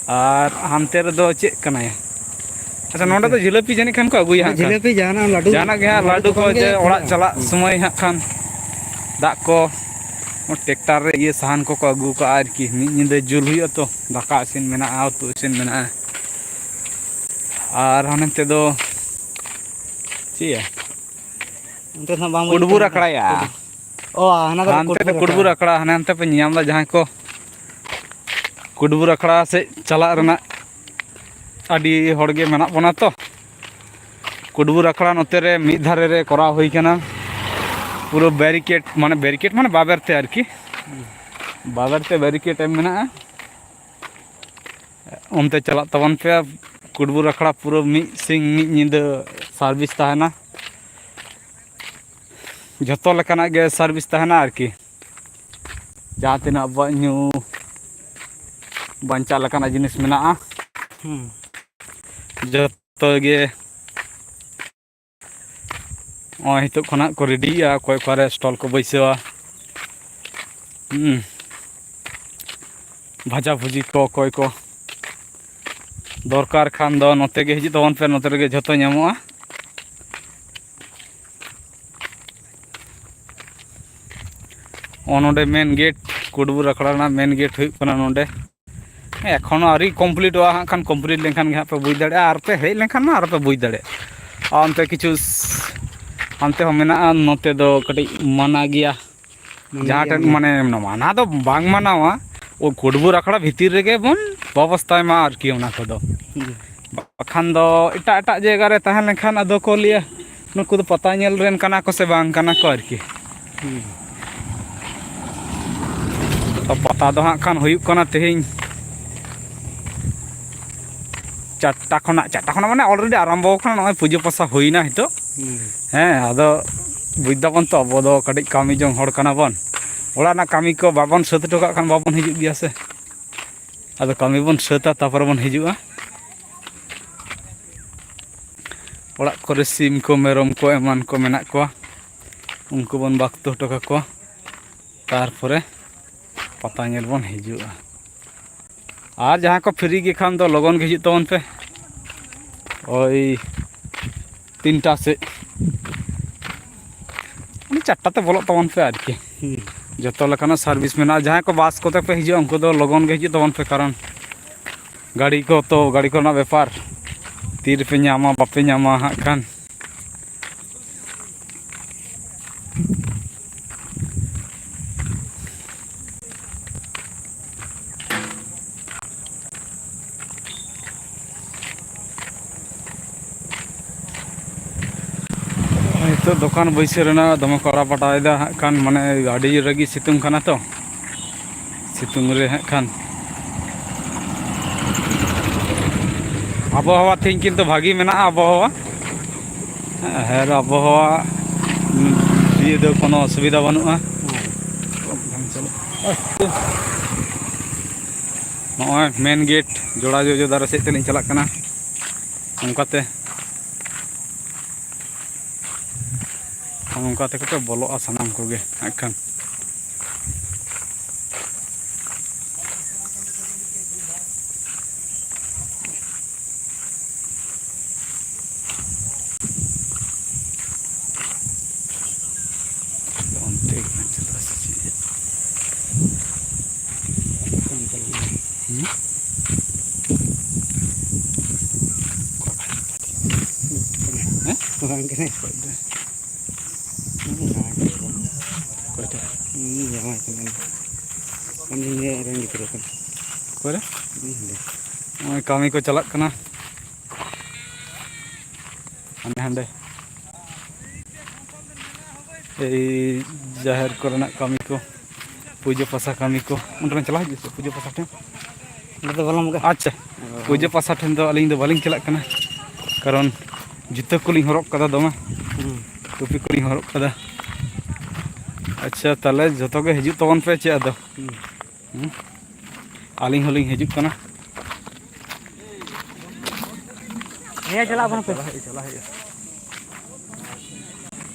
ᱟᱨ ᱦᱟᱱᱛᱮ ᱨᱮᱫᱚ ᱪᱮᱫ ᱠᱟᱱᱟᱭᱟ? ᱟᱪᱪᱷᱟ, ᱱᱚᱸᱰᱮ ᱫᱚ ᱡᱷᱤᱞᱟᱹᱯᱤ ᱡᱟᱹᱱᱤᱡ ᱠᱷᱟᱱ ᱠᱚ ᱟᱹᱜᱩᱭᱟ ᱦᱟᱸᱜ ᱠᱷᱟᱱ᱾ ᱡᱷᱤᱞᱟᱹᱯᱤ ᱡᱟᱦᱟᱱᱟᱜ ᱞᱟᱹᱰᱩ᱾ ᱡᱟᱦᱟᱱᱟᱜ ᱜᱮ ᱦᱟᱸᱜ, ᱚᱱᱟ ᱞᱟᱹᱰᱩ ᱠᱚ ᱠᱚ ᱛᱚᱠᱷᱚᱱ ᱜᱮ ᱡᱮ ᱚᱲᱟᱜ ᱠᱷᱩᱞᱟᱹᱜᱼᱟ᱾ ᱪᱟᱞᱟᱜ ᱦᱩᱸ᱾ ᱥᱚᱢᱚᱭ ᱦᱟᱸᱜ ᱠᱷᱟᱱ ᱫᱟᱜ ᱠᱚ, ᱴᱮᱠᱴᱟᱨ ᱨᱮ ᱤᱭᱟᱹ ᱥᱟᱦᱟᱱ ᱠᱚᱠᱚ ᱟᱹᱜᱩ ᱠᱟᱜᱼᱟ ᱟᱨᱠᱤ᱾ ᱢᱤᱫ ᱧᱤᱫᱟᱹ ᱡᱩᱞ ᱦᱩᱭᱩᱜᱼᱟ ᱛᱚ, ᱫᱟᱠᱟ ᱤᱥᱤᱱ ᱢᱮᱱᱟᱜᱼᱟ, ᱩᱛᱩ ᱤᱥᱤᱱ ᱢᱮᱱᱟᱜᱼᱟ᱾ ᱟᱨ ᱦᱟᱱᱮ ᱛᱮ ᱫᱚ ᱪᱮᱫ ᱭᱟ? ᱚᱱᱛᱮ ᱫᱚ ᱦᱟᱸᱜ ᱵᱟᱝ ᱵᱩᱡᱩᱜ ᱠᱩᱰᱵᱩᱨ ᱠᱟᱱᱟ᱾ ᱟᱠᱷᱲᱟᱭᱟ᱾ ᱚ, ᱦᱟᱱᱟ ᱫᱚ ᱦᱟᱱᱛᱮ ᱫᱚ ᱠᱩᱰᱵᱩᱨ ᱠᱩᱰᱵᱩᱨ ᱟᱠᱷᱲᱟ᱾ ᱟᱠᱷᱲᱟ, ᱦᱟᱱᱮ ᱦᱟᱱᱛᱮ ᱯᱮ ᱧᱮᱧᱟᱢ ᱫᱟ, ᱡᱟᱦᱟᱸᱭ ᱠᱚ ᱠᱩᱰᱵᱩᱨ ᱟᱠᱷᱲᱟ ᱥᱮᱫ ᱪᱟᱞᱟᱜ ᱨᱮᱱᱟᱜ ᱟᱹᱰᱤ ᱦᱚᱲ ᱜᱮ ᱢᱮᱱᱟᱜ ᱵᱚᱱᱟ ᱛᱚ᱾ ᱠᱩᱰᱵᱩᱨ ᱟᱠᱷᱲᱟ ᱱᱚᱛᱮ ᱨᱮ ᱢᱤᱫ ᱫᱷᱟᱨᱮ ᱨᱮ ᱠᱚᱨᱟᱣ ᱦᱩᱭ ᱠᱟᱱᱟ, ᱯᱩᱨᱟᱹ ᱵᱮᱨᱤᱠᱮᱰ, ᱢᱟᱱᱮ ᱵᱮᱨᱤᱠᱮᱰ ᱢᱟᱱᱮ ᱵᱟᱵᱮᱨ ᱛᱮ ᱟᱨᱠᱤ, ᱵᱟᱵᱮᱨ ᱛᱮ ᱵᱮᱨᱤᱠᱮᱰ ᱮᱢ ᱢᱮᱱᱟᱜᱼᱟ᱾ ᱚᱱᱛᱮ ᱪᱟᱞᱟᱜ ᱛᱟᱵᱚᱱ ᱯᱮ᱾ ᱠᱩᱰᱵᱩᱨ ᱟᱠᱷᱲᱟ ᱯᱩᱨᱟᱹ ᱢᱤᱫ ᱥᱤᱧ ᱢᱤᱫ ᱧᱤᱫᱟᱹ ᱥᱟᱨᱵᱷᱤᱥ ᱛᱟᱦᱮᱱᱟ, ᱡᱷᱚᱛᱚ ᱞᱮᱠᱟᱱᱟᱜ ᱜᱮ ᱥᱟᱨᱵᱷᱤᱥ ᱛᱟᱦᱮᱱᱟ ᱟᱨᱠᱤ᱾ ᱡᱟᱦᱟᱸ ᱛᱤᱱᱟᱹᱜ ᱟᱵᱚᱣᱟᱜ ᱧᱩ ᱵᱟᱧᱪᱟᱜ ᱞᱮᱠᱟᱱᱟᱜ ᱡᱤᱱᱤᱥ ᱢᱮᱱᱟᱜᱼᱟ, ᱦᱩᱸ᱾ ᱡᱚᱛᱚ ᱜᱮ ᱱᱚᱜᱼᱚᱭ ᱱᱤᱛᱚᱜ ᱠᱷᱚᱱᱟᱜ ᱠᱚ ᱨᱮᱰᱤᱭᱮᱜᱼᱟ, ᱚᱠᱚᱭ ᱚᱠᱟᱨᱮ ᱥᱴᱚᱞ ᱠᱚ ᱵᱟᱹᱭᱥᱟᱹᱣᱟ᱾ ᱦᱩᱸ᱾ ᱵᱷᱟᱡᱟ ᱵᱷᱩᱡᱤ ᱠᱚ ᱚᱠᱚᱭ ᱠᱚ ᱫᱚᱨᱠᱟᱨ ᱠᱷᱟᱱ ᱫᱚ ᱱᱚᱛᱮ ᱜᱮ ᱦᱤᱡᱩᱜ ᱛᱟᱵᱚᱱ ᱯᱮ, ᱱᱚᱛᱮ ᱨᱮᱜᱮ ᱡᱷᱚᱛᱚ ᱧᱟᱢᱚᱜᱼᱟ᱾ ᱱᱚᱜᱼᱚ ᱱᱚᱰᱮ ᱢᱮᱱ ᱜᱮᱴ, ᱠᱩᱰᱵᱩᱨ ᱟᱠᱷᱲᱟ ᱨᱮᱱᱟᱜ ᱢᱮᱱ ᱜᱮᱴ ᱦᱩᱭᱩᱜ ᱠᱟᱱᱟ ᱱᱚᱰᱮ᱾ ᱮᱠᱷᱚᱱᱳ ᱟᱹᱣᱨᱤ ᱠᱚᱢᱯᱞᱤᱴᱚᱜᱼᱟ, ᱦᱟᱸᱜ ᱠᱷᱟᱱ ᱠᱚᱢᱯᱞᱤᱴ ᱞᱮᱱᱠᱷᱟᱱ ᱜᱮ ᱦᱟᱸᱜ ᱯᱮ ᱵᱩᱡᱽ ᱫᱟᱲᱮᱭᱟᱜᱼᱟ, ᱟᱨ ᱯᱮ ᱦᱮᱡ ᱞᱮᱱᱠᱷᱟᱱ ᱢᱟ ᱟᱨᱚ ᱯᱮ ᱵᱩᱡᱽ ᱫᱟᱲᱮᱭᱟᱜᱼᱟ᱾ ᱟᱨ ᱚᱱᱛᱮ ᱠᱤᱪᱷᱩ ᱥ-, ᱦᱟᱱᱛᱮ ᱦᱚᱸ ᱢᱮᱱᱟᱜᱼᱟ, ᱱᱚᱛᱮ ᱫᱚ ᱠᱟᱹᱴᱤᱡ ᱢᱟᱱᱟ ᱜᱮᱭᱟ᱾ ᱢᱟᱱᱟ ᱡᱟᱦᱟᱸ ᱜᱮᱭᱟ, ᱴᱷᱮᱱ ᱢᱟᱱᱟ᱾ ᱢᱟᱱᱮ ᱢᱟᱱᱟ ᱫᱚ ᱵᱟᱝ ᱢᱟᱱᱟᱣᱟ, ᱳ ᱠᱩᱰᱵᱩᱨ ᱟᱠᱷᱲᱟ ᱵᱷᱤᱛᱤᱨ ᱨᱮᱜᱮ ᱵᱚᱱ ᱵᱮᱵᱚᱥᱛᱷᱟᱭ ᱢᱟ ᱟᱨᱠᱤ ᱚᱱᱟ ᱠᱚᱫᱚ᱾ ᱦᱩᱸ᱾ ᱵᱟᱠᱷᱟᱱ ᱫᱚ ᱮᱴᱟᱜ ᱮᱴᱟᱜ ᱡᱟᱭᱜᱟ ᱨᱮ ᱛᱟᱦᱮᱸ ᱞᱮᱱᱠᱷᱟᱱ ᱟᱫᱚ ᱠᱚ ᱞᱟᱹᱭᱟ, "ᱱᱩᱠᱩ ᱫᱚ ᱯᱟᱛᱟ ᱧᱮᱞ ᱨᱮᱱ ᱠᱟᱱᱟ ᱠᱚ ᱥᱮ ᱵᱟᱝ ᱠᱟᱱᱟ ᱠᱚ?" ᱟᱨᱠᱤ᱾ ᱦᱩᱸ᱾ ᱛᱚ, ᱯᱟᱛᱟ ᱫᱚ ᱦᱟᱸᱜ ᱠᱷᱟᱱ ᱦᱩᱭᱩᱜ ᱠᱟᱱᱟ ᱛᱮᱦᱮᱧ ᱪᱟᱨᱴᱟ ᱠᱷᱚᱱᱟᱜ, ᱪᱟᱨᱴᱟ ᱠᱷᱚᱱᱟᱜ ᱢᱟᱱᱮ already ᱟᱨᱟᱢᱵᱚ ᱟᱠᱟᱱᱟ, ᱱᱚᱜᱼᱚᱭ ᱯᱩᱡᱟᱹ ᱯᱟᱥᱟ ᱦᱩᱭᱱᱟ ᱱᱤᱛᱚᱜ᱾ ᱦᱩᱸ᱾ ᱦᱮᱸ, ᱟᱫᱚ ᱵᱩᱡᱽ ᱫᱟᱵᱚᱱ ᱛᱚ, ᱟᱵᱚ ᱫᱚ ᱠᱟᱹᱴᱤᱡ ᱠᱟᱹᱢᱤ ᱡᱚᱝ ᱦᱚᱲ ᱠᱟᱱᱟ ᱵᱚᱱ᱾ ᱚᱲᱟᱜ ᱨᱮᱱᱟᱜ ᱠᱟᱹᱢᱤ ᱠᱚ ᱵᱟᱵᱚᱱ ᱥᱟᱹᱛ ᱦᱚᱴᱚ ᱠᱟᱜ ᱠᱷᱟᱱ ᱵᱟᱵᱚᱱ ᱦᱤᱡᱩᱜ ᱜᱮᱭᱟ ᱥᱮ᱾ ᱟᱫᱚ ᱠᱟᱹᱢᱤ ᱵᱚᱱ ᱥᱟᱹᱛᱟ, ᱛᱟᱯᱚᱨᱮ ᱵᱚᱱ ᱦᱤᱡᱩᱜᱼᱟ᱾ ᱚᱲᱟᱜ ᱠᱚᱨᱮ ᱥᱤᱢ ᱠᱚ, ᱢᱮᱨᱚᱢ ᱠᱚ, ᱮᱢᱟᱱ ᱠᱚ ᱢᱮᱱᱟᱜ ᱠᱚᱣᱟ, ᱩᱱᱠᱩ ᱵᱚᱱ ᱵᱟᱠᱛᱚ ᱦᱚᱴᱚ ᱠᱟᱠᱚᱣᱟ, ᱛᱟᱨᱯᱚᱨᱮ ᱯᱟᱛᱟ ᱧᱮᱞ ᱵᱚᱱ ᱦᱤᱡᱩᱜᱼᱟ᱾ ᱟᱨ ᱡᱟᱦᱟᱸᱭ ᱠᱚ ᱯᱷᱨᱤ ᱜᱮ ᱠᱷᱟᱱ ᱫᱚ ᱞᱚᱜᱚᱱ ᱜᱮ ᱦᱤᱡᱩᱜ ᱛᱟᱵᱚᱱ ᱯᱮ, ᱳᱭ ᱛᱤᱱᱴᱟ ᱥᱮᱫ᱾ ᱢᱟᱱᱮ ᱪᱟᱨᱴᱟ ᱛᱮ ᱵᱚᱞᱚᱜ ᱛᱟᱵᱚᱱ ᱯᱮ ᱟᱨᱠᱤ᱾ ᱦᱩᱸ᱾ ᱡᱚᱛᱚ ᱞᱮᱠᱟᱱᱟᱜ ᱥᱟᱨᱵᱷᱤᱥ ᱢᱮᱱᱟᱜᱼᱟ᱾ ᱡᱟᱦᱟᱸᱭ ᱠᱚ ᱵᱟᱥ ᱠᱚᱛᱮ ᱯᱮ ᱦᱤᱡᱩᱜᱼᱟ, ᱩᱱᱠᱩ ᱫᱚ ᱞᱚᱜᱚᱱ ᱜᱮ ᱦᱤᱡᱩᱜ ᱛᱟᱵᱚᱱ ᱯᱮ, ᱠᱟᱨᱚᱱ ᱜᱟᱹᱰᱤ ᱠᱚ ᱛᱚ, ᱜᱟᱹᱰᱤ ᱠᱚᱨᱮᱱᱟᱜ ᱵᱮᱯᱟᱨ, ᱛᱤ ᱨᱮᱯᱮ ᱧᱟᱢᱟ ᱵᱟᱯᱮ ᱧᱟᱢᱟ ᱦᱟᱸᱜ ᱠᱷᱟᱱ᱾ ᱱᱤᱛᱚᱜ ᱫᱚᱠᱟᱱ ᱵᱟᱹᱭᱥᱟᱹᱣ ᱨᱮᱱᱟᱜ ᱫᱚᱢᱮ ᱠᱚ ᱟᱲᱟᱯᱟᱴᱟᱭᱮᱫᱟ ᱦᱟᱸᱜ ᱠᱷᱟᱱ, ᱢᱟᱱᱮ ᱟᱹᱰᱤ ᱡᱳᱨ ᱨᱟᱹᱜᱤ ᱥᱤᱛᱩᱝ ᱠᱟᱱᱟ ᱛᱚ, ᱥᱤᱛᱩᱝ ᱨᱮ ᱦᱟᱸᱜ ᱠᱷᱟᱱ᱾ ᱟᱵᱚᱦᱟᱣᱟ ᱛᱮᱦᱮᱧ ᱠᱤᱱᱛᱩ ᱵᱷᱟᱹᱜᱤ ᱢᱮᱱᱟᱜᱼᱟ, ᱟᱵᱚᱦᱟᱣᱟ᱾ ᱦᱮᱸ, ᱟᱵᱚᱦᱟᱣᱟ ᱫᱤᱭᱮ ᱫᱚ ᱠᱳᱱᱳ ᱚᱥᱩᱵᱤᱫᱷᱟ ᱵᱟᱹᱱᱩᱜᱼᱟ᱾ ᱱᱚᱜᱼᱚᱭ ᱢᱮᱱ ᱜᱮᱴ ᱡᱳᱲᱟ ᱡᱚᱡᱚ ᱫᱟᱨᱮ ᱥᱮᱫ ᱛᱮᱞᱤᱧ ᱪᱟᱞᱟᱜ ᱠᱟᱱᱟ᱾ ᱚᱱᱠᱟᱛᱮ, ᱚᱱᱠᱟ ᱛᱮᱜᱮ ᱯᱮ ᱵᱚᱞᱚᱜᱼᱟ ᱥᱟᱱᱟᱢ ᱠᱚᱜᱮ ᱦᱟᱸᱜ ᱠᱷᱟᱱ᱾ ᱚᱱᱛᱮ ᱜᱮ ᱪᱟᱞᱟᱜ ᱥᱮ ᱪᱮᱫ? ᱦᱩᱸ? ᱦᱮᱸ? ᱵᱟᱝ ᱠᱟᱱᱟ᱾ ᱦᱩᱸ, ᱡᱟᱶᱟᱭ ᱠᱟᱱᱟᱭ᱾ ᱚᱠᱚᱭᱴᱟᱜ? ᱩᱱᱤ ᱡᱟᱶᱟᱭ ᱠᱟᱱᱟᱭ᱾ ᱩᱱᱤ ᱤᱭᱟᱹ ᱨᱮᱱ ᱜᱤᱫᱽᱨᱟᱹ ᱠᱟᱱᱟᱭ᱾ ᱚᱠᱚᱭᱨᱮ? ᱩᱱᱤ ᱦᱟᱸᱰᱮ᱾ ᱱᱚᱜᱼᱚᱭ ᱠᱟᱹᱢᱤ ᱠᱚ ᱪᱟᱞᱟᱜ ᱠᱟᱱᱟ᱾ ᱦᱟᱸᱰᱮ ᱦᱟᱸᱰᱮ᱾ ᱮᱭ ᱡᱟᱦᱮᱨ ᱠᱚᱨᱮᱱᱟᱜ ᱠᱟᱹᱢᱤ ᱠᱚ, ᱯᱩᱡᱟᱹ ᱯᱟᱥᱟ ᱠᱟᱹᱢᱤ ᱠᱚ᱾ ᱚᱸᱰᱮ ᱵᱮᱱ ᱪᱟᱞᱟᱣ ᱦᱤᱡᱩᱜ ᱥᱮ ᱯᱩᱡᱟᱹ ᱯᱟᱥᱟ ᱴᱷᱮᱱ? ᱚᱸᱰᱮ ᱫᱚ ᱵᱚᱞᱚᱱ ᱜᱮ᱾ ᱟᱪᱪᱷᱟ, ᱚ᱾ ᱯᱩᱡᱟᱹ ᱯᱟᱥᱟ ᱴᱷᱮᱱ ᱫᱚ ᱟᱹᱞᱤᱧ ᱫᱚ ᱵᱟᱹᱞᱤᱧ ᱪᱟᱞᱟᱜ ᱠᱟᱱᱟ, ᱠᱟᱨᱚᱱ ᱡᱩᱛᱟᱹ ᱠᱚᱞᱤᱧ ᱦᱚᱨᱚᱜ ᱠᱟᱫᱟ ᱫᱚᱢᱮ, ᱦᱩᱸ᱾ ᱴᱩᱯᱤ ᱠᱚᱞᱤᱧ ᱦᱚᱨᱚᱜ ᱠᱟᱫᱟ᱾ ᱟᱪᱪᱷᱟ, ᱛᱟᱦᱞᱮ ᱡᱚᱛᱚ ᱜᱮ ᱦᱤᱡᱩᱜ ᱛᱟᱵᱚᱱ ᱯᱮ, ᱪᱮᱫ ᱟᱫᱚ? ᱦᱩᱸ᱾ ᱦᱩᱸ? ᱟᱹᱞᱤᱧ ᱦᱚᱸᱞᱤᱧ ᱦᱤᱡᱩᱜ ᱠᱟᱱᱟ᱾ ᱦᱮᱸ, ᱪᱟᱞᱟᱜ ᱟᱵᱚᱱ ᱦᱟᱯᱮ᱾ ᱪᱟᱞᱟᱜ ᱦᱩᱭᱩᱜᱼᱟ, ᱪᱟᱞᱟᱜ ᱦᱩᱭᱩᱜᱼᱟ᱾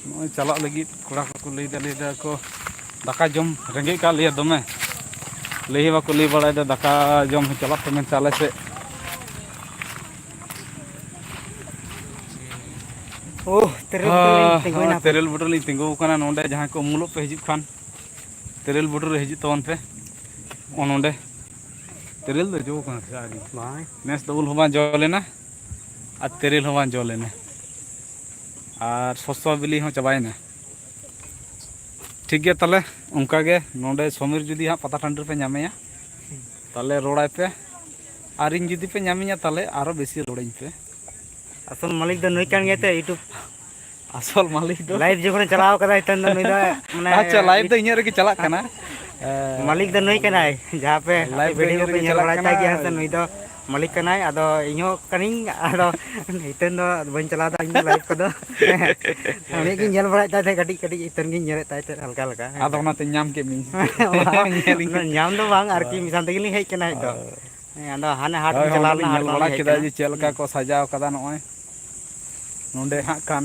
ᱱᱚᱜᱼᱚᱭ ᱪᱟᱞᱟᱜ ᱞᱟᱹᱜᱤᱫ ᱠᱚᱲᱟ ᱠᱚᱠᱚ ᱞᱟᱹᱭᱫᱟ, ᱞᱟᱹᱭᱫᱟ ᱠᱚ ᱫᱟᱠᱟ ᱡᱚᱢ ᱨᱮᱸᱜᱮᱡ ᱠᱟᱜ ᱞᱮᱭᱟ ᱫᱚᱢᱮ᱾ ᱞᱟᱹᱭ ᱦᱚᱸ ᱵᱟᱠᱚ ᱞᱟᱹᱭ ᱵᱟᱲᱟᱭᱮᱫᱟ ᱫᱟᱠᱟ ᱡᱚᱢ ᱪᱟᱞᱟᱜ ᱯᱮ ᱢᱮᱱᱛᱮ ᱟᱞᱮ ᱥᱮᱫ᱾ ᱳᱦ, ᱛᱮᱨᱮᱞ ᱵᱩᱴᱟᱹ ᱨᱮᱞᱤᱧ ᱦᱮᱸ, ᱛᱤᱸᱜᱩᱭᱮᱱᱟ ᱦᱮᱸ, ᱦᱟᱯᱮ᱾ ᱛᱮᱨᱮᱞ ᱵᱩᱴᱟᱹ ᱨᱮᱞᱤᱧ ᱛᱤᱸᱜᱩ ᱟᱠᱟᱱᱟ ᱱᱚᱰᱮ, ᱡᱟᱦᱟᱸᱭ ᱠᱚ ᱩᱢᱩᱞᱚᱜ ᱯᱮ ᱦᱤᱡᱩᱜ ᱠᱷᱟᱱ᱾ ᱛᱮᱨᱮᱞ ᱵᱩᱴᱟᱹ ᱨᱮ ᱦᱤᱡᱩᱜ ᱛᱟᱵᱚᱱ ᱯᱮ᱾ ᱱᱚᱜᱼᱚ ᱱᱚᱰᱮ᱾ ᱛᱮᱨᱮᱞ ᱫᱚ ᱡᱚ ᱠᱟᱱᱟ ᱥᱮ ᱟᱹᱣᱨᱤ? ᱵᱟᱝ᱾ ᱱᱮᱥ ᱫᱚ ᱩᱞ ᱦᱚᱸ ᱵᱟᱝ ᱡᱚ ᱞᱮᱱᱟ ᱟᱨ ᱛᱮᱨᱮᱞ ᱦᱚᱸ ᱵᱟᱝ ᱡᱚ ᱞᱮᱱᱟ ᱟᱨ ᱥᱚᱥᱚ ᱵᱤᱞᱤ ᱦᱚᱸ ᱪᱟᱵᱟᱭᱮᱱᱟ᱾ ᱴᱷᱤᱠ ᱜᱮᱭᱟ, ᱛᱟᱦᱞᱮ ᱚᱱᱠᱟ ᱜᱮ ᱱᱚᱰᱮ ᱥᱚᱢᱤᱨ ᱡᱩᱫᱤ ᱦᱟᱸᱜ ᱯᱟᱛᱟ ᱴᱟᱺᱰᱤ ᱨᱮᱯᱮ ᱧᱟᱢᱮᱭᱟ, ᱛᱟᱦᱞᱮ ᱨᱚᱲᱟᱭ ᱯᱮ, ᱟᱨ ᱤᱧ ᱡᱩᱫᱤ ᱯᱮ ᱧᱟᱢᱤᱧᱟ, ᱛᱟᱦᱞᱮ ᱟᱨᱚ ᱵᱮᱥᱤ ᱨᱚᱲᱟᱹᱧ ᱯᱮ᱾ ᱟᱥᱚᱞ ᱢᱟᱹᱞᱤᱠ ᱫᱚ ᱱᱩᱭ ᱠᱟᱱ ᱜᱮᱭᱟ ᱛᱚ, YouTube᱾ ᱟᱥᱚᱞ ᱢᱟᱹᱞᱤᱠ ᱫᱚ live ᱡᱚᱠᱷᱚᱱᱮ ᱪᱟᱞᱟᱣ ᱠᱟᱫᱟ, ᱱᱤᱛᱚᱝ ᱫᱚ ᱱᱩᱭ ᱫᱚ, ᱢᱟᱱᱮ, ᱟᱪᱪᱷᱟ, live ᱫᱚ ᱤᱧᱟᱹᱜ ᱨᱮᱜᱮ ᱪᱟᱞᱟᱜ ᱠᱟᱱᱟ᱾ ᱢᱟᱹᱞᱤᱠ ᱫᱚ ᱱᱩᱭ ᱠᱟᱱᱟᱭ, ᱡᱟᱦᱟᱸ ᱯᱮ live ᱫᱚ video ᱤᱧᱟᱹᱜ ᱠᱚᱯᱮ ᱨᱮᱜᱮ ᱧᱮᱞ ᱪᱟᱞᱟᱜ ᱵᱟᱲᱟᱭ ᱠᱟᱱᱟ᱾ ᱛᱟᱭ ᱜᱮᱭᱟ ᱥᱮ, ᱱᱩᱭ ᱫᱚ ᱢᱟᱹᱞᱤᱠ ᱠᱟᱱᱟᱭ, ᱟᱫᱚ ᱤᱧ ᱦᱚᱸ ᱠᱟᱹᱱᱟᱹᱧ, ᱟᱫᱚ ᱦᱤᱛᱟᱹᱱ ᱫᱚ ᱵᱟᱹᱧ ᱪᱟᱞᱟᱣ ᱫᱟ ᱤᱧ ᱫᱚ ᱞᱟᱭᱤᱵᱷ ᱠᱚᱫᱚ᱾ ᱩᱱᱤ ᱜᱤᱧ ᱧᱮᱞ ᱵᱟᱲᱟᱭᱮᱫ ᱛᱟᱭ ᱛᱟᱦᱮᱸᱫ, ᱠᱟᱹᱴᱤᱡ ᱠᱟᱹᱴᱤᱡ ᱦᱤᱛᱟᱹᱱ ᱜᱤᱧ ᱧᱮᱞᱮᱫ ᱛᱟᱭ ᱛᱟᱦᱮᱸᱫ ᱦᱟᱞᱠᱟ ᱦᱟᱞᱠᱟ, ᱦᱮᱸ ᱟᱫᱚ ᱥᱮ? ᱚᱱᱟᱛᱮ ᱧᱟᱢ ᱠᱮᱫ ᱢᱤᱭᱟᱹᱧ᱾ ᱧᱮᱞᱤᱧ ᱠᱟᱱᱟ᱾ ᱧᱟᱢ ᱫᱚ ᱵᱟᱝ ᱟᱨᱠᱤ, ᱦᱳᱭ᱾ ᱢᱤᱫ ᱥᱟᱶ ᱛᱮᱜᱮ ᱞᱤᱧ ᱦᱮᱡ ᱠᱟᱱᱟ ᱦᱮᱡ ᱫᱚ᱾ ᱦᱳᱭ᱾ ᱦᱮᱸ, ᱟᱫᱚ ᱦᱟᱱᱮ ᱦᱟᱴ ᱦᱳᱭ, ᱞᱤᱧ ᱪᱟᱞᱟᱣ ᱚᱸᱰᱮᱞᱤᱧ ᱞᱮᱱᱟ, ᱦᱟᱴ ᱧᱮᱞ ᱠᱷᱚᱱ ᱵᱟᱲᱟ ᱞᱤᱧ ᱦᱮᱡ ᱠᱮᱫᱟ ᱠᱟᱱᱟ᱾ ᱡᱮ ᱪᱮᱫ ᱞᱮᱠᱟ ᱦᱩᱸ᱾ ᱠᱚ ᱥᱟᱡᱟᱣ ᱠᱟᱫᱟ ᱱᱚᱜᱼᱚᱭ ᱱᱚᱸᱰᱮ ᱦᱟᱸᱜ ᱠᱷᱟᱱ᱾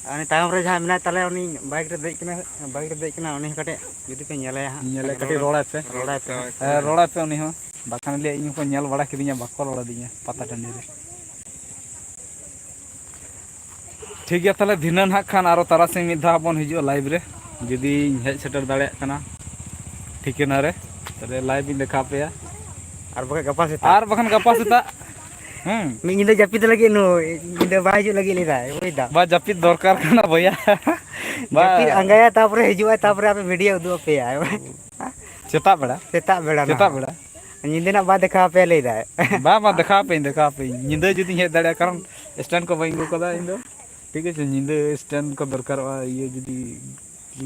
ᱟᱨ ᱩᱱᱤ ᱛᱟᱭᱚᱢ ᱨᱮ ᱡᱟᱦᱟᱸᱭ ᱢᱮᱱᱟᱭ ᱛᱟᱞᱮᱭᱟ, ᱩᱱᱤ ᱵᱟᱭᱤᱠ ᱨᱮ ᱫᱮᱡ ᱠᱟᱱᱟᱭ, ᱵᱟᱭᱤᱠ ᱨᱮ ᱫᱮᱡ ᱠᱟᱱᱟᱭ, ᱩᱱᱤ ᱦᱚᱸ ᱠᱟᱹᱴᱤᱡ ᱡᱩᱫᱤ ᱯᱮ ᱧᱮᱞᱮᱭᱟ ᱦᱟᱸᱜ, ᱧᱮᱞᱮ ᱠᱟᱹᱴᱤᱡ ᱨᱚᱲ ᱨᱚᱲᱟᱭ ᱯᱮ᱾ ᱨᱚᱲᱟᱭ ᱯᱮ ᱦᱟᱸᱜ᱾ ᱦᱮᱸ, ᱨᱚᱲᱟᱭ ᱯᱮ ᱩᱱᱤ ᱦᱚᱸ᱾ ᱵᱟᱠᱷᱟᱱ ᱞᱟᱹᱭᱟ ᱤᱧ ᱦᱚᱸᱠᱚ ᱧᱮᱞ ᱵᱟᱲᱟ ᱠᱤᱫᱤᱧᱟ, ᱵᱟᱠᱚ ᱨᱚᱲ ᱟᱹᱫᱤᱧᱟ ᱯᱟᱛᱟ ᱴᱟᱺᱰᱤ ᱨᱮ᱾ ᱴᱷᱤᱠ ᱜᱮᱭᱟ, ᱛᱟᱦᱚᱞᱮ ᱫᱷᱤᱱᱟᱹᱱ ᱦᱟᱸᱜ ᱠᱷᱟᱱ ᱟᱨᱚ ᱛᱟᱨᱟᱥᱤᱧ ᱢᱤᱫ ᱫᱷᱟᱣ ᱵᱚᱱ ᱦᱤᱡᱩᱜᱼᱟ ᱞᱟᱭᱤᱵᱷ ᱨᱮ, ᱡᱩᱫᱤᱧ ᱦᱮᱡ ᱥᱮᱴᱮᱨ ᱫᱟᱲᱮᱭᱟᱜ ᱠᱟᱱᱟ ᱴᱷᱤᱠᱟᱹᱱᱟ ᱨᱮ, ᱛᱟᱦᱚᱞᱮ ᱞᱟᱭᱤᱵᱷ ᱤᱧ ᱫᱮᱠᱷᱟᱣ ᱯᱮᱭᱟ᱾ ᱟᱨ ᱵᱟᱠᱷᱟᱱ ᱜᱟᱯᱟ ᱥᱮᱛᱟᱜ᱾ ᱟᱨ ᱵᱟᱠᱷᱟᱱ ᱜᱟᱯᱟ ᱥᱮᱛᱟᱜ᱾ ᱦᱮᱸ᱾ ᱢᱤᱫ ᱧᱤᱫᱟᱹ ᱡᱟᱹᱯᱤᱫ ᱞᱟᱹᱜᱤᱫ ᱱᱩᱭ, ᱧᱤᱫᱟᱹ ᱵᱟᱭ ᱦᱤᱡᱩᱜ ᱞᱟᱹᱜᱤᱫ ᱞᱟᱹᱭ ᱫᱟᱭ, ᱵᱩᱡᱽ ᱫᱟᱢ᱾ ᱵᱟ, ᱡᱟᱹᱯᱤᱫ ᱫᱚᱨᱠᱟᱨ ᱠᱟᱱᱟ ᱵᱚᱭᱦᱟ᱾ ᱵᱟ᱾ ᱡᱟᱹᱯᱤᱫ ᱟᱸᱜᱟᱭᱟ, ᱛᱟᱯᱚᱨᱮ ᱦᱤᱡᱩᱜᱼᱟᱭ, ᱛᱟᱯᱚᱨᱮ ᱟᱯᱮ ᱵᱷᱤᱰᱤᱭᱳ ᱩᱫᱩᱜ ᱟᱯᱮᱭᱟᱭ᱾ ᱥᱮᱛᱟᱜ ᱵᱮᱲᱟ? ᱥᱮᱛᱟᱜ ᱵᱮᱲᱟ ᱥᱮᱛᱟᱜ ᱱᱟᱦᱟᱜ᱾ ᱵᱮᱲᱟ? ᱧᱤᱫᱟᱹ ᱱᱟᱜ ᱵᱟᱭ ᱫᱮᱠᱷᱟᱣ ᱟᱯᱮᱭᱟ ᱞᱟᱹᱭ ᱫᱟᱭ᱾ ᱵᱟ, ᱵᱟ, ᱫᱮᱠᱷᱟᱣ ᱟᱯᱮᱭᱟᱹᱧ, ᱫᱮᱠᱷᱟᱣ ᱟᱯᱮᱭᱟᱹᱧ᱾ ᱧᱤᱫᱟᱹ ᱡᱩᱫᱤᱧ ᱦᱮᱡ ᱫᱟᱲᱮᱭᱟᱜᱼᱟ, ᱠᱟᱨᱚᱱ stand ᱠᱚ ᱵᱟᱹᱧ ᱟᱹᱜᱩ ᱠᱟᱫᱟ ᱤᱧ ᱫᱚ᱾ ᱴᱷᱤᱠ ᱟᱪᱷᱮ, ᱧᱤᱫᱟᱹ stand ᱠᱚ ᱫᱚᱨᱠᱟᱨᱚᱜᱼᱟ, ᱤᱭᱟᱹ ᱡᱩᱫᱤ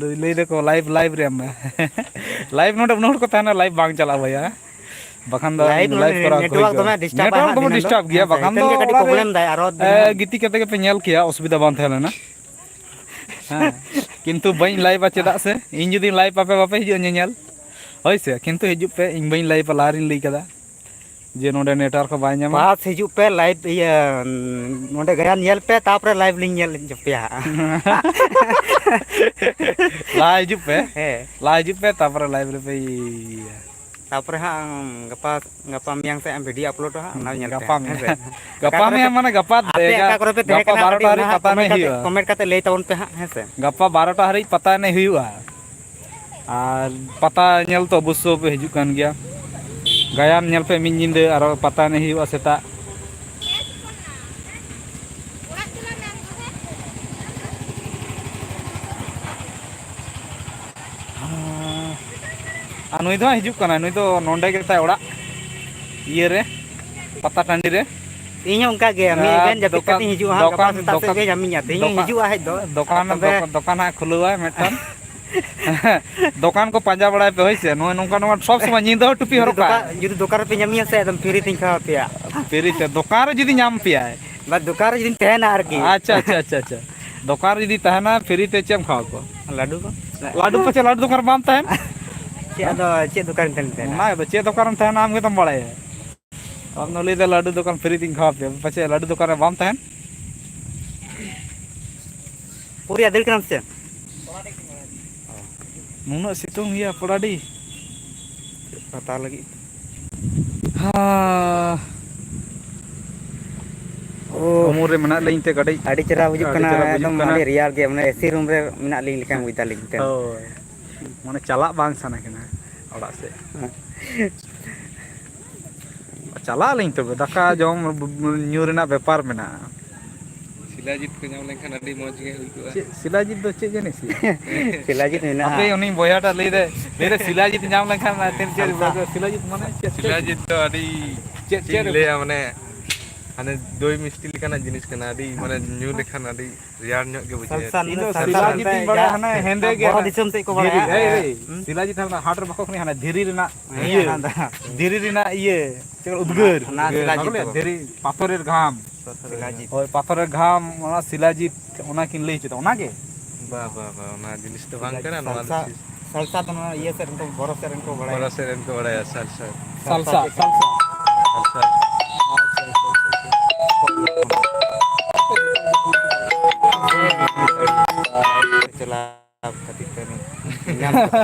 ᱞᱟᱹᱭ, ᱞᱟᱹᱭ ᱫᱟᱠᱚ live, live ᱨᱮ ᱮᱢ ᱢᱮ᱾ Live ᱱᱚᱰᱮ ᱩᱱᱟᱹᱜ ᱦᱚᱲ ᱠᱚ ᱛᱟᱦᱮᱱᱟ, live ᱵᱟᱝ ᱪᱟᱞᱟᱜᱼᱟ ᱵᱚᱭᱦᱟ᱾ ᱵᱟᱠᱷᱟᱱ ᱫᱚ live ᱤᱧ ᱱᱚᱰᱮ live ᱠᱚᱨᱟᱣ ᱠᱚ network ᱦᱤᱡᱩᱜᱼᱟ᱾ ᱫᱚᱢᱮ disturb ᱟᱭ network ᱦᱟᱸᱜ ᱫᱚᱢᱮ ᱫᱷᱤᱱᱟᱹᱱ ᱫᱚ᱾ Disturb ᱜᱮᱭᱟ, ᱦᱮᱸ ᱥᱮ, ᱵᱟᱠᱷᱟᱱ ᱦᱤᱛᱟᱹᱱ ᱫᱚ ᱜᱮ ᱠᱟᱹᱴᱤᱡ ᱚᱲᱟᱜ ᱨᱮ, problem ᱫᱟᱭ, ᱟᱨᱚ ᱮ, ᱫᱷᱤᱱᱟᱹᱱ ᱜᱤᱛᱤᱡ ᱠᱟᱛᱮ ᱜᱮᱯᱮ ᱧᱮᱞ ᱠᱮᱭᱟ, ᱚᱥᱩᱵᱤᱫᱷᱟ ᱵᱟᱝ ᱛᱟᱦᱮᱸ ᱞᱮᱱᱟ᱾ ᱦᱮᱸ, ᱠᱤᱱᱛᱩ ᱵᱟᱹᱧ live ᱟ, ᱪᱮᱫᱟᱜ ᱥᱮ ᱤᱧ ᱡᱩᱫᱤᱧ live ᱟ, ᱟᱯᱮ ᱵᱟᱯᱮ ᱦᱤᱡᱩᱜᱼᱟ ᱧᱮᱧᱮᱞ᱾ ᱦᱳᱭ ᱥᱮ, ᱠᱤᱱᱛᱩ ᱦᱤᱡᱩᱜ ᱯᱮ, ᱤᱧ ᱵᱟᱹᱧ live ᱟ, ᱞᱟᱦᱟ ᱨᱤᱧ ᱞᱟᱹᱭ ᱠᱟᱫᱟ ᱡᱮ ᱱᱚᱰᱮ network ᱦᱚᱸ ᱵᱟᱭ ᱧᱟᱢᱟ᱾ First ᱦᱤᱡᱩᱜ ᱯᱮ, live, ᱤᱭᱟᱹ, ᱱᱚᱰᱮ ᱜᱟᱭᱟᱱ ᱧᱮᱞ ᱯᱮ, ᱛᱟᱯᱚᱨᱮ live ᱞᱤᱧ ᱧᱮᱞ ᱦᱚᱪᱚ ᱯᱮᱭᱟ ᱦᱟᱸᱜ᱾ ᱞᱟᱦᱟ ᱦᱤᱡᱩᱜ ᱯᱮ, ᱦᱮᱸ᱾ ᱞᱟᱦᱟ ᱦᱤᱡᱩᱜ ᱯᱮ, ᱛᱟᱯᱚᱨᱮ live ᱨᱮᱯᱮ ᱤᱭᱟᱹᱭᱟ᱾ ᱛᱟᱯᱚᱨᱮ ᱦᱟᱸᱜ ᱜᱟᱯᱟ, ᱜᱟᱯᱟ ᱢᱮᱭᱟᱝ ᱥᱮᱫ ᱦᱟᱸᱜ video upload ᱦᱟᱸᱜ, ᱚᱱᱟ ᱧᱮᱞ ᱯᱮ ᱜᱟᱯᱟ ᱦᱟᱸᱜ, ᱦᱮᱸ ᱢᱮᱭᱟᱝ᱾ ᱥᱮ? ᱜᱟᱯᱟ ᱚᱠᱟ ᱠᱚᱨᱮ ᱢᱮᱭᱟᱝ ᱯᱮ, ᱢᱟᱱᱮ ᱜᱟᱯᱟ ᱟᱯᱮ ᱫᱮᱜᱟ-, ᱚᱠᱟ ᱠᱚᱨᱮ ᱯᱮ ᱛᱟᱦᱮᱸ ᱜᱟᱯᱟ ᱠᱟᱱᱟ, ᱵᱟᱨᱚᱴᱟ ᱠᱟᱹᱴᱤᱡ ᱦᱟᱹᱨᱤᱡ ᱱᱟᱦᱟᱜ ᱯᱟᱛᱟ comment ᱮᱱᱮᱡ ᱠᱟᱛᱮ, ᱦᱩᱭᱩᱜᱼᱟ᱾ Comment ᱠᱟᱛᱮ ᱞᱟᱹᱭ ᱛᱟᱵᱚᱱ ᱯᱮ ᱦᱟᱸᱜ, ᱦᱮᱸ ᱥᱮ? ᱜᱟᱯᱟ ᱵᱟᱨᱚᱴᱟ ᱦᱟᱹᱨᱤᱡ ᱯᱟᱛᱟ ᱮᱱᱮᱡ ᱦᱩᱭᱩᱜᱼᱟ᱾ ᱟᱨ ᱯᱟᱛᱟ ᱧᱮᱞ ᱛᱚ ᱚᱵᱚᱥᱥᱳ ᱯᱮ ᱦᱤᱡᱩᱜ ᱠᱟᱱ ᱜᱮᱭᱟ᱾ ᱜᱟᱭᱟᱱ ᱧᱮᱞ ᱯᱮ ᱢᱤᱫ ᱧᱤᱫᱟᱹ, ᱟᱨᱚ ᱯᱟᱛᱟ ᱮᱱᱮᱡ ᱦᱩᱭᱩᱜᱼᱟ ᱥᱮᱛᱟᱜ᱾ ᱟᱨ ᱱᱩᱭ ᱫᱚ ᱦᱟᱸᱜ ᱦᱤᱡᱩᱜ ᱠᱟᱱᱟᱭ, ᱱᱩᱭ ᱫᱚ ᱱᱚᱸᱰᱮ ᱜᱮ ᱛᱟᱭ ᱚᱲᱟᱜ, ᱤᱭᱟᱹ ᱨᱮ, ᱯᱟᱛᱟ ᱴᱟᱺᱰᱤ ᱨᱮ᱾ ᱤᱧ ᱦᱚᱸ ᱚᱱᱠᱟ ᱜᱮ, ᱢᱤᱫ ᱟᱨ ᱮᱵᱷᱮᱱ ᱡᱟᱹᱯᱤᱫ ᱫᱚᱠᱟᱱ, ᱠᱟᱛᱮᱧ ᱦᱤᱡᱩᱜᱼᱟ ᱦᱟᱸᱜ, ᱜᱟᱯᱟ ᱫᱚᱠᱟᱱ, ᱥᱮᱛᱟᱜ ᱥᱮᱫ ᱫᱚᱠᱟᱱ, ᱜᱮ ᱧᱟᱢᱤᱧᱟ, ᱛᱮᱦᱮᱧ ᱦᱚᱸᱧ ᱫᱚᱠᱟᱱ, ᱦᱤᱡᱩᱜᱼᱟ ᱦᱮᱡ ᱫᱚ᱾ ᱫᱚᱠᱟᱱ, ᱟᱨ ᱛᱚᱵᱮ ᱫᱚᱠᱟᱱ, ᱫᱚᱠᱟᱱ ᱦᱟᱸᱜ ᱠᱷᱩᱞᱟᱹᱣᱟᱭ ᱢᱤᱫᱴᱟᱝ᱾ ᱫᱚᱠᱟᱱ ᱠᱚ ᱯᱟᱸᱡᱟ ᱵᱟᱲᱟᱭ ᱯᱮ, ᱦᱳᱭ ᱥᱮ᱾ ᱱᱚᱜᱼᱚᱭ ᱱᱚᱝᱠᱟ ᱱᱚᱣᱟ ᱥᱚᱵᱽ ᱥᱚᱢᱚᱭ ᱧᱤᱫᱟᱹ ᱦᱚᱸ ᱴᱩᱯᱤ ᱡᱩᱫᱤ ᱦᱚᱨᱚᱜ ᱠᱟᱜ᱾ ᱫᱚᱠᱟᱱ, ᱡᱩᱫᱤ ᱫᱚᱠᱟᱱ ᱨᱮᱯᱮ ᱧᱟᱢᱤᱧᱟ ᱥᱮ, ᱮᱠᱫᱚᱢ ᱯᱷᱤᱨᱤ ᱛᱤᱧ ᱠᱷᱟᱣᱟ ᱯᱮᱭᱟ᱾ ᱯᱷᱤᱨᱤ ᱛᱮ ᱫᱚᱠᱟᱱ ᱨᱮ ᱡᱩᱫᱤ ᱧᱟᱢ ᱯᱮᱭᱟᱭ᱾ ᱵᱟ, ᱫᱚᱠᱟᱱ ᱨᱮ ᱡᱩᱫᱤᱧ ᱛᱟᱦᱮᱱᱟ ᱟᱨᱠᱤ᱾ ᱟᱪᱪᱷᱟ, ᱟᱪᱪᱷᱟ, ᱟᱪᱪᱷᱟ, ᱟᱪᱪᱷᱟ᱾ ᱫᱚᱠᱟᱱ ᱨᱮ ᱡᱩᱫᱤ ᱛᱟᱦᱮᱱᱟ, ᱯᱷᱤᱨᱤ ᱛᱮ ᱪᱮᱫ ᱮᱢ ᱠᱷᱟᱣᱟ ᱠᱚᱣᱟ? ᱞᱟᱹᱰᱩ ᱠᱚ᱾ ᱞᱟᱹᱰᱩ ᱯᱟᱪᱮ ᱞᱟᱹᱰᱩ ᱫᱚᱠᱟᱱ ᱨᱮ ᱵᱟᱢ ᱛᱟᱦᱮᱱ? ᱪᱮᱫ ᱟᱫᱚ, ᱪᱮᱫ ᱫᱚᱠᱟᱱ ᱨᱮᱢ ᱛᱟᱦᱮᱱᱟ? ᱚᱱᱟ ᱜᱮ ᱪᱮᱫ ᱫᱚᱠᱟᱱ ᱨᱮᱢ ᱛᱟᱦᱮᱱᱟ, ᱟᱢ ᱜᱮᱛᱚᱢ ᱵᱟᱲᱟᱭᱟ᱾ ᱟᱢ ᱫᱚ ᱞᱟᱹᱭ ᱫᱟ ᱞᱟᱹᱰᱩ ᱫᱚᱠᱟᱱ ᱯᱷᱤᱨᱤ ᱛᱤᱧ ᱠᱷᱟᱣᱟ ᱯᱮᱭᱟ, ᱯᱟᱪᱮ ᱞᱟᱹᱰᱩ ᱫᱚᱠᱟᱱ ᱨᱮ ᱵᱟᱢ ᱛᱟᱦᱮᱱ? ᱯᱩᱨᱤᱭᱟ ᱫᱟᱹᱲ ᱠᱟᱱᱟᱢ ᱥᱮ? ᱱᱩᱱᱟᱹᱜ ᱥᱤᱛᱩᱝ ᱜᱮᱭᱟ ᱯᱚᱲᱟᱰᱤ᱾ ᱦᱟᱛᱟᱣ ᱞᱟᱹᱜᱤᱫ᱾ ᱦᱟ᱾ ᱳ᱾ ᱩᱢᱩᱞ ᱨᱮ ᱢᱮᱱᱟᱜ ᱞᱤᱧ ᱛᱮ ᱠᱟᱹᱴᱤᱡ ᱟᱹᱰᱤ ᱪᱮᱦᱨᱟ ᱵᱩᱡᱩᱜ ᱟᱹᱰᱤ ᱠᱟᱱᱟ, ᱪᱮᱦᱨᱟ ᱵᱩᱡᱩᱜ ᱮᱠᱫᱚᱢ ᱠᱟᱱᱟ᱾ ᱟᱹᱰᱤ ᱨᱮᱭᱟᱲ ᱜᱮ, ᱢᱟᱱᱮ ᱮᱥᱤ ᱨᱩᱢ ᱨᱮ ᱢᱮᱱᱟᱜ ᱞᱤᱧ ᱞᱮᱠᱟ ᱵᱩᱡ ᱫᱟᱞᱤᱧ ᱱᱤᱛᱚᱝ᱾ ᱦᱳᱭ᱾ ᱢᱟᱱᱮ ᱪᱟᱞᱟᱜ ᱵᱟᱝ ᱥᱟᱱᱟ ᱠᱟᱱᱟ ᱚᱲᱟᱜ ᱥᱮᱫ᱾ ᱪᱟᱞᱟᱜ ᱟᱹᱞᱤᱧ ᱛᱚᱵᱮ, ᱫᱟᱠᱟ ᱡᱚᱢ ᱧᱩ ᱨᱮᱱᱟᱜ ᱵᱮᱯᱟᱨ ᱢᱮᱱᱟᱜᱼᱟ᱾ ᱥᱤᱞᱟᱡᱤᱛ ᱠᱚ ᱧᱟᱢ ᱞᱮᱱᱠᱷᱟᱱ ᱟᱹᱰᱤ ᱢᱚᱡᱽ ᱜᱮ ᱦᱩᱭ ᱠᱚᱜᱼᱟ᱾ ᱪᱮᱫ ᱥᱤᱞᱟᱡᱤᱛ ᱫᱚ ᱪᱮᱫ ᱡᱤᱱᱤᱥ ᱭᱟ? ᱥᱤᱞᱟᱡᱤᱛ ᱢᱮᱱᱟᱜᱼᱟ᱾ ᱦᱟᱯᱮ ᱩᱱᱤ ᱵᱚᱭᱦᱟᱴᱟᱜ ᱞᱟᱹᱭ ᱫᱟᱭ, ᱞᱟᱹᱭ ᱫᱟᱭ ᱥᱤᱞᱟᱡᱤᱛ ᱧᱟᱢ ᱞᱮᱱᱠᱷᱟᱱ ᱛᱤᱱ ᱪᱮᱫ ᱥᱟᱞᱥᱟ᱾ ᱥᱤᱞᱟᱡᱤᱛ ᱢᱟᱱᱮ ᱪᱮᱫ, ᱪᱮᱫ? ᱥᱤᱞᱟᱡᱤᱛ ᱫᱚ ᱟᱹᱰᱤ ᱪᱮᱫ, ᱪᱮᱫ ᱪᱮᱫ ᱤᱧ ᱞᱟᱹᱭᱟ, ᱢᱟᱱᱮ ᱦᱟᱱᱮ ᱫᱳᱭ ᱢᱤᱥᱴᱤ ᱞᱮᱠᱟᱱᱟᱜ ᱡᱤᱱᱤᱥ ᱠᱟᱱᱟ, ᱟᱹᱰᱤ ᱢᱟᱱᱮ ᱧᱩ ᱞᱮᱠᱷᱟᱱ ᱟᱹᱰᱤ ᱨᱮᱭᱟᱲ ᱧᱚᱜ ᱜᱮ ᱵᱩᱡᱷᱟᱹᱜᱼᱟ᱾ ᱥᱟᱞᱥᱟ, ᱤᱧ ᱫᱚ ᱥᱟᱞᱥᱟ ᱥᱤᱞᱟᱡᱤᱛ ᱢᱮᱱᱛᱮ ᱤᱧ ᱵᱟᱲᱟᱭᱟ, ᱡᱟ ᱦᱟᱱᱮ ᱦᱮᱸᱫᱮ ᱜᱮ ᱵᱚᱨᱚ ᱦᱟᱱᱮ ᱫᱤᱥᱚᱢ ᱥᱮᱫ ᱠᱚ ᱫᱷᱤᱨᱤ, ᱵᱟᱲᱟᱭᱟ᱾ ᱮᱭ, ᱮᱭ, ᱦᱩᱸ? ᱥᱤᱞᱟᱡᱤᱛ ᱦᱟᱱᱟ ᱦᱟᱴ ᱨᱮ ᱵᱟᱠᱚ ᱟᱹᱠᱷᱨᱤᱧᱟ, ᱦᱟᱱᱮ ᱫᱷᱤᱨᱤ ᱨᱮᱱᱟᱜ ᱦᱮᱸ, ᱤᱭᱟᱹ, ᱦᱟᱱᱟ ᱫᱚ᱾ ᱫᱷᱤᱨᱤ ᱨᱮᱱᱟᱜ ᱤᱭᱟᱹ, ᱪᱮᱫ ᱠᱚ ᱩᱫᱽᱜᱟᱹᱨ᱾ ᱚᱱᱟ ᱩᱫᱽᱜᱟᱹᱨ, ᱥᱤᱞᱟᱡᱤᱛ ᱵᱟᱠᱚ ᱞᱟᱹᱭᱟ? ᱫᱚ᱾ ᱫᱷᱤᱨᱤ, ᱯᱟᱛᱷᱚᱨᱮᱨ ᱜᱷᱟᱢ᱾ ᱥᱤᱞᱟᱡᱤᱛ᱾ ᱦᱳᱭ, ᱯᱟᱛᱷᱚᱨᱮᱨ ᱜᱷᱟᱢ, ᱚᱱᱟ ᱥᱤᱞᱟᱡᱤᱛ, ᱚᱱᱟ ᱠᱤᱱ ᱞᱟᱹᱭ ᱦᱚᱪᱚᱭᱮᱫᱟ, ᱚᱱᱟ ᱜᱮ? ᱵᱟ, ᱵᱟ, ᱵᱟ, ᱚᱱᱟ ᱡᱤᱱᱤᱥ ᱫᱚ ᱵᱟᱝ ᱠᱟᱱᱟ, ᱱᱚᱣᱟ ᱫᱚ ᱥᱟᱞᱥᱟ, ᱪᱮᱫ? ᱥᱟᱞᱥᱟ ᱫᱚ ᱱᱚᱣᱟ ᱤᱭᱟᱹ ᱥᱮᱫ ᱨᱮᱱ ᱠᱚ, ᱵᱚᱨᱚ ᱥᱮᱫ ᱨᱮᱱ ᱠᱚ ᱵᱟᱲᱟᱭᱟ᱾ ᱵᱚᱨᱚ ᱥᱮᱫ ᱨᱮᱱ ᱠᱚ ᱵᱟᱲᱟᱭᱟ, ᱥᱟᱞᱥᱟ᱾ ᱥᱟᱞᱥᱟ, ᱥᱟᱞᱥᱟ᱾ ᱥᱟᱞᱥᱟ᱾ ᱟᱪᱪᱷᱟ, ᱟᱪᱪᱷᱟ, ᱟᱪᱪᱷᱟ, ᱟᱪᱪᱷᱟ᱾ ᱪᱟᱞᱟᱣ ᱠᱷᱟᱹᱛᱤᱨ ᱛᱮ ᱧᱟᱢ ᱠᱮᱫᱟ᱾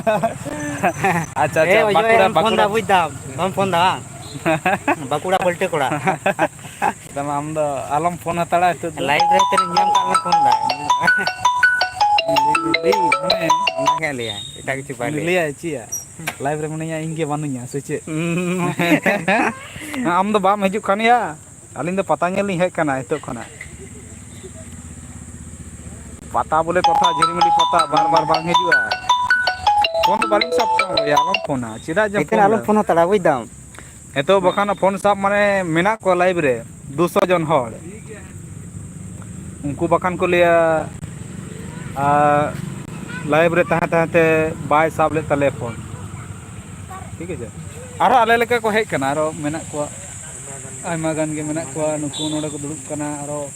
ᱟᱪᱪᱷᱟ, ᱮ, ᱟᱪᱪᱷᱟ, ᱚᱡᱚᱭ, ᱵᱟᱸᱠᱩᱲᱟ, ᱮᱢ ᱯᱷᱳᱱ ᱫᱟ, ᱵᱟᱸᱠᱩᱲᱟ᱾ ᱵᱩᱡᱽ ᱫᱟᱢ? ᱵᱟᱢ ᱯᱷᱳᱱ ᱫᱟ, ᱵᱟᱝ? ᱵᱟᱸᱠᱩᱲᱟ ᱯᱚᱞᱴᱟᱹ ᱠᱚᱲᱟ᱾ ᱟᱢ ᱫᱚ ᱟᱞᱚᱢ ᱯᱷᱳᱱ ᱦᱟᱛᱟᱲᱟ ᱱᱤᱛᱚᱜ ᱫᱚ᱾ ᱞᱟᱭᱤᱵᱷ ᱨᱮ ᱛᱤᱱᱟᱹᱜ ᱧᱟᱢ ᱠᱟᱜ ᱢᱮ, ᱯᱷᱳᱱ ᱫᱟ᱾ ᱞᱟᱹᱭ, ᱞᱟᱹᱭ, ᱢᱟᱱᱮ, ᱚᱱᱟ ᱜᱮ ᱞᱟᱹᱭᱟ, ᱮᱴᱟᱜ ᱠᱤᱪᱷᱩ ᱵᱟᱭ ᱩᱱᱤ ᱞᱟᱹᱭᱟ᱾ ᱞᱟᱹᱭᱟᱭ ᱪᱮᱫ ᱭᱟ? ᱞᱟᱭᱤᱵᱷ ᱨᱮ ᱢᱤᱱᱟᱹᱧᱟ, ᱤᱧ ᱜᱮ ᱵᱟᱹᱱᱩᱧᱟ, ᱥᱮ ᱪᱮᱫ? ᱦᱩᱸ᱾ ᱟᱢ ᱫᱚ ᱵᱟᱢ ᱦᱤᱡᱩᱜ ᱠᱟᱱ ᱭᱟ? ᱟᱹᱞᱤᱧ ᱫᱚ ᱯᱟᱛᱟ ᱧᱮᱞ ᱞᱤᱧ ᱦᱮᱡ ᱠᱟᱱᱟ ᱱᱤᱛᱚᱜ ᱠᱷᱚᱱᱟᱜ᱾ ᱯᱟᱛᱟ ᱵᱚᱞᱮ ᱠᱚᱛᱷᱟ, ᱡᱷᱤᱞᱢᱤᱞᱤ ᱯᱟᱛᱟ ᱵᱟᱨ ᱵᱟᱨ ᱵᱟᱝ ᱦᱤᱡᱩᱜᱼᱟ᱾ ᱯᱷᱳᱱ ᱫᱚ ᱵᱟᱹᱞᱤᱧ ᱥᱟᱵ ᱠᱟᱜᱼᱟ, ᱟᱞᱚᱢ ᱯᱷᱳᱱᱟ, ᱪᱮᱫᱟᱜ ᱡᱮ ᱱᱤᱛᱚᱜ ᱯᱷᱳᱱ ᱟᱞᱚᱢ ᱫᱟ? ᱯᱷᱳᱱ ᱦᱟᱛᱟᱲᱟ, ᱵᱩᱡᱽ ᱫᱟᱢ᱾ ᱱᱤᱛᱚᱜ ᱵᱟᱠᱷᱟᱱ ᱯᱷᱳᱱ ᱥᱟᱵ ᱢᱟᱱᱮ ᱢᱮᱱᱟᱜ ᱠᱚᱣᱟ ᱞᱟᱭᱤᱵᱷ ᱨᱮ ᱫᱩᱥᱚ ᱡᱚᱱ ᱦᱚᱲ᱾ ᱩᱱᱠᱩ ᱵᱟᱠᱷᱟᱱ ᱠᱚ ᱞᱟᱹᱭᱟ, ᱟᱨ ᱞᱟᱭᱤᱵᱷ ᱨᱮ ᱛᱟᱦᱮᱸ ᱛᱟᱦᱮᱸ ᱛᱮ ᱵᱟᱭ ᱥᱟᱵ ᱞᱮᱫ ᱛᱟᱞᱮᱭᱟ ᱯᱷᱳᱱ᱾ ᱴᱷᱤᱠ ᱟᱪᱷᱮ, ᱟᱨᱦᱚᱸ ᱟᱞᱮ ᱞᱮᱠᱟ ᱠᱚ ᱦᱮᱡ ᱠᱟᱱᱟ, ᱟᱨᱦᱚᱸ ᱢᱮᱱᱟᱜ ᱠᱚᱣᱟ, ᱟᱭᱢᱟ ᱜᱟᱱ ᱜᱮ ᱢᱮᱱᱟᱜ ᱠᱚᱣᱟ᱾ ᱱᱩᱠᱩ ᱱᱚᱰᱮ ᱠᱚ ᱫᱩᱲᱩᱵ ᱠᱟᱱᱟ, ᱟᱨᱦᱚᱸ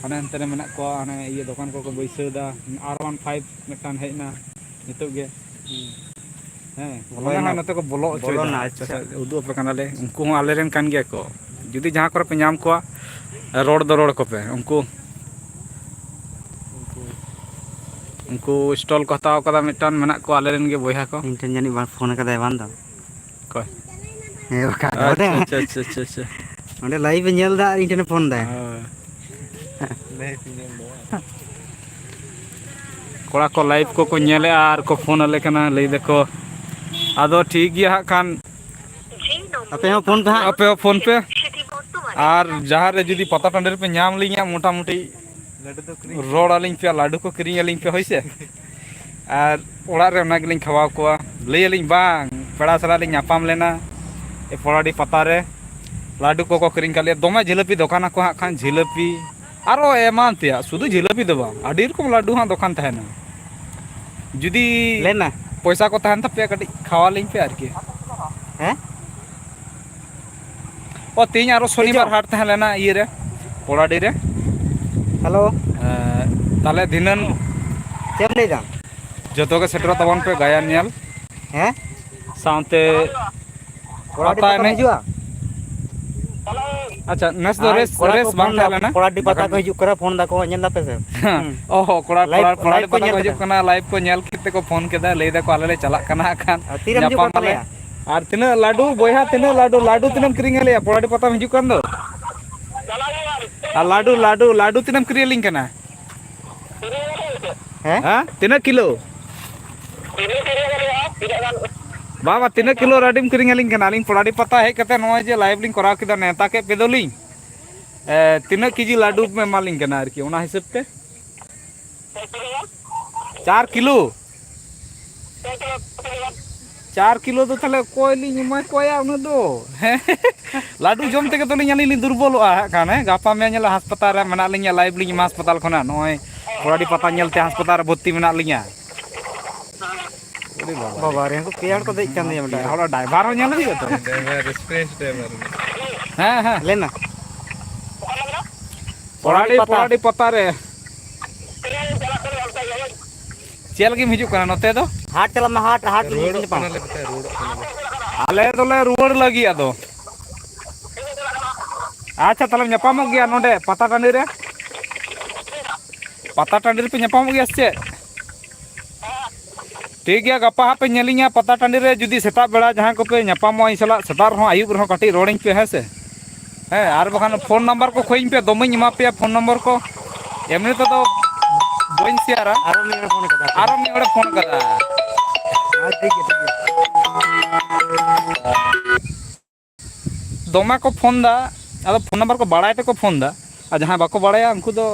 ᱦᱟᱱᱮ ᱦᱟᱱᱛᱮ ᱨᱮ ᱢᱮᱱᱟᱜ ᱠᱚᱣᱟ, ᱦᱟᱱᱮ ᱤᱭᱟᱹ ᱫᱚᱠᱟᱱ ᱠᱚᱠᱚ ᱵᱟᱹᱭᱥᱟᱹᱣ ᱮᱫᱟ᱾ ᱟᱨ ᱚᱣᱟᱱ ᱯᱷᱟᱭᱤᱵᱷ ᱢᱤᱫᱴᱟᱝ ᱦᱮᱡ ᱮᱱᱟ ᱱᱤᱛᱚᱜ ᱜᱮ᱾ ᱦᱮᱸ, ᱵᱚᱞᱚᱭᱮᱱᱟ᱾ ᱚᱱᱟ ᱦᱚᱸ ᱱᱚᱛᱮ ᱠᱚ ᱵᱚᱞᱚ ᱦᱚᱪᱚᱭᱮᱫᱟ᱾ ᱵᱚᱞᱚᱱᱟ, ᱟᱪᱪᱷᱟ᱾ ᱟᱪᱪᱷᱟ, ᱩᱫᱩᱜ ᱟᱯᱮ ᱠᱟᱱᱟᱞᱮ, ᱩᱱᱠᱩ ᱦᱚᱸ ᱟᱞᱮᱨᱮᱱ ᱠᱟᱱ ᱜᱮᱭᱟ ᱠᱚ᱾ ᱡᱩᱫᱤ ᱡᱟᱦᱟᱸ ᱠᱚᱨᱮ ᱯᱮ ᱧᱟᱢ ᱠᱚᱣᱟ, ᱨᱚᱲ ᱫᱚ ᱨᱚᱲ ᱠᱚᱯᱮ᱾ ᱩᱱᱠᱩ, ᱩᱱᱠᱩ ᱥᱴᱚᱞ ᱠᱚ ᱦᱟᱛᱟᱣ ᱠᱟᱫᱟ ᱢᱤᱫᱴᱟᱝ, ᱢᱮᱱᱟᱜ ᱠᱚᱣᱟ ᱟᱞᱮᱨᱮᱱ ᱜᱮ ᱵᱚᱭᱦᱟ ᱠᱚ᱾ ᱤᱧ ᱴᱷᱮᱱ ᱡᱟᱹᱱᱤᱡ ᱵᱟᱝ ᱯᱷᱳᱱ ᱠᱟᱫᱟᱭ ᱵᱟᱝ ᱫᱚ᱾ ᱚᱠᱚᱭ? ᱦᱮᱸ, ᱵᱟᱠᱷᱟᱡ ᱱᱚᱰᱮ᱾ ᱟᱪᱪᱷᱟ, ᱟᱪᱪᱷᱟ, ᱟᱪᱪᱷᱟ, ᱟᱪᱪᱷᱟ᱾ ᱚᱸᱰᱮ ᱞᱟᱭᱤᱵᱷ ᱮ ᱧᱮᱞ ᱮᱫᱟ ᱟᱨ ᱤᱧ ᱴᱷᱮᱱᱮ ᱯᱷᱳᱱ ᱫᱟᱭ᱾ ᱦᱳᱭ᱾ ᱠᱚᱲᱟ ᱠᱚ ᱞᱟᱭᱤᱵᱷ ᱠᱚᱠᱚ ᱧᱮᱞᱮᱫᱼᱟ ᱟᱨ ᱠᱚ ᱯᱷᱳᱱ ᱟᱞᱮ ᱠᱟᱱᱟ, ᱞᱟᱹᱭ ᱫᱟᱠᱚ, ᱟᱫᱚ ᱴᱷᱤᱠ ᱜᱮᱭᱟ ᱦᱟᱸᱜ ᱠᱷᱟᱱ᱾ ᱟᱯᱮ ᱦᱚᱸ ᱯᱷᱳᱱ ᱯᱮ ᱦᱟᱸᱜ᱾ ᱟᱯᱮ ᱦᱚᱸ ᱯᱷᱳᱱ ᱯᱮ᱾ ᱟᱨ ᱡᱟᱦᱟᱸ ᱨᱮ ᱡᱩᱫᱤ ᱯᱟᱛᱟ ᱴᱟᱺᱰᱤ ᱨᱮᱯᱮ ᱧᱟᱢ ᱞᱤᱧᱟ, ᱢᱚᱴᱟᱢᱩᱴᱤ ᱨᱚᱲ ᱟᱹᱞᱤᱧ ᱯᱮ, ᱞᱟᱹᱰᱩ ᱠᱚ ᱠᱤᱨᱤᱧ ᱟᱹᱞᱤᱧ ᱯᱮ, ᱦᱳᱭ ᱥᱮ᱾ ᱟᱨ ᱚᱲᱟᱜ ᱨᱮ ᱚᱱᱟ ᱜᱮᱞᱤᱧ ᱠᱷᱟᱣᱟᱣ ᱠᱚᱣᱟ᱾ ᱞᱟᱹᱭ ᱟᱹᱞᱤᱧ, "ᱵᱟᱝ, ᱯᱮᱲᱟ ᱥᱟᱞᱟᱜ ᱞᱤᱧ ᱧᱟᱯᱟᱢ ᱞᱮᱱᱟ ᱮ ᱯᱚᱲᱟᱰᱤ ᱯᱟᱛᱟ ᱨᱮ, ᱞᱟᱹᱰᱩ ᱠᱚᱠᱚ ᱠᱤᱨᱤᱧ ᱠᱟᱜ ᱞᱮᱭᱟ, ᱫᱚᱢᱮ ᱡᱷᱤᱞᱟᱹᱯᱤ ᱫᱚᱠᱟᱱ ᱟᱠᱚ ᱦᱟᱸᱜ ᱠᱷᱟᱱ, ᱡᱷᱤᱞᱟᱹᱯᱤ ᱟᱨᱚ ᱮᱢᱟᱱ ᱛᱮᱭᱟᱜ, ᱥᱩᱫᱷᱩ ᱡᱷᱤᱞᱟᱹᱯᱤ ᱫᱚ ᱵᱟᱝ, ᱟᱹᱰᱤ ᱨᱚᱠᱚᱢ ᱞᱟᱹᱰᱩ ᱦᱟᱸᱜ ᱫᱚᱠᱟᱱ ᱛᱟᱦᱮᱱᱟ᱾ ᱡᱩᱫᱤ ᱞᱟᱹᱭ ᱢᱮ᱾ ᱯᱚᱭᱥᱟ ᱠᱚ ᱛᱟᱦᱮᱱ ᱛᱟᱯᱮᱭᱟ, ᱠᱟᱹᱴᱤᱡ ᱠᱷᱟᱣᱟ ᱞᱤᱧ ᱯᱮ ᱟᱨᱠᱤ᱾" ᱦᱮᱸ? ᱚ, ᱛᱮᱦᱮᱧ ᱟᱨᱚ ᱥᱚᱱᱤᱵᱟᱨ ᱦᱟᱴ ᱛᱟᱦᱮᱸ ᱞᱮᱱᱟ ᱤᱭᱟᱹ ᱨᱮ, ᱯᱚᱲᱟᱰᱤ ᱨᱮ᱾ ᱦᱮᱞᱳ᱾ ᱮᱸ, ᱛᱟᱦᱞᱮ ᱫᱷᱤᱱᱟᱹᱱ ᱪᱮᱫ ᱮᱢ ᱞᱟᱹᱭᱫᱟ? ᱡᱚᱛᱚ ᱜᱮ ᱥᱮᱴᱮᱨᱚᱜ ᱛᱟᱵᱚᱱ ᱯᱮ ᱜᱟᱭᱟᱱ ᱧᱮᱞ᱾ ᱦᱮᱸ? ᱥᱟᱶᱛᱮ ᱯᱚᱲᱟᱰᱤ ᱯᱟᱛᱟ ᱯᱟᱛᱟᱢ ᱮᱱᱮᱡ᱾ ᱦᱤᱡᱩᱜᱼᱟ? ᱟᱪᱪᱷᱟ, ᱱᱮᱥ ᱫᱚ ᱟᱨ ᱨᱮᱥ, ᱠᱚᱲᱟ ᱠᱚ ᱨᱮᱥ ᱵᱟᱝ ᱯᱷᱳᱱ ᱫᱟ, ᱛᱟᱦᱮᱸ ᱞᱮᱱᱟ᱾ ᱯᱚᱲᱟᱰᱤ ᱯᱟᱛᱟ ᱵᱟᱠᱷᱟᱱ ᱠᱚ ᱦᱤᱡᱩᱜ ᱠᱟᱱᱟ, ᱯᱷᱳᱱ ᱫᱟᱠᱚ, ᱧᱮᱞ ᱫᱟᱯᱮ ᱥᱮ? ᱦᱮᱸ᱾ ᱦᱩᱸ᱾ ᱚ ᱦᱚᱸ, ᱠᱚᱲᱟ, ᱞᱟᱭᱤᱵᱷ, ᱠᱚᱲᱟ, ᱞᱟᱭᱤᱵᱷ ᱯᱚᱲᱟᱰᱤ ᱠᱚ ᱯᱟᱛᱟ ᱧᱮᱞ ᱠᱚ ᱠᱟᱫᱟ᱾ ᱦᱤᱡᱩᱜ ᱠᱟᱱᱟ, ᱞᱟᱭᱤᱵᱷ ᱠᱚ ᱧᱮᱞ ᱠᱮᱫ ᱛᱮᱠᱚ ᱯᱷᱳᱱ ᱠᱮᱫᱟ, ᱞᱟᱹᱭ ᱫᱟᱠᱚ, "ᱟᱞᱮ ᱞᱮ ᱪᱟᱞᱟᱜ ᱠᱟᱱᱟ ᱦᱟᱸᱜ ᱠᱷᱟᱱ, ᱟᱨ ᱛᱤᱱᱟᱹᱜ ᱧᱟᱯᱟᱢ ᱞᱟᱹᱰᱩ ᱟᱞᱮ᱾" ᱵᱚᱭᱦᱟ, ᱛᱤᱱᱟᱹᱜ ᱞᱟᱹᱰᱩ, ᱞᱟᱹᱰᱩ ᱛᱤᱱᱟᱹᱜ ᱮᱢ ᱠᱤᱨᱤᱧ ᱟᱞᱮᱭᱟ? ᱯᱚᱲᱟᱰᱤ ᱯᱟᱛᱟᱢ ᱦᱤᱡᱩᱜ ᱠᱟᱱ ᱫᱚ᱾ ᱟᱨ ᱞᱟᱹᱰᱩ, ᱞᱟᱹᱰᱩ, ᱞᱟᱹᱰᱩ ᱛᱤᱱᱟᱹᱜ ᱮᱢ ᱠᱤᱨᱤᱧ ᱟᱹᱞᱤᱧ ᱠᱟᱱᱟ? ᱦᱮᱸ? ᱦᱮᱸ? ᱛᱤᱱᱟᱹᱜ ᱠᱤᱞᱳ? ᱵᱟᱝ, ᱵᱟᱝ, ᱛᱤᱱᱟᱹᱜ ᱠᱤᱞᱳ ᱞᱟᱹᱰᱩᱢ ᱠᱤᱨᱤᱧ ᱟᱹᱞᱤᱧ ᱠᱟᱱᱟ? ᱟᱹᱞᱤᱧ ᱯᱚᱲᱟᱰᱤ ᱯᱟᱛᱟ ᱦᱮᱡ ᱠᱟᱛᱮ ᱱᱚᱜᱼᱚᱭ ᱡᱮ ᱞᱟᱭᱤᱵᱷ ᱞᱤᱧ ᱠᱚᱨᱟᱣ ᱠᱮᱫᱟ, ᱱᱮᱣᱛᱟ ᱠᱮᱫ ᱯᱮ ᱫᱚᱞᱤᱧ᱾ ᱮ, ᱛᱤᱱᱟᱹᱜ ᱠᱮᱡᱤ ᱞᱟᱹᱰᱩᱢ ᱮᱢᱟᱞᱤᱧ ᱠᱟᱱᱟ ᱟᱨᱠᱤ, ᱚᱱᱟ ᱦᱤᱥᱟᱹᱵ ᱛᱮ? ᱪᱟᱨ ᱠᱤᱞᱳ? ᱪᱟᱨ ᱠᱤᱞᱳ ᱫᱚ ᱛᱟᱦᱞᱮ ᱚᱠᱚᱭ ᱞᱤᱧ ᱮᱢᱟ ᱠᱚᱣᱟᱭᱟ ᱩᱱᱟᱹᱜ ᱫᱚ? ᱦᱮᱸ? ᱞᱟᱹᱰᱩ ᱡᱚᱢ ᱛᱮᱜᱮ ᱛᱚᱞᱤᱧ ᱟᱹᱞᱤᱧ ᱞᱤᱧ ᱫᱩᱨᱵᱚᱞᱚᱜᱼᱟ ᱦᱟᱸᱜ ᱠᱷᱟᱱ, ᱦᱮᱸ? ᱜᱟᱯᱟ ᱢᱮᱭᱟᱝ ᱧᱮᱞᱟ ᱦᱟᱥᱯᱟᱛᱟᱞ ᱨᱮ ᱢᱮᱱᱟᱜ ᱞᱤᱧᱟ, ᱞᱟᱭᱤᱵᱷ ᱞᱤᱧ ᱮᱢᱟ ᱦᱟᱥᱯᱟᱛᱟᱞ ᱠᱷᱚᱱᱟᱜ᱾ ᱱᱚᱜᱼᱚᱭ ᱯᱚᱲᱟᱰᱤ ᱯᱟᱛᱟ ᱧᱮᱞᱛᱮ ᱦᱟᱥᱯᱟᱛᱟᱞ ᱨᱮ ᱵᱷᱚᱨᱛᱤ ᱢᱮᱱᱟᱜ ᱞᱤᱧᱟ᱾ ᱟᱨᱮ ᱵᱟᱵᱟ ᱨᱮ᱾ ᱵᱟᱵᱟ ᱨᱮ, ᱩᱱᱠᱩ ᱯᱮ ᱦᱚᱲ ᱠᱚ ᱫᱮᱡ ᱠᱟᱱ ᱛᱤᱧᱟ ᱢᱤᱫᱴᱟᱝ᱾ ᱦᱚᱲ ᱰᱟᱭᱵᱷᱟᱨ ᱦᱚᱸ ᱧᱮᱞ ᱦᱩᱭᱩᱜᱼᱟ ᱛᱚ᱾ Driver, express driver. ᱦᱮᱸ, ᱦᱮᱸ᱾ ᱞᱟᱹᱭ ᱢᱮ᱾ ᱯᱚᱲᱟᱰᱤ, ᱯᱚᱲᱟᱰᱤ ᱯᱟᱛᱟ᱾ ᱯᱚᱲᱟᱰᱤ ᱯᱟᱛᱟ ᱨᱮ᱾ ᱪᱮᱫ ᱞᱟᱹᱜᱤᱫ ᱮᱢ ᱦᱤᱡᱩᱜ ᱠᱟᱱᱟ ᱱᱚᱛᱮ ᱫᱚ? ᱦᱟᱴ ᱪᱟᱞᱟᱜ ᱢᱮ, ᱦᱟᱴ, ᱦᱟᱴ ᱨᱮ ᱨᱩᱣᱟᱹᱲᱚᱜ ᱧᱟᱯᱟᱢ᱾ ᱠᱟᱱᱟᱞᱮ, ᱢᱮᱛᱟᱭ, ᱨᱩᱣᱟᱹᱲᱚᱜ ᱠᱟᱱᱟᱞᱮ᱾ ᱟᱞᱮ ᱫᱚᱞᱮ ᱨᱩᱣᱟᱹᱲ ᱞᱟᱹᱜᱤᱫ ᱟᱫᱚ᱾ ᱟᱪᱪᱷᱟ, ᱛᱟᱦᱚᱞᱮ ᱧᱟᱯᱟᱢᱚᱜ ᱜᱮᱭᱟ ᱱᱚᱰᱮ ᱯᱟᱛᱟ ᱴᱟᱺᱰᱤ ᱨᱮ᱾ ᱯᱟᱛᱟ ᱴᱟᱺᱰᱤ ᱨᱮᱯᱮ ᱧᱟᱯᱟᱢᱚᱜ ᱜᱮᱭᱟ ᱥᱮ ᱪᱮᱫ? ᱴᱷᱤᱠ ᱜᱮᱭᱟ, ᱜᱟᱯᱟ ᱦᱟᱸᱜ ᱯᱮ ᱧᱮᱞᱤᱧᱟ ᱯᱟᱛᱟ ᱴᱟᱺᱰᱤ ᱨᱮ, ᱡᱩᱫᱤ ᱥᱮᱛᱟᱜ ᱵᱮᱲᱟ ᱡᱟᱦᱟᱸᱭ ᱠᱚᱯᱮ ᱧᱟᱯᱟᱢᱚᱜᱼᱟ ᱤᱧ ᱥᱟᱞᱟᱜ, ᱥᱮᱛᱟᱜ ᱨᱮᱦᱚᱸ ᱟᱹᱭᱩᱵ ᱨᱮᱦᱚᱸ ᱠᱟᱹᱴᱤᱡ ᱨᱚᱲᱟᱹᱧ ᱯᱮ, ᱦᱮᱸ ᱥᱮ? ᱦᱮᱸ, ᱟᱨ ᱵᱟᱠᱷᱟᱱ ᱯᱷᱳᱱ ᱱᱟᱢᱵᱟᱨ ᱠᱚ ᱠᱷᱚᱭᱤᱧ ᱯᱮ, ᱫᱚᱢᱮᱧ ᱮᱢᱟ ᱯᱮᱭᱟ ᱯᱷᱳᱱ ᱱᱟᱢᱵᱟᱨ ᱠᱚ᱾ ᱮᱢᱱᱤ ᱛᱮᱫᱚ ᱵᱟᱹᱧ ᱥᱮᱭᱟᱨᱟ᱾ ᱟᱨᱚ ᱢᱤᱫ ᱦᱚᱲ ᱯᱷᱳᱱ ᱠᱟᱫᱟ᱾ ᱟᱨᱚ ᱢᱤᱫ ᱦᱚᱲᱮ ᱯᱷᱳᱱ ᱠᱟᱫᱟ᱾ ᱦᱮᱸ, ᱴᱷᱤᱠ ᱜᱮᱭᱟ, ᱴᱷᱤᱠ ᱜᱮᱭᱟ᱾ ᱫᱚᱢᱮ ᱠᱚ ᱯᱷᱳᱱ ᱫᱟ, ᱟᱫᱚ ᱯᱷᱳᱱ ᱱᱟᱢᱵᱟᱨ ᱠᱚ ᱵᱟᱲᱟᱭ ᱛᱮᱠᱚ ᱯᱷᱳᱱ ᱫᱟ, ᱟᱨ ᱡᱟᱦᱟᱸᱭ ᱵᱟᱠᱚ ᱵᱟᱲᱟᱭᱟ ᱩᱱᱠᱩ ᱫᱚ,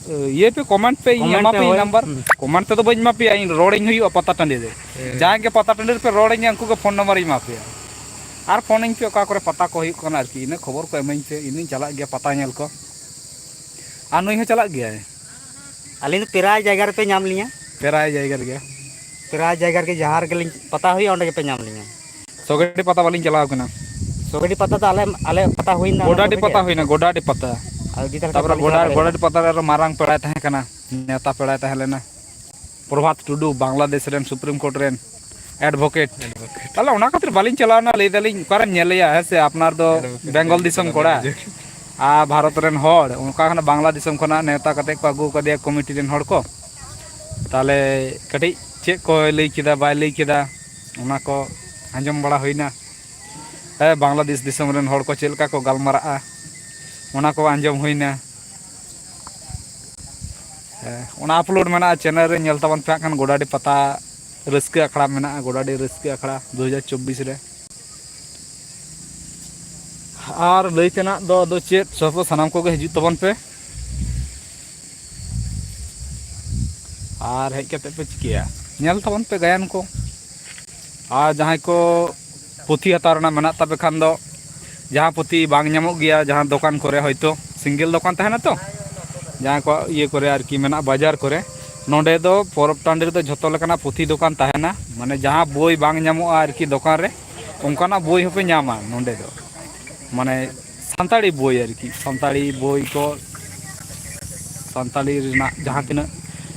ᱤᱭᱟᱹᱭ ᱯᱮ, ᱠᱚᱢᱮᱱᱴ ᱯᱮ, ᱤᱧ ᱠᱚᱢᱮᱱᱴ ᱮᱢᱟ ᱯᱮ, ᱯᱮᱭᱟᱹᱧ ᱦᱳᱭ᱾ ᱱᱟᱢᱵᱟᱨ᱾ ᱦᱩᱸ᱾ ᱠᱚᱢᱮᱱᱴ ᱛᱮᱫᱚ ᱵᱟᱹᱧ ᱮᱢᱟ ᱯᱮᱭᱟ, ᱤᱧ ᱨᱚᱲᱤᱧ ᱦᱩᱭᱩᱜᱼᱟ ᱯᱟᱛᱟ ᱴᱟᱺᱰᱤ ᱨᱮ᱾ ᱦᱮᱸ᱾ ᱡᱟᱦᱟᱸᱭ ᱜᱮ ᱯᱟᱛᱟ ᱴᱟᱺᱰᱤ ᱨᱮᱯᱮ ᱨᱚᱲᱤᱧᱟ, ᱩᱱᱠᱩ ᱜᱮ ᱯᱷᱳᱱ ᱱᱟᱢᱵᱟᱨᱤᱧ ᱮᱢᱟ ᱯᱮᱭᱟ᱾ ᱟᱨ ᱯᱷᱳᱱᱟᱹᱧ ᱯᱮ ᱚᱠᱟ ᱠᱚᱨᱮ ᱯᱟᱛᱟ ᱠᱚ ᱦᱩᱭᱩᱜ ᱠᱟᱱᱟ ᱟᱨᱠᱤ, ᱤᱱᱟᱹ ᱠᱷᱚᱵᱚᱨ ᱠᱚ ᱮᱢᱟᱹᱧ ᱯᱮ, ᱤᱧ ᱫᱩᱧ ᱪᱟᱞᱟᱜ ᱜᱮᱭᱟ ᱯᱟᱛᱟ ᱧᱮᱞ ᱠᱚ᱾ ᱟᱨ ᱱᱩᱭ ᱦᱚᱸ ᱪᱟᱞᱟᱜ ᱜᱮᱭᱟᱭ᱾ ᱟᱹᱞᱤᱧ ᱫᱚ ᱯᱨᱟᱭ ᱡᱟᱭᱜᱟ ᱨᱮᱯᱮ ᱧᱟᱢ ᱞᱤᱧᱟ᱾ ᱯᱨᱟᱭ ᱡᱟᱭᱜᱟ ᱨᱮᱜᱮ᱾ ᱯᱨᱟᱭ ᱡᱟᱭᱜᱟ ᱨᱮᱜᱮ, ᱡᱟᱦᱟᱸ ᱨᱮᱜᱮ ᱞᱤᱧ ᱯᱟᱛᱟ ᱦᱩᱭᱩᱜᱼᱟ, ᱚᱸᱰᱮ ᱜᱮᱯᱮ ᱧᱟᱢ ᱞᱤᱧᱟ᱾ ᱥᱚᱜᱮᱰᱤ ᱯᱟᱛᱟ ᱵᱟᱹᱞᱤᱧ ᱪᱟᱞᱟᱣ ᱠᱟᱱᱟ᱾ ᱥᱚᱜᱮᱰᱤ ᱯᱟᱛᱟ ᱫᱚ ᱟᱞᱮ, ᱟᱞᱮ ᱯᱟᱛᱟ ᱦᱩᱭᱱᱟ, ᱟᱞᱮ ᱜᱚᱰᱟᱰᱤ ᱯᱟᱛᱟ ᱯᱟᱛᱟ ᱦᱩᱭᱱᱟ, ᱜᱚᱰᱟᱰᱤ ᱯᱟᱛᱟ᱾ ᱟᱨ ᱤᱫᱤ ᱛᱟᱦᱞᱮ ᱠᱷᱟᱱ ᱛᱟᱯᱚᱨᱮ ᱵᱟᱹᱞᱤᱧ ᱪᱟᱞᱟᱣ ᱜᱚᱰᱟ-, ᱫᱟᱲᱮᱭᱟᱜᱼᱟ᱾ ᱜᱚᱰᱟᱰᱤ ᱯᱟᱛᱟ ᱨᱮ ᱟᱨᱚ ᱢᱟᱨᱟᱝ ᱯᱮᱲᱟᱭ ᱛᱟᱦᱮᱸ ᱠᱟᱱᱟ, ᱱᱮᱣᱛᱟ ᱯᱮᱲᱟᱭ ᱛᱟᱦᱮᱸ ᱞᱮᱱᱟ᱾ ᱯᱨᱚᱵᱷᱟᱛ ᱴᱩᱰᱩ, ᱵᱟᱝᱞᱟᱫᱮᱥ ᱨᱮᱱ ᱥᱩᱯᱨᱤᱢ ᱠᱳᱨᱴ ᱨᱮᱱ ᱮᱰᱵᱷᱳᱠᱮᱴ᱾ ᱮᱰᱵᱷᱳᱠᱮᱴ᱾ ᱛᱟᱦᱞᱮ ᱚᱱᱟ ᱠᱷᱟᱹᱛᱤᱨ ᱵᱟᱹᱞᱤᱧ ᱪᱟᱞᱟᱣᱱᱟ, ᱞᱟᱹᱭ ᱫᱟᱞᱤᱧ, ᱚᱠᱟᱨᱮᱢ ᱧᱮᱞᱮᱭᱟ, ᱦᱮᱸ ᱥᱮ? ᱟᱯᱱᱟᱨ ᱫᱚ ᱮᱰᱵᱷᱳᱠᱮᱴ ᱵᱮᱝᱜᱚᱞ ᱵᱮᱝᱜᱚᱞ ᱫᱤᱥᱚᱢ ᱫᱚ ᱠᱚᱲᱟ᱾ ᱵᱟᱝ ᱵᱩᱡᱷᱟᱹᱣ᱾ ᱟᱨ ᱵᱷᱟᱨᱚᱛ ᱨᱮᱱ ᱦᱚᱲ, ᱚᱱᱠᱟ ᱠᱷᱚᱱᱟᱜ ᱵᱟᱝᱞᱟ ᱫᱤᱥᱚᱢ ᱠᱷᱚᱱᱟᱜ ᱱᱮᱣᱛᱟ ᱠᱟᱛᱮ ᱠᱚ ᱟᱹᱜᱩ ᱟᱠᱟᱫᱮᱭᱟ ᱠᱚᱢᱤᱴᱤ ᱨᱮᱱ ᱦᱚᱲ ᱠᱚ᱾ ᱛᱟᱦᱞᱮ ᱠᱟᱹᱴᱤᱡ ᱪᱮᱫ ᱠᱚᱭ ᱞᱟᱹᱭ ᱠᱮᱫᱟ, ᱵᱟᱭ ᱞᱟᱹᱭ ᱠᱮᱫᱟ, ᱚᱱᱟ ᱠᱚ ᱟᱸᱡᱚᱢ ᱵᱟᱲᱟ ᱦᱩᱭᱱᱟ᱾ ᱦᱮᱸ, ᱵᱟᱝᱞᱟᱫᱮᱥ ᱫᱤᱥᱚᱢ ᱨᱮᱱ ᱦᱚᱲ ᱠᱚ ᱪᱮᱫ ᱞᱮᱠᱟ ᱠᱚ ᱜᱟᱞᱢᱟᱨᱟᱜᱼᱟ, ᱚᱱᱟ ᱠᱚ ᱟᱸᱡᱚᱢ ᱦᱩᱭᱱᱟ᱾ ᱦᱮᱸ, ᱚᱱᱟ ᱟᱯᱞᱳᱰ ᱢᱮᱱᱟᱜᱼᱟ ᱪᱮᱱᱮᱞ ᱨᱮ, ᱧᱮᱞ ᱛᱟᱵᱚᱱ ᱯᱮ ᱦᱟᱸᱜ ᱠᱷᱟᱱ, ᱜᱚᱰᱟᱰᱤ ᱯᱟᱛᱟ ᱨᱟᱹᱥᱠᱟᱹ ᱟᱠᱷᱲᱟ ᱢᱮᱱᱟᱜᱼᱟ, ᱜᱚᱰᱟᱰᱤ ᱨᱟᱹᱥᱠᱟᱹ ᱟᱠᱷᱲᱟ ᱫᱩ ᱦᱟᱡᱟᱨ ᱪᱚᱵᱵᱤᱥ ᱨᱮ᱾ ᱟᱨ ᱞᱟᱹᱭ ᱛᱮᱱᱟᱜ ᱫᱚ ᱟᱫᱚ ᱪᱮᱫ, ᱥᱚᱨᱵᱚ ᱥᱟᱱᱟᱢ ᱠᱚᱜᱮ ᱦᱤᱡᱩᱜ ᱛᱟᱵᱚᱱ ᱯᱮ᱾ ᱟᱨ ᱦᱮᱡ ᱠᱟᱛᱮ ᱯᱮ ᱪᱤᱠᱟᱹᱭᱟ? ᱧᱮᱞ ᱛᱟᱵᱚᱱ ᱯᱮ ᱜᱟᱭᱟᱱ ᱠᱚ᱾ ᱟᱨ ᱡᱟᱦᱟᱸᱭ ᱠᱚ ᱯᱩᱛᱷᱤ ᱦᱟᱛᱟᱣ ᱨᱮᱱᱟᱜ ᱢᱮᱱᱟᱜ ᱛᱟᱯᱮ ᱠᱷᱟᱱ ᱫᱚ, ᱡᱟᱦᱟᱸ ᱯᱩᱛᱷᱤ ᱵᱟᱝ ᱧᱟᱢᱚᱜ ᱜᱮᱭᱟ ᱡᱟᱦᱟᱸ ᱫᱚᱠᱟᱱ ᱠᱚᱨᱮ, ᱦᱚᱭᱛᱳ ᱥᱤᱝᱜᱮᱞ ᱫᱚᱠᱟᱱ ᱛᱟᱦᱮᱱᱟ ᱛᱚ, ᱡᱟᱦᱟᱸ ᱠᱚ ᱤᱭᱟᱹ ᱠᱚᱨᱮ ᱟᱨᱠᱤ ᱢᱮᱱᱟᱜᱼᱟ, ᱵᱟᱡᱟᱨ ᱠᱚᱨᱮ, ᱱᱚᱰᱮ ᱫᱚ ᱯᱚᱨᱚᱵᱽ ᱴᱟᱺᱰᱤ ᱨᱮᱫᱚ ᱡᱷᱚᱛᱚ ᱞᱮᱠᱟᱱᱟᱜ ᱯᱩᱛᱷᱤ ᱫᱚᱠᱟᱱ ᱛᱟᱦᱮᱱᱟ, ᱢᱟᱱᱮ ᱡᱟᱦᱟᱸ ᱵᱳᱭ ᱵᱟᱝ ᱧᱟᱢᱚᱜᱼᱟ ᱟᱨᱠᱤ ᱫᱚᱠᱟᱱ ᱨᱮ, ᱚᱱᱠᱟᱱᱟᱜ ᱵᱳᱭ ᱦᱚᱸᱯᱮ ᱧᱟᱢᱟ ᱱᱚᱰᱮ ᱫᱚ, ᱢᱟᱱᱮ ᱥᱟᱱᱛᱟᱲᱤ ᱵᱳᱭ ᱟᱨᱠᱤ, ᱥᱟᱱᱛᱟᱲᱤ ᱵᱳᱭ ᱠᱚ, ᱥᱟᱱᱛᱟᱲᱤ ᱨᱮᱱᱟᱜ ᱡᱟᱦᱟᱸ ᱛᱤᱱᱟᱹᱜ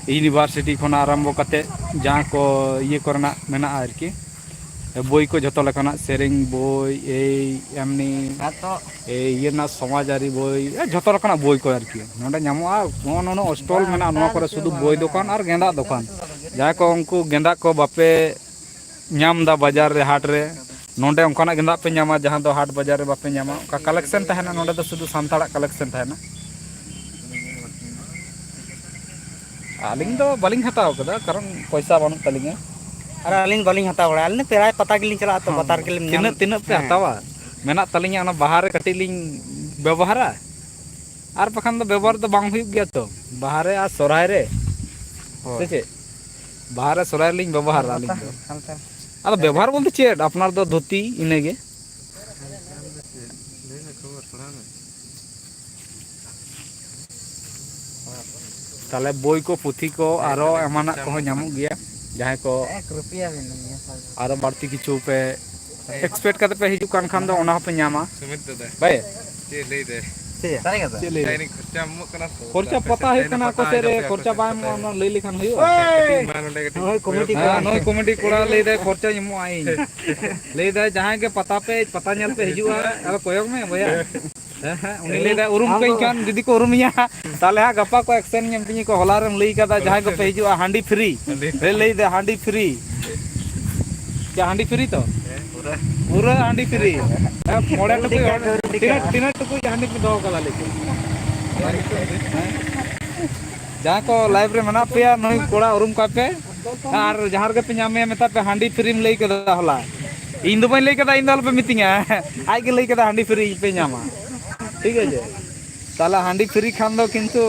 ᱤᱭᱩᱱᱤᱵᱷᱟᱨᱥᱤᱴᱤ ᱠᱷᱚᱱᱟᱜ ᱟᱨᱟᱢᱵᱷᱚ ᱠᱟᱛᱮ ᱡᱟᱦᱟᱸ ᱠᱚ ᱤᱭᱟᱹ ᱠᱚᱨᱮᱱᱟᱜ ᱢᱮᱱᱟᱜᱼᱟ ᱟᱨᱠᱤ, ᱵᱳᱭ ᱠᱚ ᱡᱷᱚᱛᱚ ᱞᱮᱠᱟᱱᱟᱜ, ᱥᱮᱨᱮᱧ ᱵᱳᱭ, ᱮᱭ ᱮᱢᱱᱤ ᱦᱮᱸ ᱛᱚ᱾ ᱮᱭ ᱤᱭᱟᱹ ᱨᱮᱱᱟᱜ ᱥᱚᱢᱟᱡᱽ ᱟᱹᱨᱤ ᱵᱳᱭ, ᱮ, ᱡᱷᱚᱛᱚ ᱞᱮᱠᱟᱱᱟᱜ ᱵᱳᱭ ᱠᱚ ᱟᱨᱠᱤ ᱱᱚᱰᱮ ᱧᱟᱢᱚᱜᱼᱟ᱾ ᱱᱚᱜᱼᱚ ᱱᱚᱣᱟ ᱥᱴᱚᱞ ᱢᱮᱱᱟᱜᱼᱟ, ᱱᱚᱣᱟ ᱠᱚᱨᱮ ᱥᱩᱫᱷᱩ ᱵᱳᱭ ᱫᱚᱠᱟᱱ ᱟᱨ ᱜᱮᱸᱫᱟᱜ ᱫᱚᱠᱟᱱ᱾ ᱡᱟᱦᱟᱸᱭ ᱠᱚ ᱩᱱᱠᱩ ᱜᱮᱸᱫᱟᱜ ᱠᱚ ᱵᱟᱯᱮ ᱧᱟᱢ ᱮᱫᱟ ᱵᱟᱡᱟᱨ ᱨᱮ, ᱦᱟᱴ ᱨᱮ, ᱱᱚᱰᱮ ᱚᱱᱠᱟᱱᱟᱜ ᱜᱮᱸᱫᱟᱜ ᱯᱮ ᱧᱟᱢᱟ ᱡᱟᱦᱟᱸ ᱫᱚ ᱦᱟᱴ ᱵᱟᱡᱟᱨ ᱨᱮ ᱵᱟᱯᱮ ᱧᱟᱢᱟ᱾ ᱚᱱᱠᱟ ᱠᱟᱞᱮᱠᱥᱮᱱ ᱛᱟᱦᱮᱱᱟ ᱱᱚᱰᱮ ᱫᱚ, ᱥᱩᱫᱷᱩ ᱥᱟᱱᱛᱟᱲᱟᱜ ᱠᱟᱞᱮᱠᱥᱮᱱ ᱛᱟᱦᱮᱱᱟ᱾ ᱟᱹᱞᱤᱧ ᱫᱚ ᱵᱟᱹᱞᱤᱧ ᱦᱟᱛᱟᱣ ᱠᱟᱫᱟ, ᱠᱟᱨᱚᱱ ᱯᱚᱭᱥᱟ ᱵᱟᱹᱱᱩᱜ ᱛᱟᱹᱞᱤᱧᱟ᱾ ᱟᱨ ᱟᱹᱞᱤᱧ ᱵᱟᱹᱞᱤᱧ ᱦᱟᱛᱟᱣ ᱵᱟᱲᱟᱭᱟ, ᱟᱹᱞᱤᱧ ᱫᱚ ᱯᱨᱟᱭ ᱯᱟᱛᱟ ᱜᱮᱞᱤᱧ ᱪᱟᱞᱟᱜᱼᱟ ᱛᱚ, ᱦᱚᱸ᱾ ᱯᱟᱛᱟ ᱨᱮᱜᱮᱞᱤᱧ ᱧᱟᱢ᱾ ᱛᱤᱱᱟᱹᱜ, ᱛᱤᱱᱟᱹᱜ ᱯᱮ ᱦᱮᱸ᱾ ᱦᱟᱛᱟᱣᱟ? ᱢᱮᱱᱟᱜ ᱛᱟᱹᱞᱤᱧᱟ ᱚᱱᱟ ᱵᱟᱦᱟ ᱨᱮ ᱠᱟᱹᱴᱤᱡ ᱞᱤᱧ ᱵᱮᱵᱚᱦᱟᱨᱟ, ᱟᱨ ᱵᱟᱠᱷᱟᱱ ᱫᱚ ᱵᱮᱵᱚᱦᱟᱨ ᱫᱚ ᱵᱟᱝ ᱦᱩᱭᱩᱜ ᱜᱮᱭᱟ ᱛᱚ, ᱵᱟᱦᱟ ᱨᱮ ᱟᱨ ᱥᱚᱨᱦᱟᱭ ᱨᱮ᱾ ᱦᱳᱭ᱾ ᱥᱮ ᱪᱮᱫ? ᱵᱟᱦᱟ ᱨᱮ ᱥᱚᱨᱦᱟᱭ ᱨᱮᱞᱤᱧ ᱵᱮᱵᱚᱦᱟᱨᱟ ᱟᱹᱞᱤᱧ ᱫᱚ᱾ ᱦᱟᱞᱠᱟ᱾ ᱟᱫᱚ ᱵᱮᱵᱚᱦᱟᱨ ᱵᱚᱞᱛᱮ ᱪᱮᱫ? ᱟᱯᱱᱟᱨ ᱫᱚ ᱫᱷᱩᱛᱤ ᱤᱱᱟᱹᱜᱮ᱾ ᱞᱟᱹᱭ ᱢᱮ ᱠᱷᱚᱵᱚᱨ ᱯᱟᱲᱦᱟᱣ ᱢᱮ᱾ ᱛᱟᱦᱞᱮ ᱵᱳᱭ ᱠᱚ, ᱯᱩᱛᱷᱤ ᱠᱚ, ᱟᱨᱚ ᱮᱢᱟᱱᱟᱜ ᱠᱚᱦᱚᱸ ᱧᱟᱢᱚᱜ ᱜᱮᱭᱟ᱾ ᱡᱟᱦᱟᱸᱭ ᱠᱚ ᱮᱠ ᱨᱩᱯᱤᱭᱟ ᱵᱤᱱ ᱤᱭᱟᱹ ᱠᱷᱟᱱ᱾ ᱟᱨᱚ ᱵᱟᱹᱲᱛᱤ ᱠᱤᱪᱷᱩ ᱯᱮ expect ᱠᱟᱛᱮ ᱯᱮ ᱦᱤᱡᱩᱜ ᱠᱟᱱ ᱠᱷᱟᱱ ᱫᱚ ᱚᱱᱟ ᱦᱚᱸᱯᱮ ᱧᱟᱢᱟ᱾ ᱥᱩᱢᱤᱛ ᱫᱟᱫᱟ᱾ ᱵᱷᱟᱭ᱾ ᱪᱮᱫ ᱞᱟᱹᱭ ᱫᱟᱭ? ᱪᱮᱫ? ᱥᱟᱹᱨᱤ ᱠᱟᱛᱷᱟ᱾ ᱪᱮᱫ ᱞᱟᱹᱭ ᱫᱟᱭ? ᱡᱟᱦᱟᱸᱭ ᱠᱷᱚᱨᱪᱟ ᱮᱢᱚᱜ ᱠᱟᱱᱟ ᱥᱮ? ᱠᱷᱚᱨᱪᱟ ᱯᱟᱛᱟ ᱦᱩᱭᱩᱜ ᱠᱟᱱᱟ, ᱚᱠᱚᱭ ᱥᱮᱫ ᱨᱮ ᱠᱷᱚᱨᱪᱟ ᱵᱟᱭ ᱮᱢᱚᱜᱼᱟ, ᱚᱱᱟ ᱞᱟᱹᱭ ᱞᱮᱠᱷᱟᱱ ᱦᱩᱭᱩᱜᱼᱟ? ᱠᱟᱹᱴᱤᱡ ᱢᱟ ᱱᱚᱰᱮ ᱠᱟᱹᱴᱤᱡ ᱦᱳᱭ, ᱠᱚᱭᱚᱜ ᱠᱚᱢᱤᱴᱤ ᱢᱮ᱾ ᱠᱚᱲᱟ᱾ ᱦᱮᱸ, ᱱᱩᱭ ᱠᱚᱢᱤᱴᱤ ᱠᱚᱲᱟ ᱞᱟᱹᱭ ᱫᱟᱭ ᱠᱷᱚᱨᱪᱟᱧ ᱮᱢᱚᱜᱼᱟ ᱤᱧ᱾ ᱞᱟᱹᱭ ᱫᱟᱭ ᱡᱟᱦᱟᱸᱭ ᱜᱮ ᱯᱟᱛᱟ ᱯᱮ, ᱯᱟᱛᱟ ᱧᱮᱞ ᱯᱮ ᱦᱤᱡᱩᱜᱼᱟ, ᱟᱫᱚ ᱠᱚᱭᱚᱜ ᱢᱮ ᱵᱚᱭᱦᱟ᱾ ᱦᱮᱸ, ᱦᱮᱸ, ᱩᱱᱤ ᱟᱢ ᱞᱟᱹᱭ ᱫᱚ ᱫᱟᱭ ᱩᱨᱩᱢ ᱟᱢ ᱠᱟᱹᱧ ᱫᱚ ᱠᱷᱟᱱ ᱡᱩᱫᱤ ᱠᱚ ᱩᱨᱩᱢᱤᱧᱟ, ᱛᱟᱦᱞᱮ ᱦᱟᱸᱜ ᱜᱟᱯᱟ ᱠᱚ action ᱧᱟᱢ ᱛᱤᱧᱟ ᱠᱚ, ᱦᱚᱞᱟ ᱨᱮᱢ ᱞᱟᱹᱭ ᱠᱟᱫᱟ ᱡᱟᱦᱟᱸᱭ ᱠᱚᱯᱮ ᱦᱤᱡᱩᱜᱼᱟ ᱦᱟᱺᱰᱤ free᱾ ᱦᱟᱺᱰᱤ᱾ ᱞᱟᱹᱭ, ᱞᱟᱹᱭ ᱫᱟᱭ ᱦᱟᱺᱰᱤ free᱾ ᱪᱮᱫ ᱦᱟᱺᱰᱤ free ᱛᱚ? ᱦᱮᱸ, ᱯᱩᱨᱟᱹ᱾ ᱯᱩᱨᱟᱹ ᱦᱟᱺᱰᱤ free᱾ ᱦᱮᱸ, ᱢᱚᱬᱮ ᱴᱩᱠᱩᱡ ᱦᱟᱺᱰᱤ, ᱴᱤᱠᱤᱴ, ᱴᱤᱠᱤᱴ᱾ ᱛᱤᱱᱟᱹᱜ, ᱛᱤᱱᱟᱹᱜ ᱴᱩᱠᱩᱡ ᱦᱟᱺᱰᱤ ᱯᱮ ᱫᱚᱦᱚ ᱠᱟᱫᱟ ᱞᱟᱹᱭ ᱯᱮ? ᱦᱮᱸ? ᱡᱟᱦᱟᱸᱭ ᱠᱚ live ᱨᱮ ᱢᱮᱱᱟᱜ ᱯᱮᱭᱟ, ᱱᱩᱭ ᱠᱚᱲᱟ ᱩᱨᱩᱢ ᱠᱟᱭ ᱯᱮ᱾ ᱟᱨ ᱡᱟᱦᱟᱸ ᱨᱮᱜᱮ ᱯᱮ ᱧᱟᱢᱮᱭᱟ, ᱢᱮᱛᱟᱭ ᱯᱮ, "ᱦᱟᱺᱰᱤ free ᱮᱢ ᱞᱟᱹᱭ ᱠᱮᱫᱟ ᱦᱚᱞᱟ᱾ ᱤᱧ ᱫᱚ ᱵᱟᱹᱧ ᱞᱟᱹᱭ ᱠᱮᱫᱟ, ᱤᱧ ᱫᱚ ᱟᱞᱚᱯᱮ ᱢᱤᱛᱟᱹᱧᱟ᱾ ᱟᱡ ᱜᱮ ᱞᱟᱹᱭ ᱠᱮᱫᱟ, ᱦᱟᱺᱰᱤ free ᱯᱮ ᱧᱟᱢᱟ᱾" ᱴᱷᱤᱠ ᱟᱪᱷᱮ? ᱛᱟᱦᱚᱞᱮ ᱦᱟᱺᱰᱤ free ᱠᱷᱟᱱ ᱫᱚ ᱠᱤᱱᱛᱩ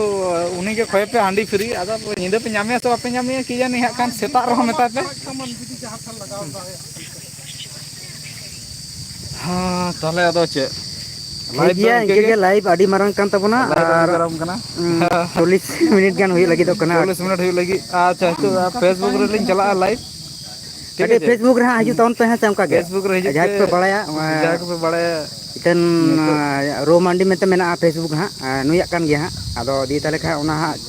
ᱩᱱᱤ ᱜᱮ ᱠᱷᱚᱭ ᱯᱮ ᱦᱟᱺᱰᱤ free᱾ ᱟᱫᱚ ᱧᱤᱫᱟᱹ ᱯᱮ ᱧᱟᱢᱮᱭᱟ ᱥᱮ ᱵᱟᱯᱮ ᱧᱟᱢᱮᱭᱟ, ᱠᱤ ᱡᱟᱹᱱᱤ ᱦᱟᱸᱜ ᱠᱷᱟᱱ ᱥᱮᱛᱟᱜ ᱨᱮᱦᱚᱸ ᱢᱮᱛᱟᱭ ᱯᱮ᱾ ᱦᱮᱸ, ᱛᱟᱦᱚᱞᱮ ᱟᱫᱚ ᱪᱮᱫ? ᱴᱷᱤᱠ ᱜᱮᱭᱟ, ᱤᱱᱠᱟᱹ ᱜᱮ ᱞᱟᱭᱤᱵᱷ ᱟᱹᱰᱤ ᱢᱟᱨᱟᱝ ᱠᱟᱱ ᱛᱟᱵᱚᱱᱟ᱾ ᱟᱨ ᱪᱚᱞᱞᱤᱥ ᱢᱤᱱᱤᱴ ᱜᱟᱱ ᱦᱩᱭᱩᱜ ᱞᱟᱹᱜᱤᱫᱚᱜ ᱠᱟᱱᱟ᱾ ᱪᱚᱞᱞᱤᱥ ᱢᱤᱱᱤᱴ ᱦᱩᱭᱩᱜ ᱞᱟᱹᱜᱤᱫ᱾ ᱟᱪᱪᱷᱟ, ᱱᱤᱛᱚᱜ ᱯᱷᱮᱥᱵᱩᱠ ᱨᱮᱞᱤᱧ ᱪᱟᱞᱟᱜᱼᱟ ᱞᱟᱭᱤᱵᱷ᱾ ᱴᱷᱤᱠ ᱟᱪᱪᱷᱟ, ᱟᱪᱷᱮ? ᱯᱷᱮᱥᱵᱩᱠ ᱨᱮ ᱦᱟᱸᱜ ᱦᱤᱡᱩᱜ ᱛᱟᱵᱚᱱ ᱯᱮ, ᱦᱮᱸ ᱥᱮ? ᱚᱱᱠᱟ ᱜᱮ ᱯᱷᱮᱥᱵᱩᱠ ᱨᱮ ᱦᱤᱡᱩᱜ ᱡᱟᱦᱟᱸᱭ ᱯᱮ, ᱠᱚᱯᱮ ᱵᱟᱲᱟᱭᱟ, ᱡᱟᱦᱟᱸᱭ ᱠᱚᱯᱮ ᱵᱟᱲᱟᱭᱟ᱾ ᱤᱛᱟᱹᱱ ᱱᱤᱛᱚᱜ ᱨᱳ ᱢᱟᱱᱰᱤ ᱢᱮᱱᱛᱮ ᱢᱮᱱᱟᱜᱼᱟ ᱯᱷᱮᱥᱵᱩᱠ ᱦᱟᱸᱜ, ᱱᱩᱭᱟᱜ ᱠᱟᱱ ᱜᱮᱭᱟ ᱦᱟᱸᱜ᱾ ᱟᱫᱚ ᱫᱤᱭᱮ ᱛᱟᱦᱚᱞᱮ ᱠᱷᱟᱱ ᱚᱱᱟ ᱦᱟᱸᱜ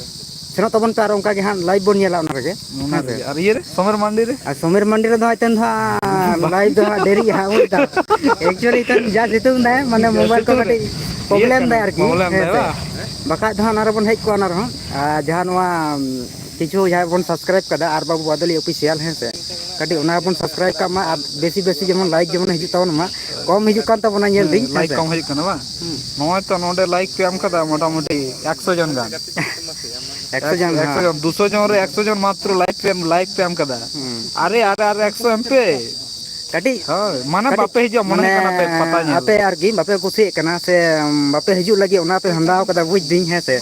ᱥᱮᱱᱚᱜ ᱛᱟᱵᱚᱱ ᱯᱮ, ᱟᱨ ᱚᱱᱠᱟ ᱜᱮ ᱦᱟᱸᱜ ᱞᱟᱭᱤᱵᱷ ᱵᱚᱱ ᱧᱮᱞᱟ ᱚᱱᱟ ᱨᱮᱜᱮ᱾ ᱚᱱᱟ ᱦᱮᱸ ᱥᱮ? ᱨᱮᱜᱮ᱾ ᱟᱨ ᱤᱭᱟᱹ ᱨᱮ, ᱥᱚᱢᱮᱨ ᱢᱟᱱᱰᱤ ᱨᱮ? ᱟᱨ ᱥᱚᱢᱮᱨ ᱢᱟᱱᱰᱤ ᱨᱮᱫᱚ ᱦᱟᱸᱜ ᱤᱛᱟᱹᱱ ᱫᱚ ᱦᱟᱸᱜ ᱞᱟᱭᱤᱵᱷ ᱫᱚ ᱦᱟᱸᱜ ᱰᱮᱨᱤᱜᱼᱟ ᱦᱟᱸᱜ, ᱵᱩᱡᱽ ᱫᱟᱢ᱾ ᱮᱠᱪᱩᱭᱮᱞᱤ ᱤᱛᱟᱹᱱ ᱡᱟ ᱥᱤᱛᱩᱝ ᱫᱟᱭ, ᱢᱟᱱᱮ ᱢᱳᱵᱟᱭᱤᱞ ᱠᱚ ᱥᱤᱛᱩᱝ ᱨᱮ ᱠᱟᱹᱴᱤᱡ ᱤᱭᱟᱹᱜ ᱯᱨᱚᱵᱞᱮᱢ ᱠᱟᱱᱟ, ᱫᱟᱭ ᱟᱨᱠᱤ, ᱯᱨᱚᱵᱞᱮᱢ ᱦᱮᱸ ᱫᱟᱭ ᱥᱮ? ᱵᱟᱝ? ᱵᱟᱠᱷᱟᱡ ᱫᱚ ᱦᱟᱸᱜ ᱚᱱᱟ ᱨᱮᱵᱚᱱ ᱦᱮᱡ ᱠᱚᱜᱼᱟ, ᱚᱱᱟ ᱨᱮᱦᱚᱸ᱾ ᱟᱨ ᱡᱟᱦᱟᱸ ᱱᱚᱣᱟ ᱠᱤᱪᱷᱩ ᱡᱟᱦᱟᱸᱭ ᱵᱚᱱ ᱥᱟᱵᱥᱠᱨᱟᱭᱤᱵ ᱠᱟᱫᱟ ᱟᱨ ᱵᱟᱹᱵᱩ ᱵᱟᱫᱚᱞᱤ ᱚᱯᱷᱤᱥᱤᱭᱟᱞ, ᱦᱮᱸ ᱥᱮ, ᱠᱟᱹᱴᱤᱡ ᱚᱱᱟ ᱵᱚᱱ ᱥᱟᱵᱥᱠᱨᱟᱭᱤᱵ ᱠᱟᱜ ᱢᱟ ᱟᱨ ᱵᱮᱥᱤ ᱵᱮᱥᱤ ᱡᱮᱢᱚᱱ ᱞᱟᱭᱤᱠ ᱡᱮᱢᱚᱱ ᱦᱤᱡᱩᱜ ᱛᱟᱵᱚᱱ ᱢᱟ᱾ ᱠᱚᱢ ᱦᱤᱡᱩᱜ ᱠᱟᱱ ᱛᱟᱵᱚᱱᱟ, ᱧᱮᱞ ᱦᱮᱸ, ᱫᱟᱹᱧ, ᱦᱮᱸ ᱞᱟᱭᱤᱠ ᱥᱮ? ᱠᱚᱢ ᱦᱤᱡᱩᱜ ᱠᱟᱱᱟ ᱵᱟᱝ? ᱦᱩᱸ᱾ ᱱᱚᱜᱼᱚᱭ ᱛᱚ ᱱᱚᱰᱮ ᱞᱟᱭᱤᱠ ᱯᱮ ᱮᱢ ᱠᱟᱫᱟ ᱢᱚᱴᱟᱢᱩᱴᱤ ᱮᱠᱥᱚ ᱡᱚᱱ ᱜᱟᱱ᱾ ᱮᱠᱥᱚ ᱡᱚᱱ, ᱮᱠᱥᱚ ᱦᱮᱸ᱾ ᱡᱚᱱ, ᱫᱩᱥᱚ ᱡᱚᱱ ᱨᱮ ᱮᱠᱥᱚ ᱡᱚᱱ ᱢᱟᱛᱨᱚ ᱞᱟᱭᱤᱠ ᱯᱮ ᱮᱢ, ᱞᱟᱭᱤᱠ ᱯᱮ ᱮᱢ ᱠᱟᱫᱟ᱾ ᱦᱩᱸ᱾ ᱟᱨᱮ, ᱟᱨᱮ, ᱟᱨᱮ, ᱮᱠᱥᱚ ᱮᱢ ᱯᱮ᱾ ᱠᱟᱹᱴᱤᱡ, ᱦᱳᱭ, ᱢᱟᱱᱮ ᱠᱟᱹᱴᱤᱡ, ᱵᱟᱯᱮ ᱦᱤᱡᱩᱜᱼᱟ, ᱢᱚᱱᱮ ᱢᱟᱱᱮ ᱦᱩᱭᱩᱜ ᱠᱟᱱᱟ ᱯᱮ ᱯᱟᱛᱟ ᱧᱮᱞ᱾ ᱟᱯᱮ ᱟᱨᱠᱤ ᱵᱟᱯᱮ ᱠᱩᱥᱤᱭᱟᱜ ᱠᱟᱱᱟ ᱥᱮ ᱵᱟᱯᱮ ᱦᱤᱡᱩᱜ ᱞᱟᱹᱜᱤᱫ, ᱚᱱᱟ ᱯᱮ ᱦᱟᱸᱫᱟᱣ ᱠᱟᱫᱟ, ᱵᱩᱡᱽ ᱫᱟᱹᱧ, ᱦᱮᱸ ᱥᱮ᱾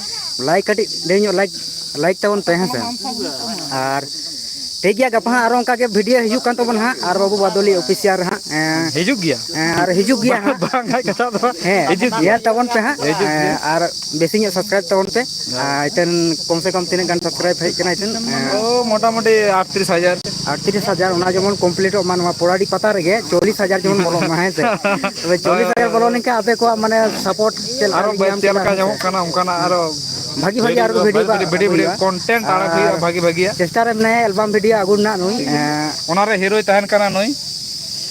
ᱞᱟᱭᱤᱠ ᱠᱟᱹᱴᱤᱡ ᱰᱷᱮᱨ ᱧᱚᱜ ᱞᱟᱭᱤᱠ, ᱞᱟᱭᱤᱠ ᱛᱟᱵᱚᱱ ᱯᱮ, ᱦᱮᱸ ᱥᱮ᱾ ᱟᱨ ᱴᱷᱤᱠ ᱜᱮᱭᱟ, ᱜᱟᱯᱟ ᱦᱟᱸᱜ ᱟᱨᱚ ᱚᱱᱠᱟ ᱜᱮ ᱵᱷᱤᱰᱤᱭᱳ ᱦᱤᱡᱩᱜ ᱠᱟᱱ ᱛᱟᱵᱚᱱᱟ ᱦᱟᱸᱜ, ᱟᱨ ᱵᱟᱹᱵᱩ ᱵᱟᱫᱚᱞᱤ ᱚᱯᱷᱤᱥᱤᱭᱟᱞ ᱨᱮ ᱦᱟᱸᱜ, ᱮᱸ, ᱦᱤᱡᱩᱜ ᱜᱮᱭᱟ᱾ ᱮᱸ, ᱟᱨ ᱦᱤᱡᱩᱜ ᱜᱮᱭᱟ ᱵᱟᱝ, ᱦᱟᱸᱜ᱾ ᱵᱟᱝ ᱦᱮᱡ ᱠᱟᱛᱷᱟ ᱫᱚ ᱵᱟᱝ᱾ ᱦᱮᱸ, ᱦᱤᱡᱩᱜ ᱜᱮᱭᱟ᱾ ᱧᱮᱞ ᱛᱟᱵᱚᱱ ᱯᱮ ᱦᱟᱸᱜ, ᱦᱤᱡᱩᱜ ᱜᱮᱭᱟ᱾ ᱮᱸ, ᱟᱨ ᱵᱮᱥᱤ ᱧᱚᱜ ᱥᱟᱵᱥᱠᱨᱟᱭᱤᱵ ᱛᱟᱵᱚᱱ ᱯᱮ᱾ ᱦᱮᱸ᱾ ᱟᱨ ᱤᱛᱟᱹᱱ ᱠᱚᱢ ᱥᱮ ᱠᱚᱢ ᱛᱤᱱᱟᱹᱜ ᱜᱟᱱ ᱥᱟᱵᱥᱠᱨᱟᱭᱤᱵ ᱦᱮᱡ ᱠᱟᱱᱟ ᱤᱛᱟᱹᱱ? ᱮᱸ, ᱳ, ᱢᱚᱴᱟᱢᱩᱴᱤ ᱟᱴᱛᱨᱤᱥ ᱦᱟᱡᱟᱨ᱾ ᱟᱴᱛᱨᱤᱥ ᱦᱟᱡᱟᱨ, ᱚᱱᱟ ᱡᱮᱢᱚᱱ ᱠᱚᱢᱯᱞᱤᱴᱚᱜ ᱢᱟ ᱱᱚᱣᱟ ᱯᱚᱲᱟᱰᱤ ᱯᱟᱛᱟ ᱨᱮᱜᱮ, ᱪᱚᱞᱞᱤᱥ ᱦᱟᱡᱟᱨ ᱡᱮᱢᱚᱱ ᱵᱚᱞᱚᱜ ᱢᱟ, ᱦᱮᱸ ᱥᱮ? ᱛᱚᱵᱮ ᱦᱳᱭ, ᱪᱚᱞᱞᱤᱥ ᱦᱟᱡᱟᱨ ᱦᱳᱭ, ᱵᱚᱞᱚ ᱦᱳᱭ᱾ ᱞᱮᱱᱠᱷᱟᱱ ᱟᱯᱮ ᱠᱚᱣᱟᱜ ᱢᱟᱱᱮ ᱥᱟᱯᱳᱨᱴ ᱪᱮᱫ ᱞᱮᱠᱟ ᱟᱨᱚ ᱵᱮᱥ ᱧᱟᱢ ᱪᱮᱫ ᱠᱮᱫᱟ, ᱞᱮᱠᱟ ᱦᱮᱸ ᱥᱮ? ᱧᱟᱢᱚᱜ ᱠᱟᱱᱟ ᱚᱱᱠᱟᱱᱟᱜ ᱟᱨᱚ ᱵᱷᱟᱜᱤ ᱵᱷᱟᱜᱤ ᱵᱷᱤᱰᱤᱭᱳ, ᱟᱨᱚ ᱵᱷᱤᱰᱤᱭᱳ ᱵᱷᱟᱜᱤ ᱵᱷᱟᱜᱤ ᱵᱷᱤᱰᱤᱭᱳ ᱦᱩᱭᱩᱜᱼᱟ᱾ ᱠᱚᱱᱴᱮᱱᱴ ᱟᱲᱟᱜ ᱦᱩᱭᱩᱜᱼᱟ, ᱟᱨ ᱵᱷᱟᱜᱤ ᱵᱷᱟᱜᱤᱭᱟᱜ᱾ ᱪᱮᱥᱴᱟ ᱨᱮ ᱢᱮᱱᱟᱭᱟ ᱮᱞᱵᱟᱢ ᱵᱷᱤᱰᱤᱭᱳ ᱟᱹᱜᱩ ᱨᱮᱱᱟᱜ ᱱᱩᱭ, ᱮᱸ, ᱚᱱᱟᱨᱮ ᱦᱤᱨᱳᱭ ᱛᱟᱦᱮᱱ ᱠᱟᱱᱟ ᱱᱩᱭ᱾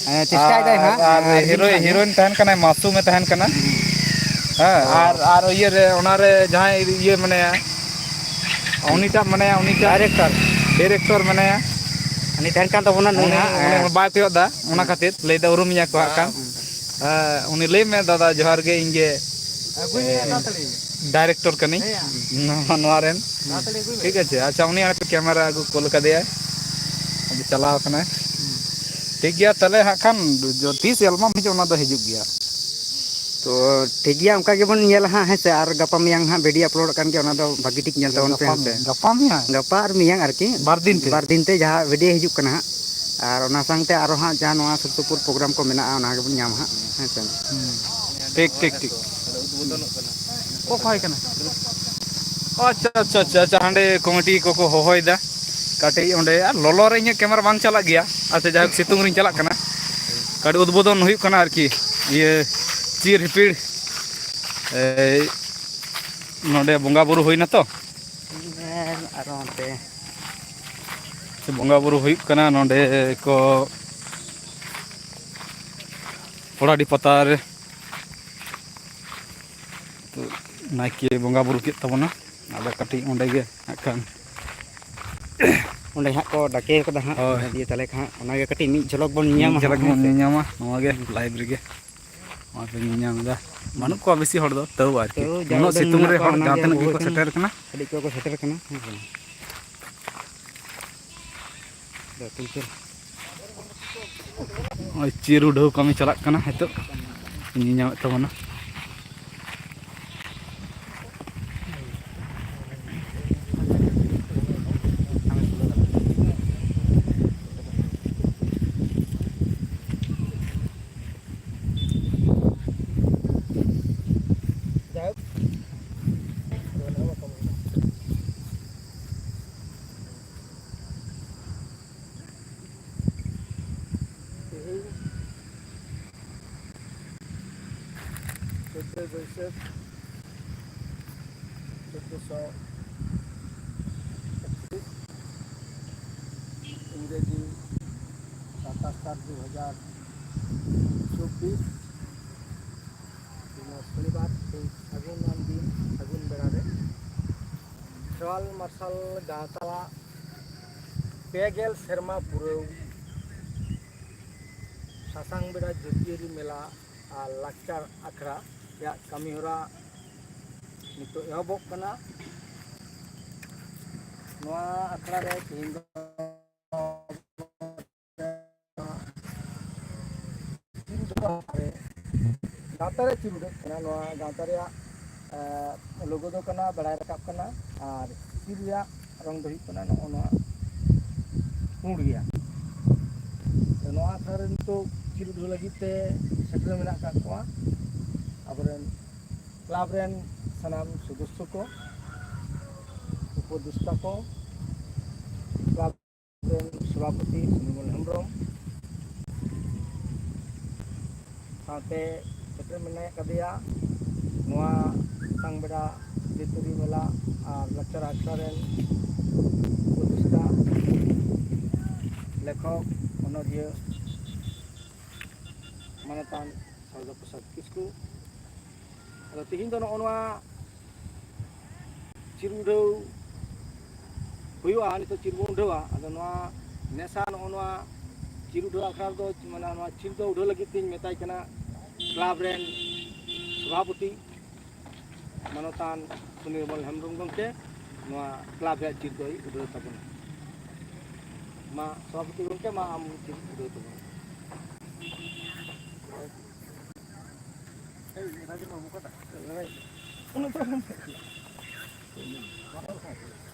ᱦᱮᱸ, ᱪᱮᱥᱴᱟᱭ ᱫᱟᱭ ᱟᱨ, ᱦᱟᱸᱜ, ᱟᱨ ᱟᱨ ᱦᱤᱨᱳᱭ, ᱫᱤᱱ ᱠᱷᱟᱱ ᱜᱮ᱾ ᱦᱤᱨᱳᱭᱤᱱ ᱛᱟᱦᱮᱱ ᱠᱟᱱᱟᱭ, ᱢᱟᱥᱩᱢᱮ ᱛᱟᱦᱮᱱ ᱠᱟᱱᱟ᱾ ᱦᱮᱸ, ᱚ᱾ ᱟᱨ, ᱟᱨ ᱤᱭᱟᱹ ᱨᱮ, ᱚᱱᱟᱨᱮ ᱡᱟᱦᱟᱸᱭ ᱤᱭᱟᱹ ᱢᱮᱱᱟᱭᱟ, ᱩᱱᱤᱴᱟᱜ ᱢᱮᱱᱟᱭᱟ, ᱩᱱᱤᱴᱟᱜ ᱰᱟᱭᱨᱮᱠᱴᱚᱨ᱾ ᱰᱟᱭᱨᱮᱠᱴᱚᱨ ᱢᱮᱱᱟᱭᱟ᱾ ᱩᱱᱤ ᱛᱟᱦᱮᱱ ᱠᱟᱱ ᱛᱟᱵᱚᱱᱟ ᱱᱩᱭ ᱩᱱᱤ, ᱦᱟᱸᱜ, ᱩᱱᱤ ᱦᱮᱸ᱾ ᱵᱟᱭ ᱛᱤᱭᱳᱜ ᱫᱟ, ᱚᱱᱟ ᱦᱩᱸ᱾ ᱠᱷᱟᱹᱛᱤᱨ ᱞᱟᱹᱭᱫᱟ ᱩᱨᱩᱢᱤᱧᱟ ᱠᱚ ᱦᱟᱸᱜ ᱠᱷᱟᱱ᱾ ᱦᱩᱸ᱾ ᱦᱮᱸ, ᱩᱱᱤ ᱞᱟᱹᱭ ᱢᱮ, "ᱫᱟᱫᱟ ᱡᱚᱦᱟᱨ ᱜᱮ, ᱤᱧ ᱜᱮ, ᱟᱹᱜᱩᱭ ᱢᱮ ᱮ, ᱛᱟᱲᱟᱛᱟᱲᱤ᱾ ᱰᱟᱭᱨᱮᱠᱴᱚᱨ ᱠᱟᱹᱱᱟᱹᱧ ᱦᱮᱸᱭᱟ᱾ ᱱᱚᱣᱟ, ᱱᱚᱣᱟ ᱨᱮᱱ᱾" ᱛᱟᱲᱟᱛᱟᱲᱤ ᱟᱹᱜᱩᱭ ᱢᱮ᱾ ᱴᱷᱤᱠ ᱟᱪᱷᱮ, ᱟᱪᱪᱷᱟ, ᱩᱱᱤ ᱟᱨ ᱠᱮᱢᱮᱨᱟ ᱟᱹᱜᱩ ᱠᱳᱞ ᱠᱟᱫᱮᱭᱟ, ᱟᱫᱚ ᱪᱟᱞᱟᱣ ᱠᱟᱱᱟᱭ᱾ ᱴᱷᱤᱠ ᱜᱮᱭᱟ, ᱛᱟᱦᱚᱞᱮ ᱦᱟᱸᱜ ᱠᱷᱟᱱ ᱡᱚ-, ᱛᱤᱥ ᱮᱞᱵᱟᱢ ᱦᱤᱡᱩᱜᱼᱟ, ᱚᱱᱟ ᱫᱚ ᱦᱤᱡᱩᱜ ᱜᱮᱭᱟ᱾ ᱛᱚ, ᱴᱷᱤᱠ ᱜᱮᱭᱟ, ᱚᱱᱠᱟ ᱜᱮᱵᱚᱱ ᱧᱮᱞᱟ ᱦᱟᱸᱜ, ᱦᱮᱸ ᱥᱮ? ᱟᱨ ᱜᱟᱯᱟ ᱢᱮᱭᱟᱝ ᱦᱟᱸᱜ ᱵᱷᱤᱰᱤᱭᱳ ᱟᱯᱞᱳᱰᱚᱜ ᱠᱟᱱ ᱜᱮᱭᱟ, ᱚᱱᱟ ᱫᱚ ᱵᱷᱟᱹᱜᱤ ᱴᱷᱤᱠ ᱧᱮᱞ ᱛᱟᱵᱚᱱ ᱯᱮ, ᱜᱟᱯᱟ ᱦᱮᱸ ᱥᱮ? ᱢᱮᱭᱟᱝ, ᱜᱟᱯᱟ ᱢᱮᱭᱟᱝ? ᱜᱟᱯᱟ ᱟᱨ ᱢᱮᱭᱟᱝ ᱟᱨᱠᱤ᱾ ᱵᱟᱨ ᱫᱤᱱ ᱛᱮ? ᱵᱟᱨ ᱫᱤᱱ ᱛᱮ ᱡᱟᱦᱟᱸ ᱵᱷᱤᱰᱤᱭᱳ ᱦᱤᱡᱩᱜ ᱠᱟᱱᱟ ᱦᱟᱸᱜ, ᱟᱨ ᱚᱱᱟ ᱥᱟᱶᱛᱮ ᱟᱨᱚ ᱦᱟᱸᱜ ᱡᱟᱦᱟᱸ ᱱᱚᱣᱟ ᱥᱩᱨ ᱥᱩᱯᱩᱨ ᱯᱨᱳᱜᱨᱟᱢ ᱠᱚ ᱢᱮᱱᱟᱜᱼᱟ, ᱚᱱᱟ ᱜᱮᱵᱚᱱ ᱧᱟᱢᱟ ᱦᱟᱸᱜ, ᱦᱮᱸ ᱥᱮ? ᱦᱩᱸ᱾ ᱴᱷᱤᱠ, ᱴᱷᱤᱠ, ᱴᱷᱤᱠ᱾ ᱚᱠᱚᱭ ᱠᱟᱱᱟ? ᱟᱪᱪᱷᱟ, ᱟᱪᱪᱷᱟ, ᱟᱪᱪᱷᱟ, ᱟᱪᱪᱷᱟ, ᱦᱟᱸᱰᱮ ᱠᱚᱢᱤᱴᱤ ᱠᱚᱠᱚ ᱦᱚᱦᱚᱭᱮᱫᱟ᱾ ᱠᱟᱹᱴᱤᱡ ᱚᱸᱰᱮ, ᱟᱨ ᱞᱚᱞᱚ ᱨᱮ ᱤᱧᱟᱹᱜ ᱠᱮᱢᱮᱨᱟ ᱵᱟᱝ ᱪᱟᱞᱟᱜ ᱜᱮᱭᱟ᱾ ᱟᱪᱪᱷᱟ, ᱡᱟᱭᱦᱳᱠ, ᱥᱤᱛᱩᱝ ᱨᱤᱧ ᱪᱟᱞᱟᱜ ᱠᱟᱱᱟ᱾ ᱠᱟᱹᱴᱤᱡ ᱩᱫᱽᱵᱳᱫᱚᱱ ᱦᱩᱭᱩᱜ ᱠᱟᱱᱟ ᱟᱨᱠᱤ, ᱤᱭᱟᱹ, ᱪᱤᱨ ᱦᱤᱯᱤᱲ, ᱮᱭ, ᱱᱚᱰᱮ ᱵᱚᱸᱜᱟ ᱵᱩᱨᱩ ᱦᱩᱭᱱᱟ ᱛᱚ᱾ ᱟᱨ ᱚᱱᱛᱮ ᱵᱚᱸᱜᱟ ᱵᱩᱨᱩ ᱦᱩᱭᱩᱜ ᱠᱟᱱᱟ ᱱᱚᱰᱮ ᱠᱚ, ᱯᱚᱲᱟᱰᱤ ᱯᱟᱛᱟ ᱨᱮ᱾ ᱛᱚ, ᱱᱟᱭᱠᱮ ᱵᱚᱸᱜᱟ ᱵᱩᱨᱩ ᱠᱮᱫ ᱛᱟᱵᱚᱱᱟ᱾ ᱟᱫᱚ ᱠᱟᱹᱴᱤᱡ ᱚᱸᱰᱮ ᱜᱮ ᱦᱟᱸᱜ ᱠᱷᱟᱱ ᱚᱸᱰᱮ ᱦᱟᱸᱜ ᱠᱚ ᱰᱟᱠᱮ ᱠᱟᱫᱟ ᱦᱟᱸᱜ᱾ ᱦᱳᱭ᱾ ᱚᱱᱟ ᱫᱤᱭᱮ ᱛᱟᱦᱞᱮ ᱠᱷᱟᱱ ᱚᱱᱟᱜᱮ ᱠᱟᱹᱴᱤᱡ ᱢᱤᱫ ᱡᱷᱚᱞᱚᱠ ᱵᱚᱱ ᱧᱮᱧᱟᱢᱟ ᱢᱤᱫ ᱡᱷᱚᱞᱚᱠ ᱦᱟᱸᱜ, ᱦᱮᱸ ᱵᱚᱱ ᱥᱮ? ᱧᱮᱧᱟᱢᱟ ᱱᱚᱣᱟ ᱜᱮ ᱦᱩᱸ᱾ᱞᱟᱭᱤᱵᱷ ᱨᱮᱜᱮ᱾ ᱱᱚᱣᱟ ᱯᱮ ᱧᱮᱧᱟᱢ ᱮᱫᱟ᱾ ᱵᱟᱹᱱᱩᱜ ᱠᱚᱣᱟ ᱵᱮᱥᱤ ᱦᱚᱲ ᱫᱚ, ᱛᱟᱹᱣ ᱟᱨᱠᱤ᱾ ᱛᱟᱹᱣ ᱡᱟ ᱩᱱᱟᱹᱜ ᱩᱰᱟᱹᱝ ᱥᱤᱛᱩᱝ ᱢᱮᱱᱟᱜ ᱨᱮ ᱠᱚᱣᱟ, ᱦᱚᱲ ᱚᱱᱟ ᱡᱟᱦᱟᱸ ᱜᱮ ᱛᱤᱱᱟᱹᱜ ᱟᱵᱚ ᱜᱮᱠᱚ ᱦᱚᱭ ᱠᱷᱟᱱ ᱥᱮᱴᱮᱨ ᱠᱟᱱᱟ᱾ ᱟᱹᱰᱤ ᱠᱚ ᱠᱚ ᱥᱮᱴᱮᱨ ᱠᱟᱱᱟ, ᱦᱮᱸ ᱥᱮ ᱵᱟᱝ? ᱱᱚᱜᱼᱚᱭ ᱪᱤᱨ ᱩᱰᱷᱟᱹᱣ ᱠᱟᱹᱢᱤ ᱪᱟᱞᱟᱜ ᱠᱟᱱᱟ ᱱᱤᱛᱚᱜ, ᱧᱮᱧᱟᱢᱮᱫ ᱛᱟᱵᱚᱱᱟ᱾ ᱛᱮᱦᱮᱧ ᱪᱳᱫᱽᱫᱳᱭ ᱵᱟᱹᱭᱥᱟᱹᱠᱷ ᱪᱳᱫᱽᱫᱳᱥᱚ ᱮᱠᱛᱨᱤᱥ, ᱤᱝᱨᱮᱡᱤ ᱥᱟᱛᱟᱥ ᱪᱟᱨ ᱫᱩ ᱦᱟᱡᱟᱨ ᱪᱚᱵᱽᱵᱤᱥ, ᱛᱮᱦᱮᱧ ᱥᱚᱱᱤᱵᱟᱨ, ᱛᱮᱦᱮᱧ ᱥᱟᱹᱜᱩᱱᱟᱱ ᱫᱤᱱ, ᱥᱟᱹᱜᱩᱱ ᱵᱮᱲᱟ ᱨᱮ ᱠᱷᱮᱨᱣᱟᱞ ᱢᱟᱨᱥᱟᱞ ᱜᱟᱶᱛᱟᱣᱟᱜ ᱯᱮ ᱜᱮᱞ ᱥᱮᱨᱢᱟ ᱯᱩᱨᱟᱹᱣ ᱥᱟᱥᱟᱝ ᱵᱮᱲᱟ ᱡᱟᱹᱛᱤᱭᱟᱹᱨᱤ ᱢᱮᱞᱟ ᱟᱨ ᱞᱟᱠᱪᱟᱨ ᱟᱠᱷᱲᱟ ᱨᱮᱭᱟᱜ ᱠᱟᱹᱢᱤᱦᱚᱨᱟ ᱱᱤᱛᱚᱜ ᱮᱦᱚᱵᱚᱜ ᱠᱟᱱᱟ᱾ ᱱᱚᱣᱟ ᱟᱠᱷᱲᱟ ᱨᱮ ᱛᱮᱦᱮᱧ ᱫᱚ ᱜᱟᱶᱛᱟ ᱨᱮ ᱪᱤᱨ ᱩᱰᱷᱟᱹᱜ ᱠᱟᱱᱟ᱾ ᱱᱚᱣᱟ ᱜᱟᱶᱛᱟ ᱨᱮᱭᱟᱜ, ᱮ, ᱞᱳᱜᱳ ᱫᱚ ᱠᱟᱱᱟ ᱵᱮᱲᱟᱭ ᱨᱟᱠᱟᱵ ᱠᱟᱱᱟ, ᱟᱨ ᱪᱤᱨ ᱨᱮᱭᱟᱜ ᱨᱚᱝ ᱫᱚ ᱦᱩᱭᱩᱜ ᱠᱟᱱᱟ ᱱᱚᱜᱼᱚ ᱱᱚᱣᱟ ᱯᱩᱸᱰ ᱜᱮᱭᱟ᱾ ᱛᱚ, ᱱᱚᱣᱟ ᱟᱠᱷᱲᱟ ᱨᱮ ᱱᱤᱛᱚᱜ ᱪᱤᱨ ᱩᱰᱷᱟᱹᱣ ᱞᱟᱹᱜᱤᱫ ᱛᱮ ᱥᱮᱴᱮᱨ ᱢᱮᱱᱟᱜ ᱟᱠᱟᱫ ᱠᱚᱣᱟ᱾ ᱟᱵᱚᱨᱮᱱ ᱠᱞᱟᱵᱽ ᱨᱮᱱ ᱥᱟᱱᱟᱢ ᱥᱚᱫᱚᱥᱥᱚ ᱠᱚ, ᱩᱯᱚᱫᱮᱥᱴᱟ ᱠᱚ, ᱠᱞᱟᱵᱽ ᱨᱮᱱ ᱥᱚᱵᱷᱟᱯᱚᱛᱤ ᱥᱩᱱᱤᱨᱢᱚᱞ ᱦᱮᱢᱵᱨᱚᱢ, ᱥᱟᱶᱛᱮ ᱥᱮᱴᱮᱨ ᱢᱮᱱᱟᱭ ᱠᱟᱫᱮᱭᱟ ᱱᱚᱣᱟ ᱥᱟᱝ ᱵᱮᱲᱟ ᱡᱟᱹᱛᱤᱭᱟᱹᱨᱤ ᱢᱮᱞᱟ ᱟᱨ ᱞᱟᱠᱪᱟᱨ ᱟᱠᱷᱲᱟ ᱨᱮᱱ ᱩᱯᱚᱫᱮᱥᱴᱟ, ᱞᱮᱠᱷᱚᱠ, ᱚᱱᱚᱞᱤᱭᱟᱹ, ᱢᱟᱱᱚᱛᱟᱱ ᱥᱟᱨᱚᱫᱟ ᱯᱨᱚᱥᱟᱫᱽ ᱠᱤᱥᱠᱩ᱾ ᱟᱫᱚ ᱛᱤᱦᱤᱧ ᱫᱚ ᱱᱚᱜᱼᱚ ᱱᱚᱣᱟ ᱪᱤᱨ ᱩᱰᱷᱟᱹᱣ ᱦᱩᱭᱩᱜᱼᱟ, ᱱᱤᱛᱚᱜ ᱪᱤᱨ ᱵᱚᱱ ᱩᱰᱷᱟᱹᱣᱟ᱾ ᱟᱫᱚ ᱱᱚᱣᱟ ᱱᱮᱥᱟ ᱱᱚᱜᱼᱚ ᱱᱚᱣᱟ ᱪᱤᱨ ᱩᱰᱷᱟᱹᱣ ᱟᱠᱷᱲᱟ ᱨᱮᱫᱚ, ᱢᱟᱱᱮ ᱱᱚᱣᱟ ᱪᱤᱨ ᱫᱚ ᱩᱰᱷᱟᱹᱣ ᱞᱟᱹᱜᱤᱫ ᱛᱤᱧ ᱢᱮᱛᱟᱭ ᱠᱟᱱᱟ ᱠᱞᱟᱵᱽ ᱨᱮᱱ ᱥᱚᱵᱷᱟᱯᱚᱛᱤ ᱢᱟᱱᱚᱛᱟᱱ ᱥᱩᱱᱤᱨᱢᱚᱞ ᱦᱮᱢᱵᱨᱚᱢ ᱜᱚᱢᱠᱮ, ᱱᱚᱣᱟ ᱠᱞᱟᱵᱽ ᱨᱮᱭᱟᱜ ᱪᱤᱨ ᱫᱚᱭ ᱩᱰᱷᱟᱹᱣ ᱛᱟᱵᱚᱱᱟ᱾ ᱢᱟ ᱥᱚᱵᱷᱟᱯᱚᱛᱤ ᱜᱚᱢᱠᱮ, ᱢᱟ ᱟᱢ ᱪᱤᱨ ᱩᱰᱷᱟᱹᱣ ᱛᱟᱵᱚᱱ ᱢᱮ᱾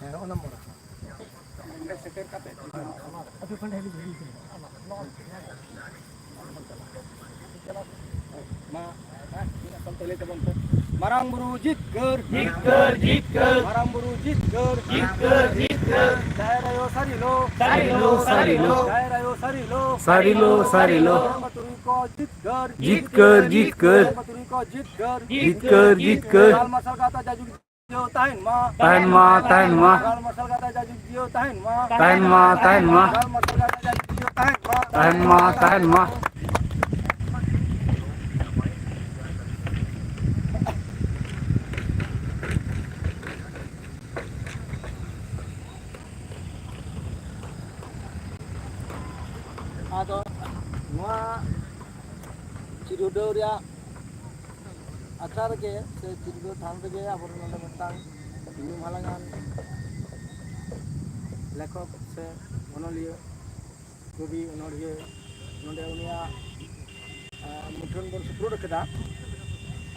ᱦᱮᱸ, ᱚᱱᱟ ᱢᱚᱬᱮ᱾ ᱚᱸᱰᱮ ᱥᱮᱴᱮᱨ ᱠᱟᱛᱮ᱾ ᱢᱟ, ᱢᱤᱫ ᱟᱥᱟᱢ ᱛᱮ ᱞᱟᱹᱭ ᱛᱟᱵᱚᱱ ᱯᱮ᱾ ᱢᱟᱨᱟᱝ ᱵᱩᱨᱩ ᱡᱤᱛᱠᱟᱹᱨ᱾ ᱡᱤᱛᱠᱟᱹᱨ, ᱡᱤᱛᱠᱟᱹᱨ᱾ ᱢᱟᱨᱟᱝ ᱵᱩᱨᱩ ᱡᱤᱛᱠᱟᱹᱨ᱾ ᱡᱤᱛᱠᱟᱹᱨ, ᱡᱤᱛᱠᱟᱹᱨ᱾ ᱡᱟᱦᱮᱨ ᱟᱭᱳ ᱥᱟᱹᱨᱤ ᱞᱳ᱾ ᱥᱟᱹᱨᱤ ᱞᱳ, ᱥᱟᱹᱨᱤ ᱞᱳ᱾ ᱡᱟᱦᱮᱨ ᱟᱭᱳ ᱥᱟᱹᱨᱤ ᱞᱳ᱾ ᱥᱟᱹᱨᱤ ᱞᱳ, ᱥᱟᱹᱨᱤ ᱞᱳ᱾ ᱫᱷᱚᱨᱢᱚ ᱛᱩᱨᱩᱭ ᱠᱚ ᱡᱤᱛᱠᱟᱹᱨ᱾ ᱡᱤᱛᱠᱟᱹᱨ, ᱡᱤᱛᱠᱟᱹᱨ᱾ ᱫᱷᱚᱨᱢᱚ ᱛᱩᱨᱩᱭ ᱠᱚ ᱡᱤᱛᱠᱟᱹᱨ᱾ ᱡᱤᱛᱠᱟᱹᱨ, ᱡᱤᱛᱠᱟᱹᱨ᱾ ᱜᱟᱲ ᱢᱟᱨᱥᱟᱞ ᱜᱟᱶᱛᱟ ᱡᱟᱡᱩᱜᱽ ᱡᱤᱭᱟᱹᱣ ᱛᱟᱦᱮᱱ ᱢᱟ᱾ ᱛᱟᱦᱮᱱ ᱢᱟ, ᱛᱟᱦᱮᱱ ᱢᱟ᱾ ᱜᱟᱲ ᱢᱟᱨᱥᱟᱞ ᱜᱟᱶᱛᱟ ᱡᱟᱡᱩᱜᱽ ᱡᱤᱭᱟᱹᱣ ᱛᱟᱦᱮᱱ ᱢᱟ᱾ ᱛᱟᱦᱮᱱ ᱢᱟ, ᱛᱟᱦᱮᱱ ᱢᱟ᱾ ᱜᱟᱲ ᱢᱟᱨᱥᱟᱞ ᱜᱟᱶᱛᱟ ᱡᱟᱡᱩᱜᱽ ᱡᱤᱭᱟᱹᱣ ᱛᱟᱦᱮᱱ ᱢᱟ᱾ ᱛᱟᱦᱮᱱ ᱢᱟ, ᱛᱟᱦᱮᱱ ᱢᱟ᱾ ᱟᱫᱚ ᱱᱚᱣᱟ ᱪᱤᱨ ᱩᱰᱷᱟᱹᱣ ᱨᱮᱭᱟᱜ ᱟᱠᱷᱲᱟ ᱨᱮᱜᱮ ᱥᱮ ᱪᱤᱨ ᱩᱰᱷᱟᱹᱣ ᱛᱷᱟᱱ ᱨᱮᱜᱮ ᱟᱵᱚᱨᱮᱱ ᱱᱚᱰᱮ ᱢᱤᱫᱴᱟᱝ ᱧᱩᱢ ᱦᱟᱞᱟᱝᱟᱱ ᱞᱮᱠᱷᱚᱠ ᱥᱮ ᱚᱱᱚᱞᱤᱭᱟᱹ, ᱠᱚᱵᱤ, ᱚᱱᱚᱲᱦᱤᱭᱟᱹ, ᱱᱚᱰᱮ ᱩᱱᱤᱭᱟᱜ, ᱮ, ᱢᱩᱴᱷᱟᱹᱱ ᱵᱚᱱ ᱥᱩᱯᱨᱩᱫ ᱟᱠᱟᱫᱟ᱾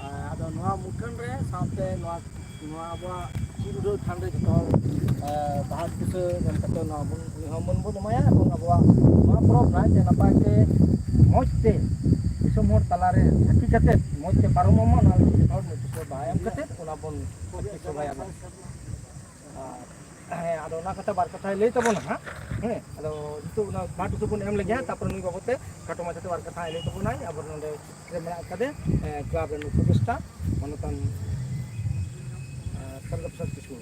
ᱮ, ᱟᱫᱚ ᱱᱚᱣᱟ ᱢᱩᱴᱷᱟᱹᱱ ᱨᱮ ᱥᱟᱶᱛᱮ ᱱᱚᱣᱟ, ᱱᱚᱣᱟ ᱟᱵᱚᱣᱟᱜ ᱪᱤᱨ ᱩᱰᱷᱟᱹᱣ ᱛᱷᱟᱱ ᱨᱮ ᱡᱚᱛᱚ ᱦᱚᱲ, ᱮ, ᱵᱟᱦᱟ ᱠᱩᱥᱟᱹ ᱮᱢ ᱠᱟᱛᱮ ᱱᱚᱣᱟ ᱵᱚᱱ, ᱩᱱᱤ ᱦᱚᱸ ᱢᱟᱹᱱ ᱵᱚᱱ ᱮᱢᱟᱭᱟ ᱮᱵᱚᱝ ᱟᱵᱚᱣᱟᱜ ᱱᱚᱣᱟ ᱯᱚᱨᱚᱵᱽ ᱱᱟᱭᱛᱮ ᱱᱟᱯᱟᱭ ᱛᱮ ᱢᱚᱡᱽ ᱛᱮ ᱫᱤᱥᱚᱢ ᱦᱚᱲ ᱛᱟᱞᱟᱨᱮ ᱥᱟᱹᱠᱷᱤ ᱠᱟᱛᱮ ᱢᱚᱡᱽ ᱛᱮ ᱯᱟᱨᱚᱢᱚᱜ ᱢᱟ, ᱚᱱᱟ ᱞᱟᱹᱜᱤᱫ ᱡᱚᱛᱚ ᱦᱚᱲ ᱢᱤᱫ ᱥᱚ ᱵᱟᱦᱟ ᱮᱢ ᱠᱟᱛᱮ ᱚᱱᱟ ᱵᱚᱱ ᱥᱟᱹᱠᱷᱤ ᱥᱚᱵᱷᱟᱭᱟ ᱵᱚᱱ᱾ ᱟᱨ ᱦᱮᱸ, ᱟᱫᱚ ᱚᱱᱟ ᱠᱟᱛᱷᱟ ᱵᱟᱨ ᱠᱟᱛᱷᱟᱭ ᱞᱟᱹᱭ ᱛᱟᱵᱚᱱᱟ ᱦᱟᱸᱜ᱾ ᱦᱮᱸ, ᱟᱫᱚ ᱱᱤᱛᱚᱜ ᱚᱱᱟ ᱢᱟ ᱴᱩᱥᱩ ᱵᱚᱱ ᱮᱢ ᱞᱮᱜᱮ ᱦᱟᱸᱜ, ᱛᱟᱨᱯᱚᱨᱮ ᱱᱩᱭ ᱵᱟᱵᱚᱫ ᱛᱮ ᱠᱷᱟᱴᱚ ᱢᱟᱪᱷᱟᱛᱮ ᱵᱟᱨ ᱠᱟᱛᱷᱟ ᱞᱟᱹᱭ ᱛᱟᱵᱚᱱᱟᱭ᱾ ᱟᱵᱚ ᱱᱚᱰᱮ ᱨᱮ ᱢᱮᱱᱟᱜ ᱟᱠᱟᱫᱮ, ᱮ, ᱠᱞᱟᱵᱽ ᱨᱮᱱ ᱩᱯᱚᱫᱮᱥᱴᱟ ᱢᱟᱱᱚᱛᱟᱱ, ᱮ, ᱥᱟᱨᱚᱫᱟ ᱯᱨᱚᱥᱟᱫᱽ ᱠᱤᱥᱠᱩ᱾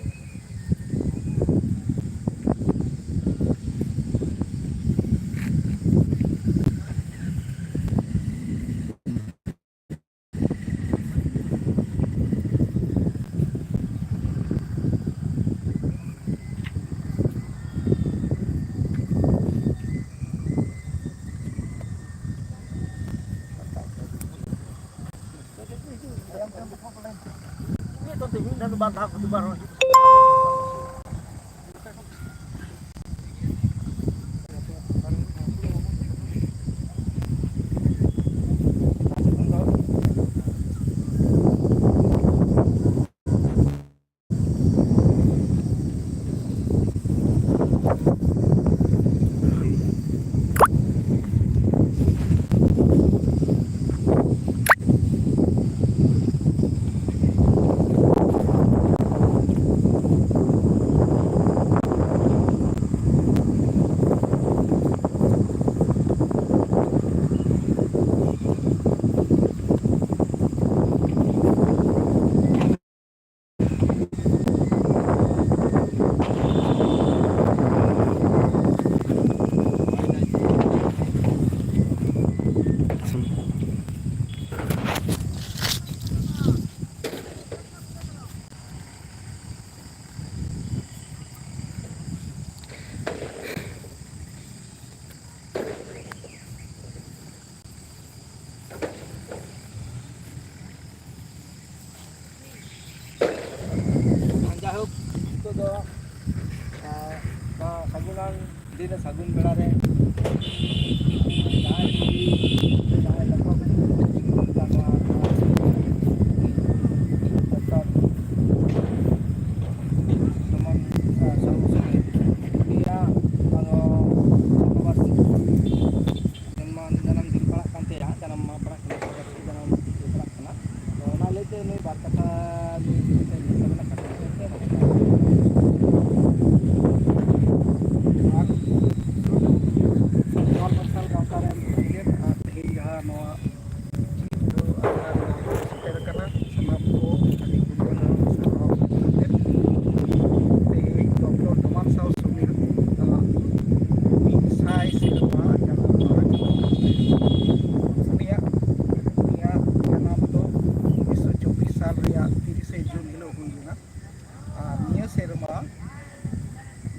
ᱡᱟᱭᱦᱳᱠ, ᱱᱤᱛᱚᱜ ᱫᱚ, ᱟᱨ, ᱱᱚᱣᱟ ᱥᱟᱹᱜᱩᱱᱟᱱ ᱫᱤᱱ ᱨᱮ, ᱥᱟᱹᱜᱩᱱ ᱵᱮᱲᱟ ᱨᱮ ᱡᱟᱦᱟᱸᱭ ᱠᱩᱲᱤ, ᱡᱟᱦᱟᱸᱭ ᱞᱮᱠᱷᱚᱠ, ᱱᱚᱣᱟ ᱰᱚᱠᱴᱚᱨ ᱥᱩᱢᱚᱱ, ᱥᱚᱨᱢᱟ ᱥᱚᱨᱮᱱ, ᱩᱱᱤᱭᱟᱜ ᱟᱫᱚ ᱡᱚᱱᱢᱚ, ᱡᱟᱱᱟᱢ ᱫᱤᱱ ᱯᱟᱲᱟᱜ ᱠᱟᱱ ᱛᱟᱭᱟ, ᱡᱟᱱᱟᱢ ᱢᱟᱦᱟ᱾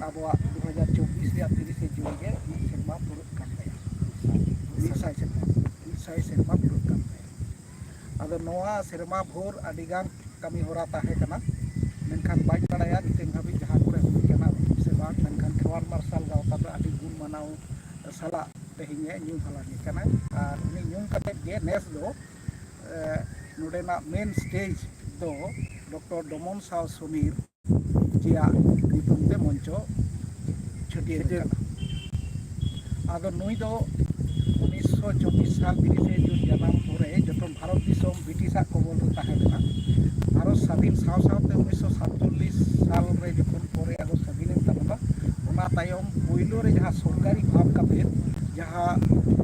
ᱟᱵᱚᱣᱟᱜ ᱫᱩ ᱦᱟᱡᱟᱨ ᱪᱚᱵᱵᱤᱥ ᱨᱮᱭᱟᱜ ᱛᱤᱨᱤᱥᱮ ᱡᱩᱱ ᱜᱮ ᱢᱤᱫ ᱥᱮᱨᱢᱟ ᱯᱩᱨᱟᱹᱜ ᱠᱟᱱ ᱛᱟᱭᱟ᱾ ᱢᱤᱫ ᱥᱟᱭ ᱥᱮᱨᱢᱟ, ᱢᱤᱫ ᱥᱟᱭ ᱥᱮᱨᱢᱟ ᱯᱩᱨᱟᱹᱜ ᱠᱟᱱ ᱛᱟᱭᱟ᱾ ᱟᱫᱚ ᱱᱚᱣᱟ ᱥᱮᱨᱢᱟ ᱵᱷᱳᱨ ᱟᱹᱰᱤᱜᱟᱱ ᱠᱟᱹᱢᱤ ᱦᱚᱨᱟ ᱛᱟᱦᱮᱸ ᱠᱟᱱᱟ, ᱢᱮᱱᱠᱷᱟᱱ ᱵᱟᱹᱧ ᱵᱟᱲᱟᱭᱟ ᱱᱤᱛᱚᱝ ᱦᱟᱹᱵᱤᱡ ᱡᱟᱦᱟᱸ ᱠᱚᱨᱮ ᱦᱩᱭ ᱠᱟᱱᱟ ᱥᱮ ᱵᱟᱝ, ᱢᱮᱱᱠᱷᱟᱱ ᱠᱷᱮᱨᱣᱟᱞ ᱢᱟᱨᱥᱟᱞ ᱜᱟᱶᱛᱟ ᱫᱚ ᱟᱹᱰᱤ ᱜᱩᱱ ᱢᱟᱱᱟᱣ ᱥᱟᱞᱟᱜ ᱛᱮᱦᱮᱧ ᱮ ᱧᱩᱢ ᱦᱟᱞᱟᱝ ᱮ ᱠᱟᱱᱟ᱾ ᱟᱨ ᱩᱱᱤ ᱧᱩᱢ ᱠᱟᱛᱮᱫ ᱜᱮ ᱱᱮᱥ ᱫᱚ, ᱮ, ᱱᱚᱰᱮᱱᱟᱜ ᱢᱮᱱ ᱥᱴᱮᱡᱽ ᱫᱚ ᱰᱚᱠᱴᱚᱨ ᱰᱚᱢᱚᱱ ᱥᱟᱶ ᱥᱚᱢᱤᱨ ᱡᱤᱭᱟᱜ ᱧᱩᱛᱩᱢ ᱛᱮ ᱢᱚᱧᱪᱚ ᱪᱷᱟᱹᱴᱭᱟᱹᱨ ᱟᱠᱟᱱᱟ᱾ ᱟᱫᱚ ᱱᱩᱭ ᱫᱚ ᱩᱱᱤᱥᱥᱚ ᱪᱚᱵᱵᱤᱥ ᱥᱟᱞ ᱛᱤᱨᱤᱥᱮ ᱡᱩᱱ ᱡᱟᱱᱟᱢ ᱯᱚᱨᱮ ᱡᱚᱠᱷᱚᱱ ᱵᱷᱟᱨᱚᱛ ᱫᱤᱥᱚᱢ ᱵᱨᱤᱴᱤᱥᱟᱜ ᱠᱚᱵᱚᱞ ᱨᱮ ᱛᱟᱦᱮᱸ ᱠᱟᱱᱟ, ᱵᱷᱟᱨᱚᱛ ᱥᱟᱹᱫᱷᱤᱱ ᱥᱟᱶ ᱥᱟᱶᱛᱮ ᱩᱱᱤᱥᱥᱚ ᱥᱟᱛᱪᱚᱞᱞᱤᱥ ᱥᱟᱞ ᱨᱮ ᱡᱚᱠᱷᱚᱱ ᱯᱚᱨᱮ ᱟᱵᱚ ᱥᱟᱹᱫᱷᱤᱱᱮᱱ ᱛᱟᱵᱚᱱᱟ, ᱚᱱᱟ ᱛᱟᱭᱚᱢ ᱯᱳᱭᱞᱳ ᱨᱮ ᱡᱟᱦᱟᱸ ᱥᱚᱨᱠᱟᱨᱤ ᱵᱷᱟᱵᱽ ᱠᱟᱛᱮ ᱡᱟᱦᱟᱸ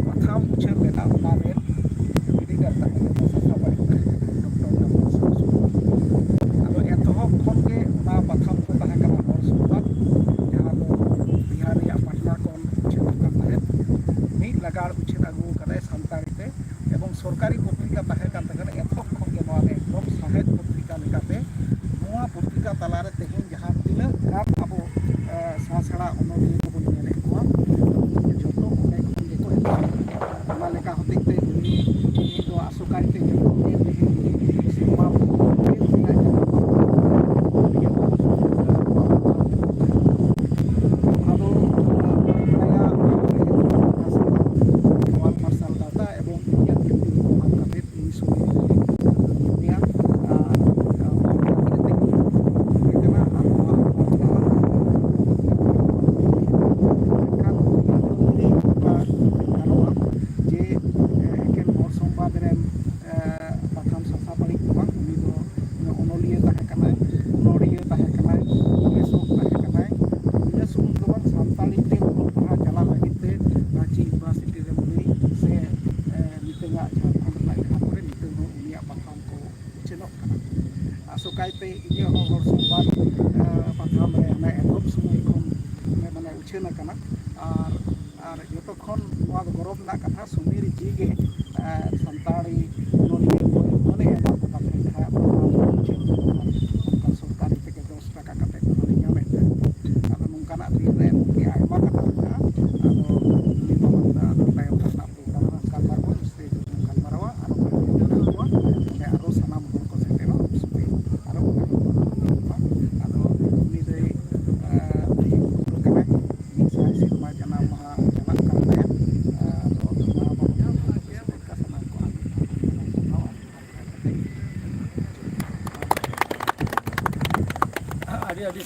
ᱯᱟᱛᱷᱟᱢ ᱩᱪᱷᱟᱹᱱ ᱞᱮᱱᱟ, ᱚᱱᱟ ᱨᱮᱱ ᱮᱰᱤᱴᱚᱨ ᱛᱟᱦᱮᱸ ᱠᱟᱱᱟ, ᱥᱟᱥᱟᱯᱟᱲᱤ ᱛᱟᱦᱮᱸ ᱠᱟᱱᱟ, ᱰᱚᱠᱴᱚᱨ ᱡᱟᱢᱚᱞ ᱥᱚᱨᱮᱱ᱾ ᱟᱫᱚ ᱮᱛᱚᱦᱚᱵ ᱠᱷᱚᱱ ᱜᱮ ᱚᱱᱟ ᱯᱟᱛᱷᱟᱢ ᱫᱚ ᱛᱟᱦᱮᱸ ᱠᱟᱱᱟ ᱦᱚᱲ ᱥᱚᱢᱵᱟᱫ, ᱡᱟᱦᱟᱸ ᱫᱚ ᱵᱤᱦᱟᱨ ᱨᱮᱭᱟᱜ ᱯᱟᱴᱱᱟ ᱠᱷᱚᱱ ᱩᱪᱷᱟᱹᱱᱚᱜ ᱠᱟᱱ ᱛᱟᱦᱮᱸᱫ᱾ ᱢᱤᱫ ᱞᱟᱜᱟᱲ ᱩᱪᱷᱟᱹᱱ ᱟᱹᱜᱩ ᱟᱠᱟᱫᱟᱭ ᱥᱟᱱᱛᱟᱲᱤ ᱛᱮ, ᱮᱵᱚᱝ ᱥᱚᱨᱠᱟᱨᱤ ᱯᱚᱛᱨᱤᱠᱟ ᱛᱟᱦᱮᱸ ᱠᱟᱱ ᱛᱟᱦᱮᱸ ᱠᱟᱱᱟ᱾ ᱮᱛᱚᱦᱚᱵ ᱠᱷᱚᱱ ᱜᱮ ᱱᱚᱣᱟ ᱫᱚ ᱮᱠᱫᱚᱢ ᱥᱟᱶᱦᱮᱫ ᱯᱚᱛᱨᱤᱠᱟ ᱞᱮᱠᱟᱛᱮ ᱱᱚᱣᱟ ᱯᱚᱛᱨᱤᱠᱟ ᱛᱟᱞᱟᱨᱮ ᱛᱮᱦᱮᱧ ᱡᱟᱦᱟᱸ ᱛᱤᱱᱟᱹᱜ ᱜᱟᱱ ᱟᱵᱚ, ᱮ, ᱥᱟᱥᱲᱟ ᱚᱱᱚᱞᱤᱭᱟᱹ ᱠᱚᱵᱚᱱ ᱧᱮᱞᱮᱫ ᱠᱚᱣᱟ, ᱩᱱᱠᱩ ᱡᱚᱛᱚ ᱚᱸᱰᱮ ᱠᱷᱚᱱ ᱜᱮᱠᱚ ᱮᱛᱚᱦᱚᱵ ᱟᱠᱟᱫᱟ᱾ ᱚᱱᱟ ᱞᱮᱠᱟ ᱦᱚᱛᱮᱡ ᱛᱮ ᱩᱱᱤ, ᱩᱱᱤ ᱫᱚ ᱟᱥᱚᱠᱟᱭ ᱛᱮ ᱡᱚᱛᱚ ᱜᱮ ᱛᱮᱦᱮᱧ ᱥᱮᱨᱢᱟ ᱯᱩᱨᱟᱹᱣ ᱨᱮᱱᱟᱜ ᱡᱟᱦᱟᱸ ᱟᱫᱚ ᱱᱚᱣᱟ ᱢᱟᱨᱥᱟᱞ ᱫᱟᱛᱟ ᱮᱵᱚᱝ ᱩᱱᱤᱭᱟᱜ ᱧᱩᱛᱩᱢ ᱠᱚ ᱚᱞ ᱠᱟᱛᱮ ᱩᱱᱤ ᱥᱚᱢᱚᱭ ᱨᱮ ᱩᱱᱤᱭᱟᱜ, ᱟᱨ, ᱟᱨ, ᱢᱮᱱᱠᱷᱟᱱ ᱜᱟᱱᱚᱜᱼᱟ ᱡᱮ, ᱮ, ᱮᱠᱮᱱ ᱦᱚᱲ ᱥᱚᱢᱵᱟᱫ ᱨᱮᱱ, ᱮ, ᱯᱟᱛᱷᱟᱢ ᱥᱟᱥᱟᱯᱟᱲᱤ ᱫᱚ ᱵᱟᱝ, ᱩᱱᱤ ᱫᱚ ᱚᱱᱚᱞᱤᱭᱟᱹ ᱛᱟᱦᱮᱸ ᱠᱟᱱᱟᱭ, ᱚᱱᱚᱲᱦᱤᱭᱟᱹ ᱛᱟᱦᱮᱸ ᱠᱟᱱᱟᱭ, ᱜᱚᱵᱮᱥᱚᱠ ᱛᱟᱦᱮᱸ ᱠᱟᱱᱟᱭ᱾ ᱤᱱᱟᱹ ᱥᱩᱢᱩᱝ ᱫᱚ ᱵᱟᱝ, ᱥᱟᱱᱛᱟᱲᱤ ᱛᱮ ᱚᱞᱚᱜ ᱯᱟᱲᱦᱟᱣ ᱪᱟᱞᱟᱣ ᱞᱟᱹᱜᱤᱫ ᱛᱮ ᱨᱟᱸᱪᱤ ᱤᱭᱩᱱᱤᱵᱷᱟᱨᱥᱤᱴᱤ ᱨᱮ ᱩᱱᱤ ᱥᱮ, ᱮ, ᱱᱤᱛᱚᱜᱟᱜ ᱡᱷᱟᱲᱠᱷᱚᱸᱰ ᱨᱮᱱᱟᱜ ᱡᱟᱦᱟᱸ ᱠᱚᱨᱮ ᱱᱤᱛᱚᱜ ᱦᱚᱸ ᱩᱱᱤᱭᱟᱜ ᱯᱟᱛᱷᱟᱢ ᱠᱚ ᱩᱪᱷᱟᱹᱱᱚᱜ ᱠᱟᱱᱟ᱾ ᱟᱥᱚᱠᱟᱭᱛᱮ ᱤᱧᱟᱹᱜ ᱦᱚᱸ ᱦᱚᱲ ᱥᱚᱢᱵᱟᱫ, ᱮ, ᱯᱟᱛᱷᱟᱢ ᱨᱮ ᱦᱟᱱᱮ ᱮᱛᱚᱦᱚᱵ ᱥᱚᱢᱚᱭ ᱠᱷᱚᱱ, ᱢᱟᱱᱮ, ᱩᱪᱷᱟᱹᱱ ᱟᱠᱟᱱᱟ᱾ ᱟᱨ, ᱟᱨ ᱡᱚᱛᱚ ᱠᱷᱚᱱ ᱱᱚᱣᱟ ᱫᱚ ᱜᱚᱨᱚᱵᱽ ᱨᱮᱱᱟᱜ ᱠᱟᱛᱷᱟ, ᱥᱚᱢᱤᱨ ᱡᱤ ᱜᱮ, ᱮ, ᱥᱟᱱᱛᱟᱲᱤ ᱚᱱᱚᱞᱤᱭᱟᱹ ᱠᱚ ᱢᱟᱱᱮ ᱮᱢᱟ ᱠᱚ ᱠᱟᱱ ᱛᱟᱦᱮᱸᱫ ᱡᱟᱦᱟᱸᱭᱟᱜ ᱯᱟᱛᱷᱟᱢ ᱩᱪᱷᱟᱹᱱ ᱠᱚ ᱠᱟᱱᱟ, ᱚᱱᱠᱟ ᱥᱚᱨᱠᱟᱨᱤ ᱛᱮᱜᱮ ᱫᱚᱥ ᱴᱟᱠᱟ ᱠᱟᱛᱮ ᱠᱚ ᱧᱟᱢᱮᱫ ᱛᱟᱦᱮᱸᱫ᱾ ᱟᱫᱚ ᱱᱚᱝᱠᱟ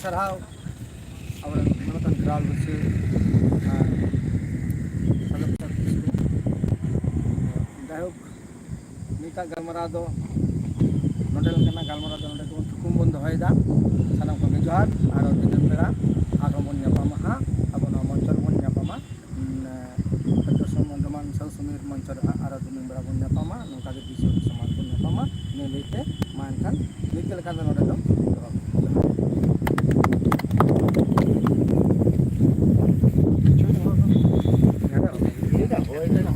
ᱥᱟᱨᱦᱟᱣ ᱟᱵᱚᱨᱮᱱ ᱢᱟᱱᱚᱛᱟᱱ ᱠᱷᱮᱨᱣᱟᱞ ᱵᱟᱹᱥᱭᱟᱹ ᱟᱨ ᱥᱟᱫᱚᱢ ᱥᱟᱨ ᱠᱤᱥᱠᱩ᱾ ᱡᱟᱭᱦᱳᱠ, ᱱᱤᱛᱟᱜ ᱜᱟᱞᱢᱟᱨᱟᱣ ᱫᱚ ᱱᱚᱰᱮ ᱞᱮᱠᱟᱱᱟᱜ ᱜᱟᱞᱢᱟᱨᱟᱣ ᱫᱚ ᱱᱚᱰᱮ ᱜᱮᱵᱚᱱ ᱛᱷᱩᱠᱩᱢ ᱵᱚᱱ ᱫᱚᱦᱚᱭᱮᱫᱟ᱾ ᱥᱟᱱᱟᱢ ᱠᱚᱜᱮ ᱡᱚᱦᱟᱨ, ᱟᱨᱚ ᱫᱤᱱᱟᱹᱢ ᱵᱮᱲᱟ ᱟᱨᱦᱚᱸ ᱵᱚᱱ ᱧᱟᱯᱟᱢᱟ ᱦᱟᱸᱜ, ᱟᱵᱚ ᱱᱚᱣᱟ ᱢᱚᱧᱪᱚ ᱨᱮᱵᱚᱱ ᱧᱟᱯᱟᱢᱟ᱾ ᱩᱸ, ᱮ, ᱫᱚᱥᱚᱢ ᱢᱚᱱ ᱥᱟᱶ ᱥᱚᱢᱤᱨ ᱢᱚᱧᱪᱚ ᱨᱮ ᱦᱟᱸᱜ ᱟᱨᱚ ᱫᱤᱱᱟᱹᱢ ᱵᱮᱲᱟ ᱵᱚᱱ ᱧᱟᱯᱟᱢᱟ, ᱱᱚᱝᱠᱟ ᱜᱮ ᱫᱤᱥᱟᱹ ᱥᱚᱢᱟᱡᱽ ᱵᱚᱱ ᱧᱟᱯᱟᱢᱟ᱾ ᱤᱱᱟᱹ ᱞᱟᱹᱭᱛᱮ ᱢᱟ ᱮᱱᱠᱷᱟᱱ ᱱᱤᱛ ᱞᱮᱠᱟ ᱫᱚ ᱱᱚᱰᱮ ᱫᱚ ᱡᱚᱦᱟᱨ᱾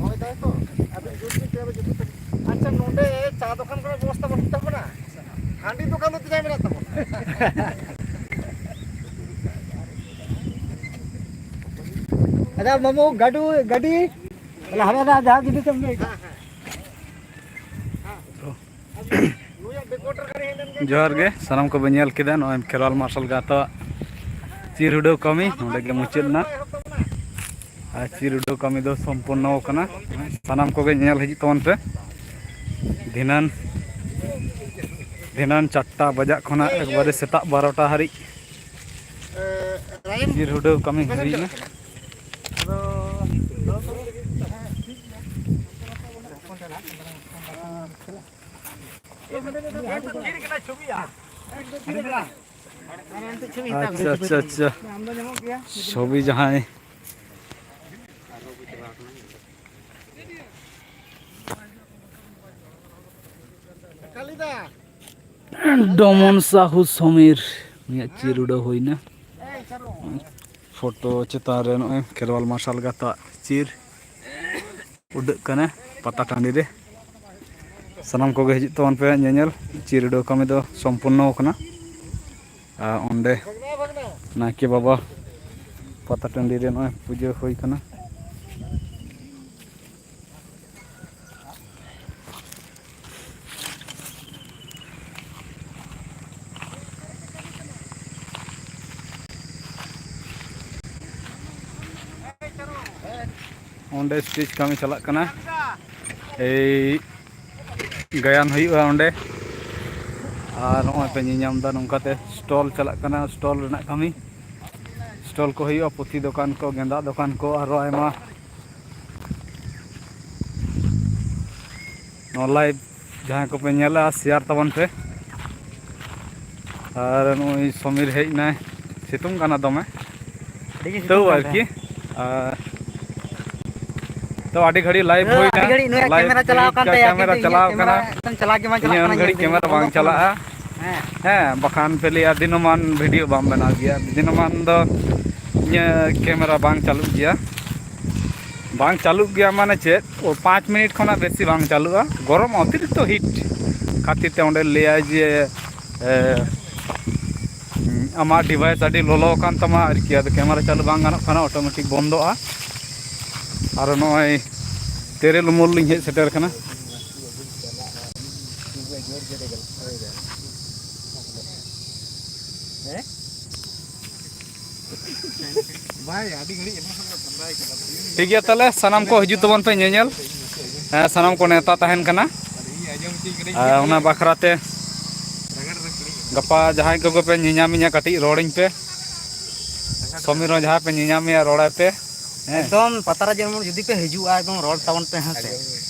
ᱦᱳᱭ ᱫᱟᱭ ᱛᱚ, ᱟᱫᱚ ᱡᱩᱫᱤ ᱟᱪᱪᱷᱟ, ᱱᱚᱰᱮ ᱪᱟ ᱫᱚᱠᱟᱱ ᱠᱚᱨᱮ ᱵᱮᱵᱚᱥᱛᱷᱟ ᱵᱟᱹᱱᱩᱜ ᱛᱟᱵᱚᱱᱟ, ᱦᱟᱺᱰᱤ ᱫᱚᱠᱟᱱ ᱫᱚ ᱛᱤᱱᱟᱹᱜ ᱢᱮᱱᱟᱜ ᱛᱟᱵᱚᱱᱟ? ᱟᱪᱪᱷᱟ ᱢᱟᱢᱩ, ᱜᱟᱹᱰᱩ, ᱜᱟᱹᱰᱤ, ᱞᱟᱦᱟ ᱨᱮ ᱡᱟᱦᱟᱸ ᱜᱤᱰᱤ ᱛᱮᱢ ᱞᱟᱹᱭ ᱫᱟ᱾ ᱡᱚᱦᱟᱨ ᱜᱮ, ᱥᱟᱱᱟᱢ ᱠᱚᱵᱮ ᱧᱮᱞ ᱠᱮᱫᱟ ᱱᱚᱜᱼᱚᱭ ᱠᱷᱮᱨᱣᱟᱞ ᱢᱟᱨᱥᱟᱞ ᱜᱟᱶᱛᱟ ᱪᱤᱨ ᱩᱰᱟᱹᱣ ᱠᱟᱹᱢᱤ ᱱᱚᱰᱮ ᱜᱮ ᱢᱩᱪᱟᱹᱫ ᱮᱱᱟ᱾ ᱟᱨ ᱪᱤᱨ ᱩᱰᱟᱹᱣ ᱠᱟᱹᱢᱤ ᱫᱚ ᱥᱚᱢᱯᱩᱨᱱᱚ ᱟᱠᱟᱱᱟ᱾ ᱥᱟᱱᱟᱢ ᱠᱚᱜᱮ ᱧᱮᱞ ᱦᱤᱡᱩᱜ ᱛᱟᱵᱚᱱ ᱯᱮ᱾ ᱫᱷᱤᱱᱟᱹᱱ, ᱫᱷᱤᱱᱟᱹᱱ ᱪᱟᱨᱴᱟ ᱵᱟᱡᱟᱜ ᱠᱷᱚᱱᱟᱜ ᱮᱠᱵᱟᱨᱮ ᱥᱮᱛᱟᱜ ᱵᱟᱨᱚᱴᱟ ᱦᱟᱹᱨᱤᱡ ᱪᱤᱨ ᱩᱰᱟᱹᱣ ᱠᱟᱹᱢᱤ ᱦᱩᱭᱱᱟ᱾ ᱟᱪᱪᱷᱟ, ᱟᱪᱪᱷᱟ, ᱟᱪᱪᱷᱟ᱾ ᱪᱷᱚᱵᱤ ᱡᱟᱦᱟᱸᱭ ᱰᱚᱢᱚᱱ ᱥᱟᱦᱩ ᱥᱚᱢᱤᱨ ᱩᱱᱤᱭᱟᱜ ᱪᱤᱨ ᱩᱰᱟᱹᱣ ᱦᱩᱭᱱᱟ᱾ ᱯᱷᱳᱴᱳ ᱪᱮᱛᱟᱱ ᱨᱮ ᱱᱚᱜᱼᱚᱭ ᱠᱷᱮᱨᱣᱟᱞ ᱢᱟᱨᱥᱟᱞ ᱜᱟᱶᱛᱟ ᱪᱤᱨ ᱩᱰᱟᱹᱜ ᱠᱟᱱᱟ ᱯᱟᱛᱟ ᱴᱟᱺᱰᱤ ᱨᱮ᱾ ᱥᱟᱱᱟᱢ ᱠᱚᱜᱮ ᱦᱤᱡᱩᱜ ᱛᱟᱵᱚᱱ ᱯᱮ ᱧᱮᱧᱮᱞ᱾ ᱪᱤᱨ ᱩᱰᱟᱹᱣ ᱠᱟᱹᱢᱤ ᱫᱚ ᱥᱚᱢᱯᱩᱨᱱᱚ ᱟᱠᱟᱱᱟ᱾ ᱟᱨ ᱚᱸᱰᱮ ᱱᱟᱭᱠᱮ ᱵᱟᱵᱟ ᱯᱟᱛᱟ ᱴᱟᱺᱰᱤ ᱨᱮ ᱱᱚᱜᱼᱚᱭ ᱯᱩᱡᱟᱹ ᱦᱩᱭ ᱠᱟᱱᱟ᱾ ᱚᱸᱰᱮ ᱥᱴᱮᱡᱽ ᱠᱟᱹᱢᱤ ᱪᱟᱞᱟᱜ ᱠᱟᱱᱟ᱾ ᱮᱭ ᱜᱟᱭᱟᱱ ᱦᱩᱭᱩᱜᱼᱟ ᱚᱸᱰᱮ᱾ ᱟᱨ ᱱᱚᱜᱼᱚᱭ ᱯᱮ ᱧᱮᱧᱟᱢ ᱮᱫᱟ, ᱱᱚᱝᱠᱟᱛᱮ ᱥᱴᱚᱞ ᱪᱟᱞᱟᱜ ᱠᱟᱱᱟ, ᱥᱴᱚᱞ ᱨᱮᱱᱟᱜ ᱠᱟᱹᱢᱤ᱾ ᱥᱴᱚᱞ ᱠᱚ ᱦᱩᱭᱩᱜᱼᱟ, ᱯᱩᱛᱷᱤ ᱫᱚᱠᱟᱱ ᱠᱚ, ᱜᱮᱸᱫᱟᱜ ᱫᱚᱠᱟᱱ ᱠᱚ, ᱟᱨᱚ ᱟᱭᱢᱟ᱾ ᱱᱚᱣᱟ ᱞᱟᱭᱤᱵᱷ ᱡᱟᱦᱟᱸᱭ ᱠᱚᱯᱮ ᱧᱮᱞᱟ, ᱥᱮᱭᱟᱨ ᱛᱟᱵᱚᱱ ᱯᱮ᱾ ᱟᱨ ᱱᱩᱭ ᱥᱚᱢᱤᱨ ᱦᱮᱡ ᱮᱱᱟᱭ, ᱥᱤᱛᱩᱝ ᱠᱟᱱᱟ ᱫᱚᱢᱮ᱾ ᱟᱹᱰᱤ ᱜᱮ ᱛᱟᱹᱣ ᱥᱤᱛᱩᱝ ᱠᱟᱱ ᱟᱨᱠᱤ, ᱛᱟᱦᱮᱸᱫ᱾ ᱟᱨ ᱛᱚ ᱟᱹᱰᱤ ᱜᱷᱟᱹᱲᱤᱡ ᱞᱟᱭᱤᱵᱷ ᱛᱚ ᱦᱩᱭᱱᱟ᱾ ᱟᱹᱰᱤ ᱜᱷᱟᱹᱲᱤᱡ ᱱᱩᱭᱟᱜ ᱞᱟᱭᱤᱵᱷ ᱠᱮᱢᱮᱨᱟ ᱪᱟᱞᱟᱣ ᱠᱟᱱ ᱛᱟᱭᱟ, ᱠᱮᱢᱮᱨᱟ ᱠᱤᱱᱛᱩ ᱤᱧᱟᱹᱜ ᱪᱟᱞᱟᱣ ᱠᱮᱢᱮᱨᱟ ᱠᱟᱱᱟ᱾ ᱮᱠᱫᱚᱢ ᱪᱟᱞᱟᱣ ᱜᱮ ᱵᱟᱝ ᱪᱟᱞᱟᱜ ᱤᱧᱟᱹᱜ ᱠᱟᱱᱟ, ᱩᱱ ᱜᱷᱟᱹᱲᱤᱡ ᱧᱮᱞ ᱫᱟᱹᱧ ᱠᱮᱢᱮᱨᱟ ᱵᱟᱝ ᱱᱚᱝᱠᱟ ᱪᱟᱞᱟᱜᱼᱟ᱾ ᱦᱮᱸ᱾ ᱦᱮᱸ, ᱵᱟᱠᱷᱟᱱ ᱯᱮ ᱞᱟᱹᱭᱟ ᱫᱤᱱᱟᱹᱢᱟᱱ ᱵᱷᱤᱰᱤᱭᱳ ᱵᱟᱢ ᱵᱮᱱᱟᱣ ᱜᱮᱭᱟ᱾ ᱫᱤᱱᱟᱹᱢᱟᱱ ᱫᱚ ᱤᱧᱟᱹᱜ ᱠᱮᱢᱮᱨᱟ ᱵᱟᱝ ᱪᱟᱹᱞᱩᱜ ᱜᱮᱭᱟ᱾ ᱵᱟᱝ ᱪᱟᱹᱞᱩᱜ ᱜᱮᱭᱟ ᱢᱟᱱᱮ ᱪᱮᱫ? ᱳ, ᱯᱟᱸᱪ ᱢᱤᱱᱤᱴ ᱠᱷᱚᱱᱟᱜ ᱵᱮᱥᱤ ᱵᱟᱝ ᱪᱟᱹᱞᱩᱜᱼᱟ, ᱜᱚᱨᱚᱢ ᱚᱛᱤᱨᱤᱠᱛᱚ ᱦᱤᱴ ᱠᱷᱟᱹᱛᱤᱨ ᱛᱮ ᱚᱸᱰᱮ ᱞᱟᱹᱭᱟᱭ ᱡᱮ, ᱮ, ᱟᱢᱟᱜ ᱰᱤᱵᱷᱟᱭᱤᱥ ᱟᱹᱰᱤ ᱞᱚᱞᱚ ᱟᱠᱟᱱ ᱛᱟᱢᱟ ᱟᱨᱠᱤ, ᱟᱫᱚ ᱠᱮᱢᱮᱨᱟ ᱪᱟᱹᱞᱩ ᱵᱟᱝ ᱜᱟᱱᱚᱜ ᱠᱟᱱᱟ, ᱚᱴᱳᱢᱮᱴᱤᱠ ᱵᱚᱱᱫᱚᱜᱼᱟ᱾ ᱟᱨ ᱱᱚᱜᱼᱚᱭ ᱛᱮᱨᱮᱞ ᱩᱢᱩᱞ ᱞᱤᱧ ᱦᱮᱡ ᱥᱮᱴᱮᱨ ᱠᱟᱱᱟ᱾ ᱦᱮᱸ? ᱴᱷᱤᱠ ᱜᱮᱭᱟ, ᱛᱟᱦᱞᱮ ᱥᱟᱱᱟᱢ ᱠᱚ ᱦᱤᱡᱩᱜ ᱛᱟᱵᱚᱱ ᱯᱮ ᱧᱮᱧᱮᱞ᱾ ᱦᱮᱸ, ᱥᱟᱱᱟᱢ ᱠᱚ ᱱᱮᱣᱛᱟ ᱛᱟᱦᱮᱱ ᱠᱟᱱᱟ᱾ ᱟᱨ ᱚᱱᱟ ᱵᱟᱠᱷᱨᱟ ᱛᱮ ᱜᱟᱯᱟ ᱡᱟᱦᱟᱸᱭ ᱠᱚᱜᱮ ᱯᱮ ᱧᱮᱧᱟᱢᱤᱧᱟ, ᱠᱟᱹᱴᱤᱡ ᱨᱚᱲᱟᱹᱧ ᱯᱮ᱾ ᱥᱚᱢᱤᱨ ᱦᱚᱸ ᱡᱟᱦᱟᱸᱭ ᱯᱮ ᱧᱮᱧᱟᱢᱮᱭᱟ, ᱨᱚᱲᱟᱭ ᱯᱮ᱾ ᱦᱮᱸ᱾ ᱮᱠᱫᱚᱢ ᱯᱟᱛᱟ ᱨᱮ ᱡᱮᱢᱚᱱ ᱡᱩᱫᱤ ᱯᱮ ᱦᱤᱡᱩᱜᱼᱟ, ᱮᱠᱫᱚᱢ ᱨᱚᱲ ᱛᱟᱵᱚᱱ ᱯᱮ, ᱦᱮᱸ ᱥᱮ᱾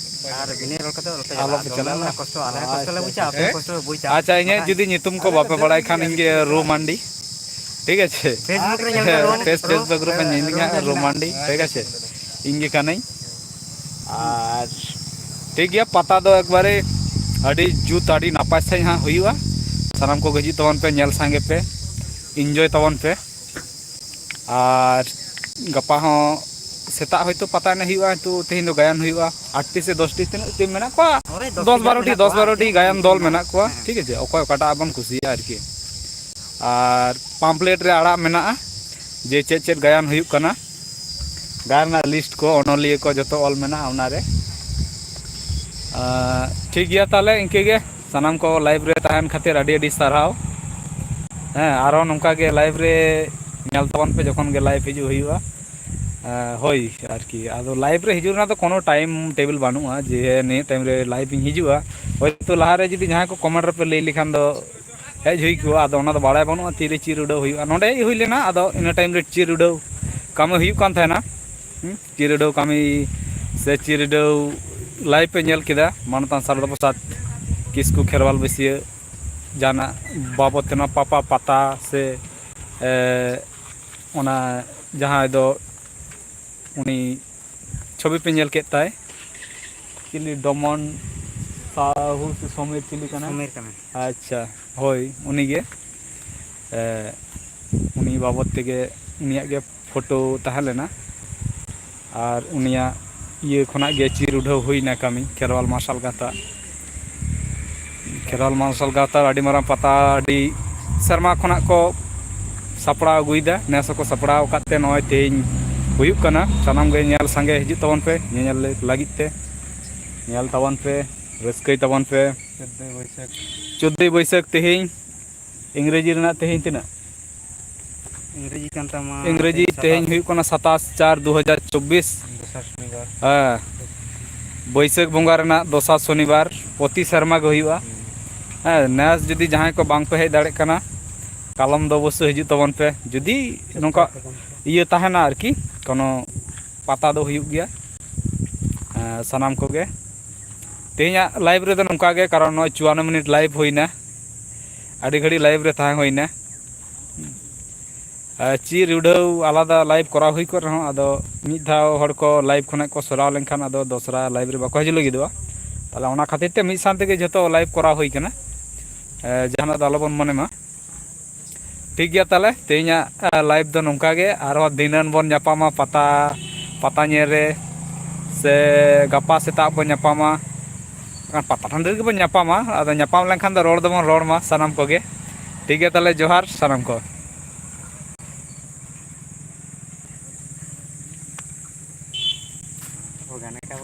ᱟᱨ ᱵᱤᱱᱟᱹ ᱨᱚᱲ ᱠᱟᱛᱮ ᱟᱞᱚ ᱯᱮ ᱟᱞᱚ ᱪᱟᱞᱟᱜᱼᱟ᱾ ᱯᱮ ᱫᱚᱢᱮ ᱪᱟᱞᱟᱜᱼᱟ᱾ ᱢᱟᱱᱮ ᱠᱚᱥᱴᱚ, ᱟᱞᱮ ᱦᱚᱸ ᱠᱚᱥᱴᱚ ᱞᱮ ᱵᱩᱡᱟ, ᱟᱯᱮ ᱦᱚᱸ ᱟᱪᱪᱷᱟ᱾ ᱠᱚᱥᱴᱚ ᱯᱮ ᱵᱩᱡᱟ᱾ ᱟᱪᱪᱷᱟ, ᱤᱧᱟᱹᱜ ᱡᱩᱫᱤ ᱧᱩᱛᱩᱢ ᱠᱚ ᱵᱟᱯᱮ ᱵᱟᱲᱟᱭ ᱠᱷᱟᱱ, ᱤᱧ ᱜᱮ ᱨᱩ ᱢᱟᱱᱰᱤ᱾ ᱴᱷᱤᱠ ᱟᱪᱷᱮ? Facebook ᱨᱮ ᱧᱮᱞ ᱯᱮ, ᱨᱩ, ᱦᱮᱸ, ᱯᱷᱮᱥ-, ᱨᱩ, Facebook ᱨᱮᱯᱮ ᱨᱩ, ᱧᱮᱞᱤᱧᱟ, ᱨᱩ ᱨᱩ ᱢᱟᱱᱰᱤ, ᱴᱷᱤᱠ ᱟᱪᱷᱮ? ᱤᱧ ᱜᱮ ᱠᱟᱹᱱᱟᱹᱧ᱾ ᱟᱨ ᱴᱷᱤᱠ ᱜᱮᱭᱟ, ᱯᱟᱛᱟ ᱫᱚ ᱮᱠᱵᱟᱨᱮ ᱟᱹᱰᱤ ᱡᱩᱛ, ᱟᱹᱰᱤ ᱱᱟᱯᱟᱭ ᱥᱟᱺᱦᱤᱡ ᱦᱟᱸᱜ ᱦᱩᱭᱩᱜᱼᱟ᱾ ᱥᱟᱱᱟᱢ ᱠᱚᱜᱮ ᱦᱤᱡᱩᱜ ᱛᱟᱵᱚᱱ ᱯᱮ, ᱧᱮᱞ ᱥᱟᱸᱜᱮ ᱯᱮ, ᱤᱱᱡᱚᱭ ᱛᱟᱵᱚᱱ ᱯᱮ᱾ ᱟᱨ ᱜᱟᱯᱟ ᱦᱚᱸ ᱥᱮᱛᱟᱜ ᱦᱚᱭᱛᱳ ᱯᱟᱛᱟ ᱮᱱᱮᱡ ᱦᱩᱭᱩᱜᱼᱟ, ᱠᱤᱱᱛᱩ ᱛᱮᱦᱮᱧ ᱫᱚ ᱜᱟᱭᱟᱱ ᱦᱩᱭᱩᱜᱼᱟ᱾ ᱟᱴ ᱴᱤ ᱥᱮ ᱫᱚᱥ ᱴᱤ ᱛᱤᱱᱟᱹᱜ ᱴᱤᱢ ᱢᱮᱱᱟᱜ ᱠᱚᱣᱟ? ᱳᱭ ᱫᱚᱥ ᱫᱚᱥ ᱴᱤ ᱜᱟᱱ ᱵᱟᱨᱚ ᱴᱤ, ᱢᱮᱱᱟᱜ ᱫᱚᱥ ᱠᱚᱣᱟ, ᱵᱟᱨᱚ ᱴᱤ ᱴᱤᱢ ᱜᱟᱭᱟᱱ ᱫᱚᱞ ᱢᱮᱱᱟᱜ ᱠᱚᱣᱟ᱾ ᱦᱮᱸ᱾ ᱴᱷᱤᱠ ᱟᱪᱷᱮ, ᱚᱠᱚᱭ ᱚᱠᱟᱴᱟᱜ ᱵᱚᱱ ᱠᱩᱥᱤᱭᱟᱜᱼᱟ ᱟᱨᱠᱤ᱾ ᱟᱨ ᱯᱟᱢᱯᱞᱮᱴ ᱨᱮ ᱟᱲᱟᱜ ᱢᱮᱱᱟᱜᱼᱟ ᱡᱮ ᱪᱮᱫ ᱪᱮᱫ ᱜᱟᱭᱟᱱ ᱦᱩᱭᱩᱜ ᱠᱟᱱᱟ, ᱜᱟᱭᱟᱱ ᱨᱮᱱᱟᱜ ᱞᱤᱥᱴ ᱠᱚ, ᱚᱱᱚᱞᱤᱭᱟᱹ ᱠᱚ ᱡᱚᱛᱚ ᱚᱞ ᱢᱮᱱᱟᱜᱼᱟ ᱚᱱᱟᱨᱮ᱾ ᱟᱨ ᱴᱷᱤᱠ ᱜᱮᱭᱟ, ᱛᱟᱦᱞᱮ ᱤᱱᱠᱟᱹ ᱜᱮ᱾ ᱥᱟᱱᱟᱢ ᱠᱚ ᱞᱟᱭᱤᱵᱷ ᱨᱮ ᱛᱟᱦᱮᱱ ᱠᱷᱟᱹᱛᱤᱨ ᱟᱹᱰᱤ ᱟᱹᱰᱤ ᱥᱟᱨᱦᱟᱣ᱾ ᱦᱮᱸ, ᱟᱨᱚ ᱱᱚᱝᱠᱟ ᱜᱮ ᱞᱟᱭᱤᱵᱷ ᱨᱮ ᱧᱮᱞ ᱛᱟᱵᱚᱱ ᱯᱮ ᱡᱚᱠᱷᱚᱱ ᱜᱮ ᱞᱟᱭᱤᱵᱷ ᱦᱤᱡᱩᱜ ᱦᱩᱭᱩᱜᱼᱟ᱾ ᱦᱳᱭ, ᱟᱨᱠᱤ ᱟᱫᱚ ᱞᱟᱭᱤᱵᱷ ᱨᱮ ᱦᱤᱡᱩᱜ ᱨᱮᱱᱟᱜ ᱫᱚ ᱠᱳᱱᱳ ᱴᱟᱭᱤᱢ ᱴᱮᱵᱤᱞ ᱵᱟᱹᱱᱩᱜᱼᱟ ᱡᱮ ᱱᱤᱭᱟᱹ ᱴᱟᱭᱤᱢ ᱨᱮ ᱞᱟᱭᱤᱵᱷ ᱤᱧ ᱦᱤᱡᱩᱜᱼᱟ᱾ ᱦᱳᱭᱛᱳ ᱞᱟᱦᱟᱨᱮ ᱡᱩᱫᱤ ᱡᱟᱦᱟᱸᱭ ᱠᱚ ᱠᱚᱢᱮᱱᱴ ᱨᱮᱯᱮ ᱞᱟᱹᱭ ᱞᱮᱠᱷᱟᱱ ᱫᱚ ᱦᱮᱡ ᱦᱩᱭ ᱠᱚᱜᱼᱟ᱾ ᱟᱫᱚ ᱚᱱᱟ ᱫᱚ ᱵᱟᱲᱟᱭ ᱵᱟᱹᱱᱩᱜᱼᱟ ᱛᱤᱨᱮ ᱪᱤᱨ ᱩᱰᱟᱹᱣ ᱦᱩᱭᱩᱜᱼᱟ᱾ ᱱᱚᱸᱰᱮ ᱦᱮᱡ ᱦᱩᱭ ᱞᱮᱱᱟ, ᱟᱫᱚ ᱤᱱᱟᱹ ᱴᱟᱭᱤᱢ ᱨᱮ ᱪᱤᱨ ᱩᱰᱟᱹᱣ ᱠᱟᱹᱢᱤ ᱦᱩᱭᱩᱜ ᱠᱟᱱ ᱛᱟᱦᱮᱱᱟ᱾ ᱦᱩᱸ, ᱪᱤᱨ ᱩᱰᱟᱹᱣ ᱠᱟᱹᱢᱤ ᱥᱮ ᱪᱤᱨ ᱩᱰᱟᱹᱣ ᱞᱟᱭᱤᱵᱷ ᱯᱮ ᱧᱮᱞ ᱠᱮᱫᱟ ᱢᱟᱱᱚᱛᱟᱱ ᱥᱟᱨᱚᱫᱟ ᱯᱨᱚᱥᱟᱫᱽ ᱠᱤᱥᱠᱩ ᱠᱷᱮᱨᱣᱟᱞ ᱵᱟᱹᱥᱭᱟᱹ ᱡᱟᱦᱟᱱᱟᱜ ᱵᱟᱵᱚᱫ ᱛᱮ, ᱱᱚᱣᱟ ᱯᱟᱯᱟ ᱯᱟᱛᱟ ᱥᱮ, ᱮ, ᱚᱱᱟ ᱡᱟᱦᱟᱸᱭ ᱫᱚ ᱩᱱᱤ ᱪᱷᱚᱵᱤ ᱯᱮ ᱧᱮᱞ ᱠᱮᱫ ᱛᱟᱭ, ᱪᱤᱞᱤ ᱰᱚᱢᱚᱱ ᱥᱟᱦᱩ ᱥᱮ ᱥᱚᱢᱤᱨ ᱪᱤᱞᱤ ᱠᱟᱱᱟᱭ? ᱥᱚᱢᱤᱨ ᱠᱟᱱᱟᱭ᱾ ᱟᱪᱪᱷᱟ, ᱦᱳᱭ, ᱩᱱᱤᱜᱮ᱾ ᱮ, ᱩᱱᱤ ᱵᱟᱵᱚᱫ ᱛᱮᱜᱮ, ᱩᱱᱤᱭᱟᱜ ᱜᱮ ᱯᱷᱳᱴᱳ ᱛᱟᱦᱮᱸ ᱞᱮᱱᱟ᱾ ᱟᱨ ᱩᱱᱤᱭᱟᱜ ᱤᱭᱟᱹ ᱠᱷᱚᱱᱟᱜ ᱜᱮ ᱪᱤᱨ ᱩᱰᱷᱟᱹᱣ ᱦᱩᱭᱱᱟ ᱠᱟᱹᱢᱤ ᱠᱷᱮᱨᱣᱟᱞ ᱢᱟᱨᱥᱟᱞ ᱜᱟᱶᱛᱟ᱾ ᱠᱷᱮᱨᱣᱟᱞ ᱢᱟᱨᱥᱟᱞ ᱜᱟᱶᱛᱟ ᱟᱹᱰᱤ ᱢᱟᱨᱟᱝ ᱯᱟᱛᱟ, ᱟᱹᱰᱤ ᱥᱮᱨᱢᱟ ᱠᱷᱚᱱᱟᱜ ᱠᱚ ᱥᱟᱯᱲᱟᱣ ᱟᱹᱜᱩᱭᱮᱫᱟ, ᱱᱮᱥ ᱦᱚᱸᱠᱚ ᱥᱟᱯᱲᱟᱣ ᱟᱠᱟᱫ ᱛᱮ ᱱᱚᱜᱼᱚᱭ ᱛᱮᱦᱮᱧ ᱦᱩᱭᱩᱜ ᱠᱟᱱᱟ᱾ ᱥᱟᱱᱟᱢ ᱜᱮ ᱧᱮᱞ ᱥᱟᱸᱜᱮ ᱦᱤᱡᱩᱜ ᱛᱟᱵᱚᱱ ᱯᱮ, ᱧᱮᱧᱮᱞ ᱞᱟᱹᱜᱤᱫ ᱛᱮ ᱧᱮᱞ ᱛᱟᱵᱚᱱ ᱯᱮ, ᱨᱟᱹᱥᱠᱟᱹᱭ ᱛᱟᱵᱚᱱ ᱯᱮ᱾ ᱪᱳᱫᱽᱫᱳᱭ ᱵᱟᱹᱭᱥᱟᱹᱠᱷ᱾ ᱪᱳᱫᱽᱫᱳᱭ ᱵᱟᱹᱭᱥᱟᱹᱠᱷ ᱛᱮᱦᱮᱧ ᱤᱝᱨᱮᱡᱤ ᱨᱮᱱᱟᱜ ᱛᱮᱦᱮᱧ ᱛᱤᱱᱟᱹᱜ? ᱤᱝᱨᱮᱡᱤ ᱠᱟᱱ ᱛᱟᱢᱟ ᱤᱝᱨᱮᱡᱤ ᱛᱮᱦᱮᱧ ᱛᱮᱦᱮᱧ ᱥᱟᱛᱟᱥ᱾ ᱦᱩᱭᱩᱜ ᱠᱟᱱᱟ ᱥᱟᱛᱟᱥ ᱪᱟᱨ ᱫᱩ ᱦᱟᱡᱟᱨ ᱪᱚᱵᱵᱤᱥ᱾ ᱫᱚᱥᱟᱨ ᱥᱚᱱᱤᱵᱟᱨ᱾ ᱦᱮᱸ, ᱵᱟᱹᱭᱥᱟᱹᱠᱷ ᱵᱚᱸᱜᱟ ᱨᱮᱱᱟᱜ ᱫᱚᱥᱟᱨ ᱥᱚᱱᱤᱵᱟᱨ ᱯᱨᱚᱛᱤ ᱥᱮᱨᱢᱟ ᱜᱮ ᱦᱩᱭᱩᱜᱼᱟ᱾ ᱦᱩᱸ᱾ ᱦᱮᱸ, ᱱᱮᱥ ᱡᱩᱫᱤ ᱡᱟᱦᱟᱸᱭ ᱠᱚ ᱵᱟᱝ ᱯᱮ ᱦᱮᱡ ᱫᱟᱲᱮᱭᱟᱜ ᱠᱟᱱᱟ, ᱠᱟᱞᱚᱢ ᱫᱚ ᱚᱵᱚᱥᱥᱳᱭ ᱦᱤᱡᱩᱜ ᱛᱟᱵᱚᱱ ᱯᱮ᱾ ᱡᱩᱫᱤ ᱪᱮᱥᱴᱟᱭ ᱱᱚᱝᱠᱟ ᱛᱟᱵᱚᱱ ᱯᱮ᱾ ᱤᱭᱟᱹ ᱛᱟᱦᱮᱱᱟ ᱟᱨᱠᱤ, ᱠᱳᱱᱳ ᱯᱟᱛᱟ ᱫᱚ ᱦᱩᱭᱩᱜ ᱜᱮᱭᱟ᱾ ᱮᱸ, ᱥᱟᱱᱟᱢ ᱠᱚᱜᱮ ᱛᱮᱦᱮᱧᱟᱜ ᱞᱟᱭᱤᱵᱷ ᱨᱮᱫᱚ ᱱᱚᱝᱠᱟ ᱜᱮ, ᱠᱟᱨᱚᱱ ᱱᱚᱜᱼᱚᱭ ᱪᱩᱣᱟᱱᱱᱚ ᱢᱤᱱᱤᱴ ᱞᱟᱭᱤᱵᱷ ᱦᱩᱭᱱᱟ, ᱟᱹᱰᱤ ᱜᱷᱟᱹᱲᱤᱡ ᱞᱟᱭᱤᱵᱷ ᱨᱮ ᱛᱟᱦᱮᱸ ᱦᱩᱭᱱᱟ᱾ ᱟᱨ ᱪᱤᱨ ᱩᱰᱷᱟᱹᱣ ᱟᱞᱟᱫᱟ ᱞᱟᱭᱤᱵᱷ ᱠᱚᱨᱟᱣ ᱦᱩᱭ ᱠᱚᱜ ᱨᱮᱦᱚᱸ, ᱟᱫᱚ ᱢᱤᱫ ᱫᱷᱟᱣ ᱦᱚᱲ ᱠᱚ ᱞᱟᱭᱤᱵᱷ ᱠᱷᱚᱱᱟᱜ ᱠᱚ ᱥᱚᱨᱟᱣ ᱞᱮᱱᱠᱷᱟᱱ ᱟᱫᱚ ᱫᱚᱥᱨᱟ ᱞᱟᱭᱤᱵᱷ ᱨᱮ ᱵᱟᱠᱚ ᱦᱤᱡᱩᱜ ᱞᱟᱹᱜᱤᱫᱚᱜᱼᱟ᱾ ᱛᱟᱦᱚᱞᱮ ᱚᱱᱟ ᱠᱷᱟᱹᱛᱤᱨ ᱛᱮ ᱢᱤᱫ ᱥᱟᱶ ᱛᱮᱜᱮ ᱡᱷᱚᱛᱚ ᱞᱟᱭᱤᱵᱷ ᱠᱚᱨᱟᱣ ᱦᱩᱭ ᱠᱟᱱᱟ᱾ ᱮ, ᱡᱟᱦᱟᱱᱟᱜ ᱫᱚ ᱟᱞᱚᱵᱚᱱ ᱢᱚᱱᱮ ᱢᱟ᱾ ᱴᱷᱤᱠ ᱜᱮᱭᱟ, ᱛᱟᱦᱚᱞᱮ ᱛᱮᱦᱮᱧᱟᱜ, ᱮ, ᱞᱟᱭᱤᱵᱷ ᱫᱚ ᱱᱚᱝᱠᱟ ᱜᱮ᱾ ᱟᱨᱦᱚᱸ ᱫᱷᱤᱱᱟᱹᱱ ᱵᱚᱱ ᱧᱟᱯᱟᱢᱟ ᱯᱟᱛᱟ, ᱯᱟᱛᱟ ᱧᱮᱞ ᱨᱮ, ᱥᱮ ᱜᱟᱯᱟ ᱥᱮᱛᱟᱜ ᱵᱚᱱ ᱧᱟᱯᱟᱢᱟ᱾ ᱯᱟᱛᱟ ᱴᱟᱺᱰᱤ ᱨᱮᱜᱮ ᱵᱚᱱ ᱧᱟᱯᱟᱢᱟ᱾ ᱟᱫᱚ ᱧᱟᱯᱟᱢ ᱞᱮᱱᱠᱷᱟᱱ ᱫᱚ ᱨᱚᱲ ᱫᱚᱵᱚᱱ ᱨᱚᱲ ᱢᱟ ᱥᱟᱱᱟᱢ ᱠᱚᱜᱮ᱾ ᱴᱷᱤᱠ ᱜᱮᱭᱟ, ᱛᱟᱦᱚᱞᱮ ᱡᱚᱦᱟᱨ ᱥᱟᱱᱟᱢ ᱠᱚ᱾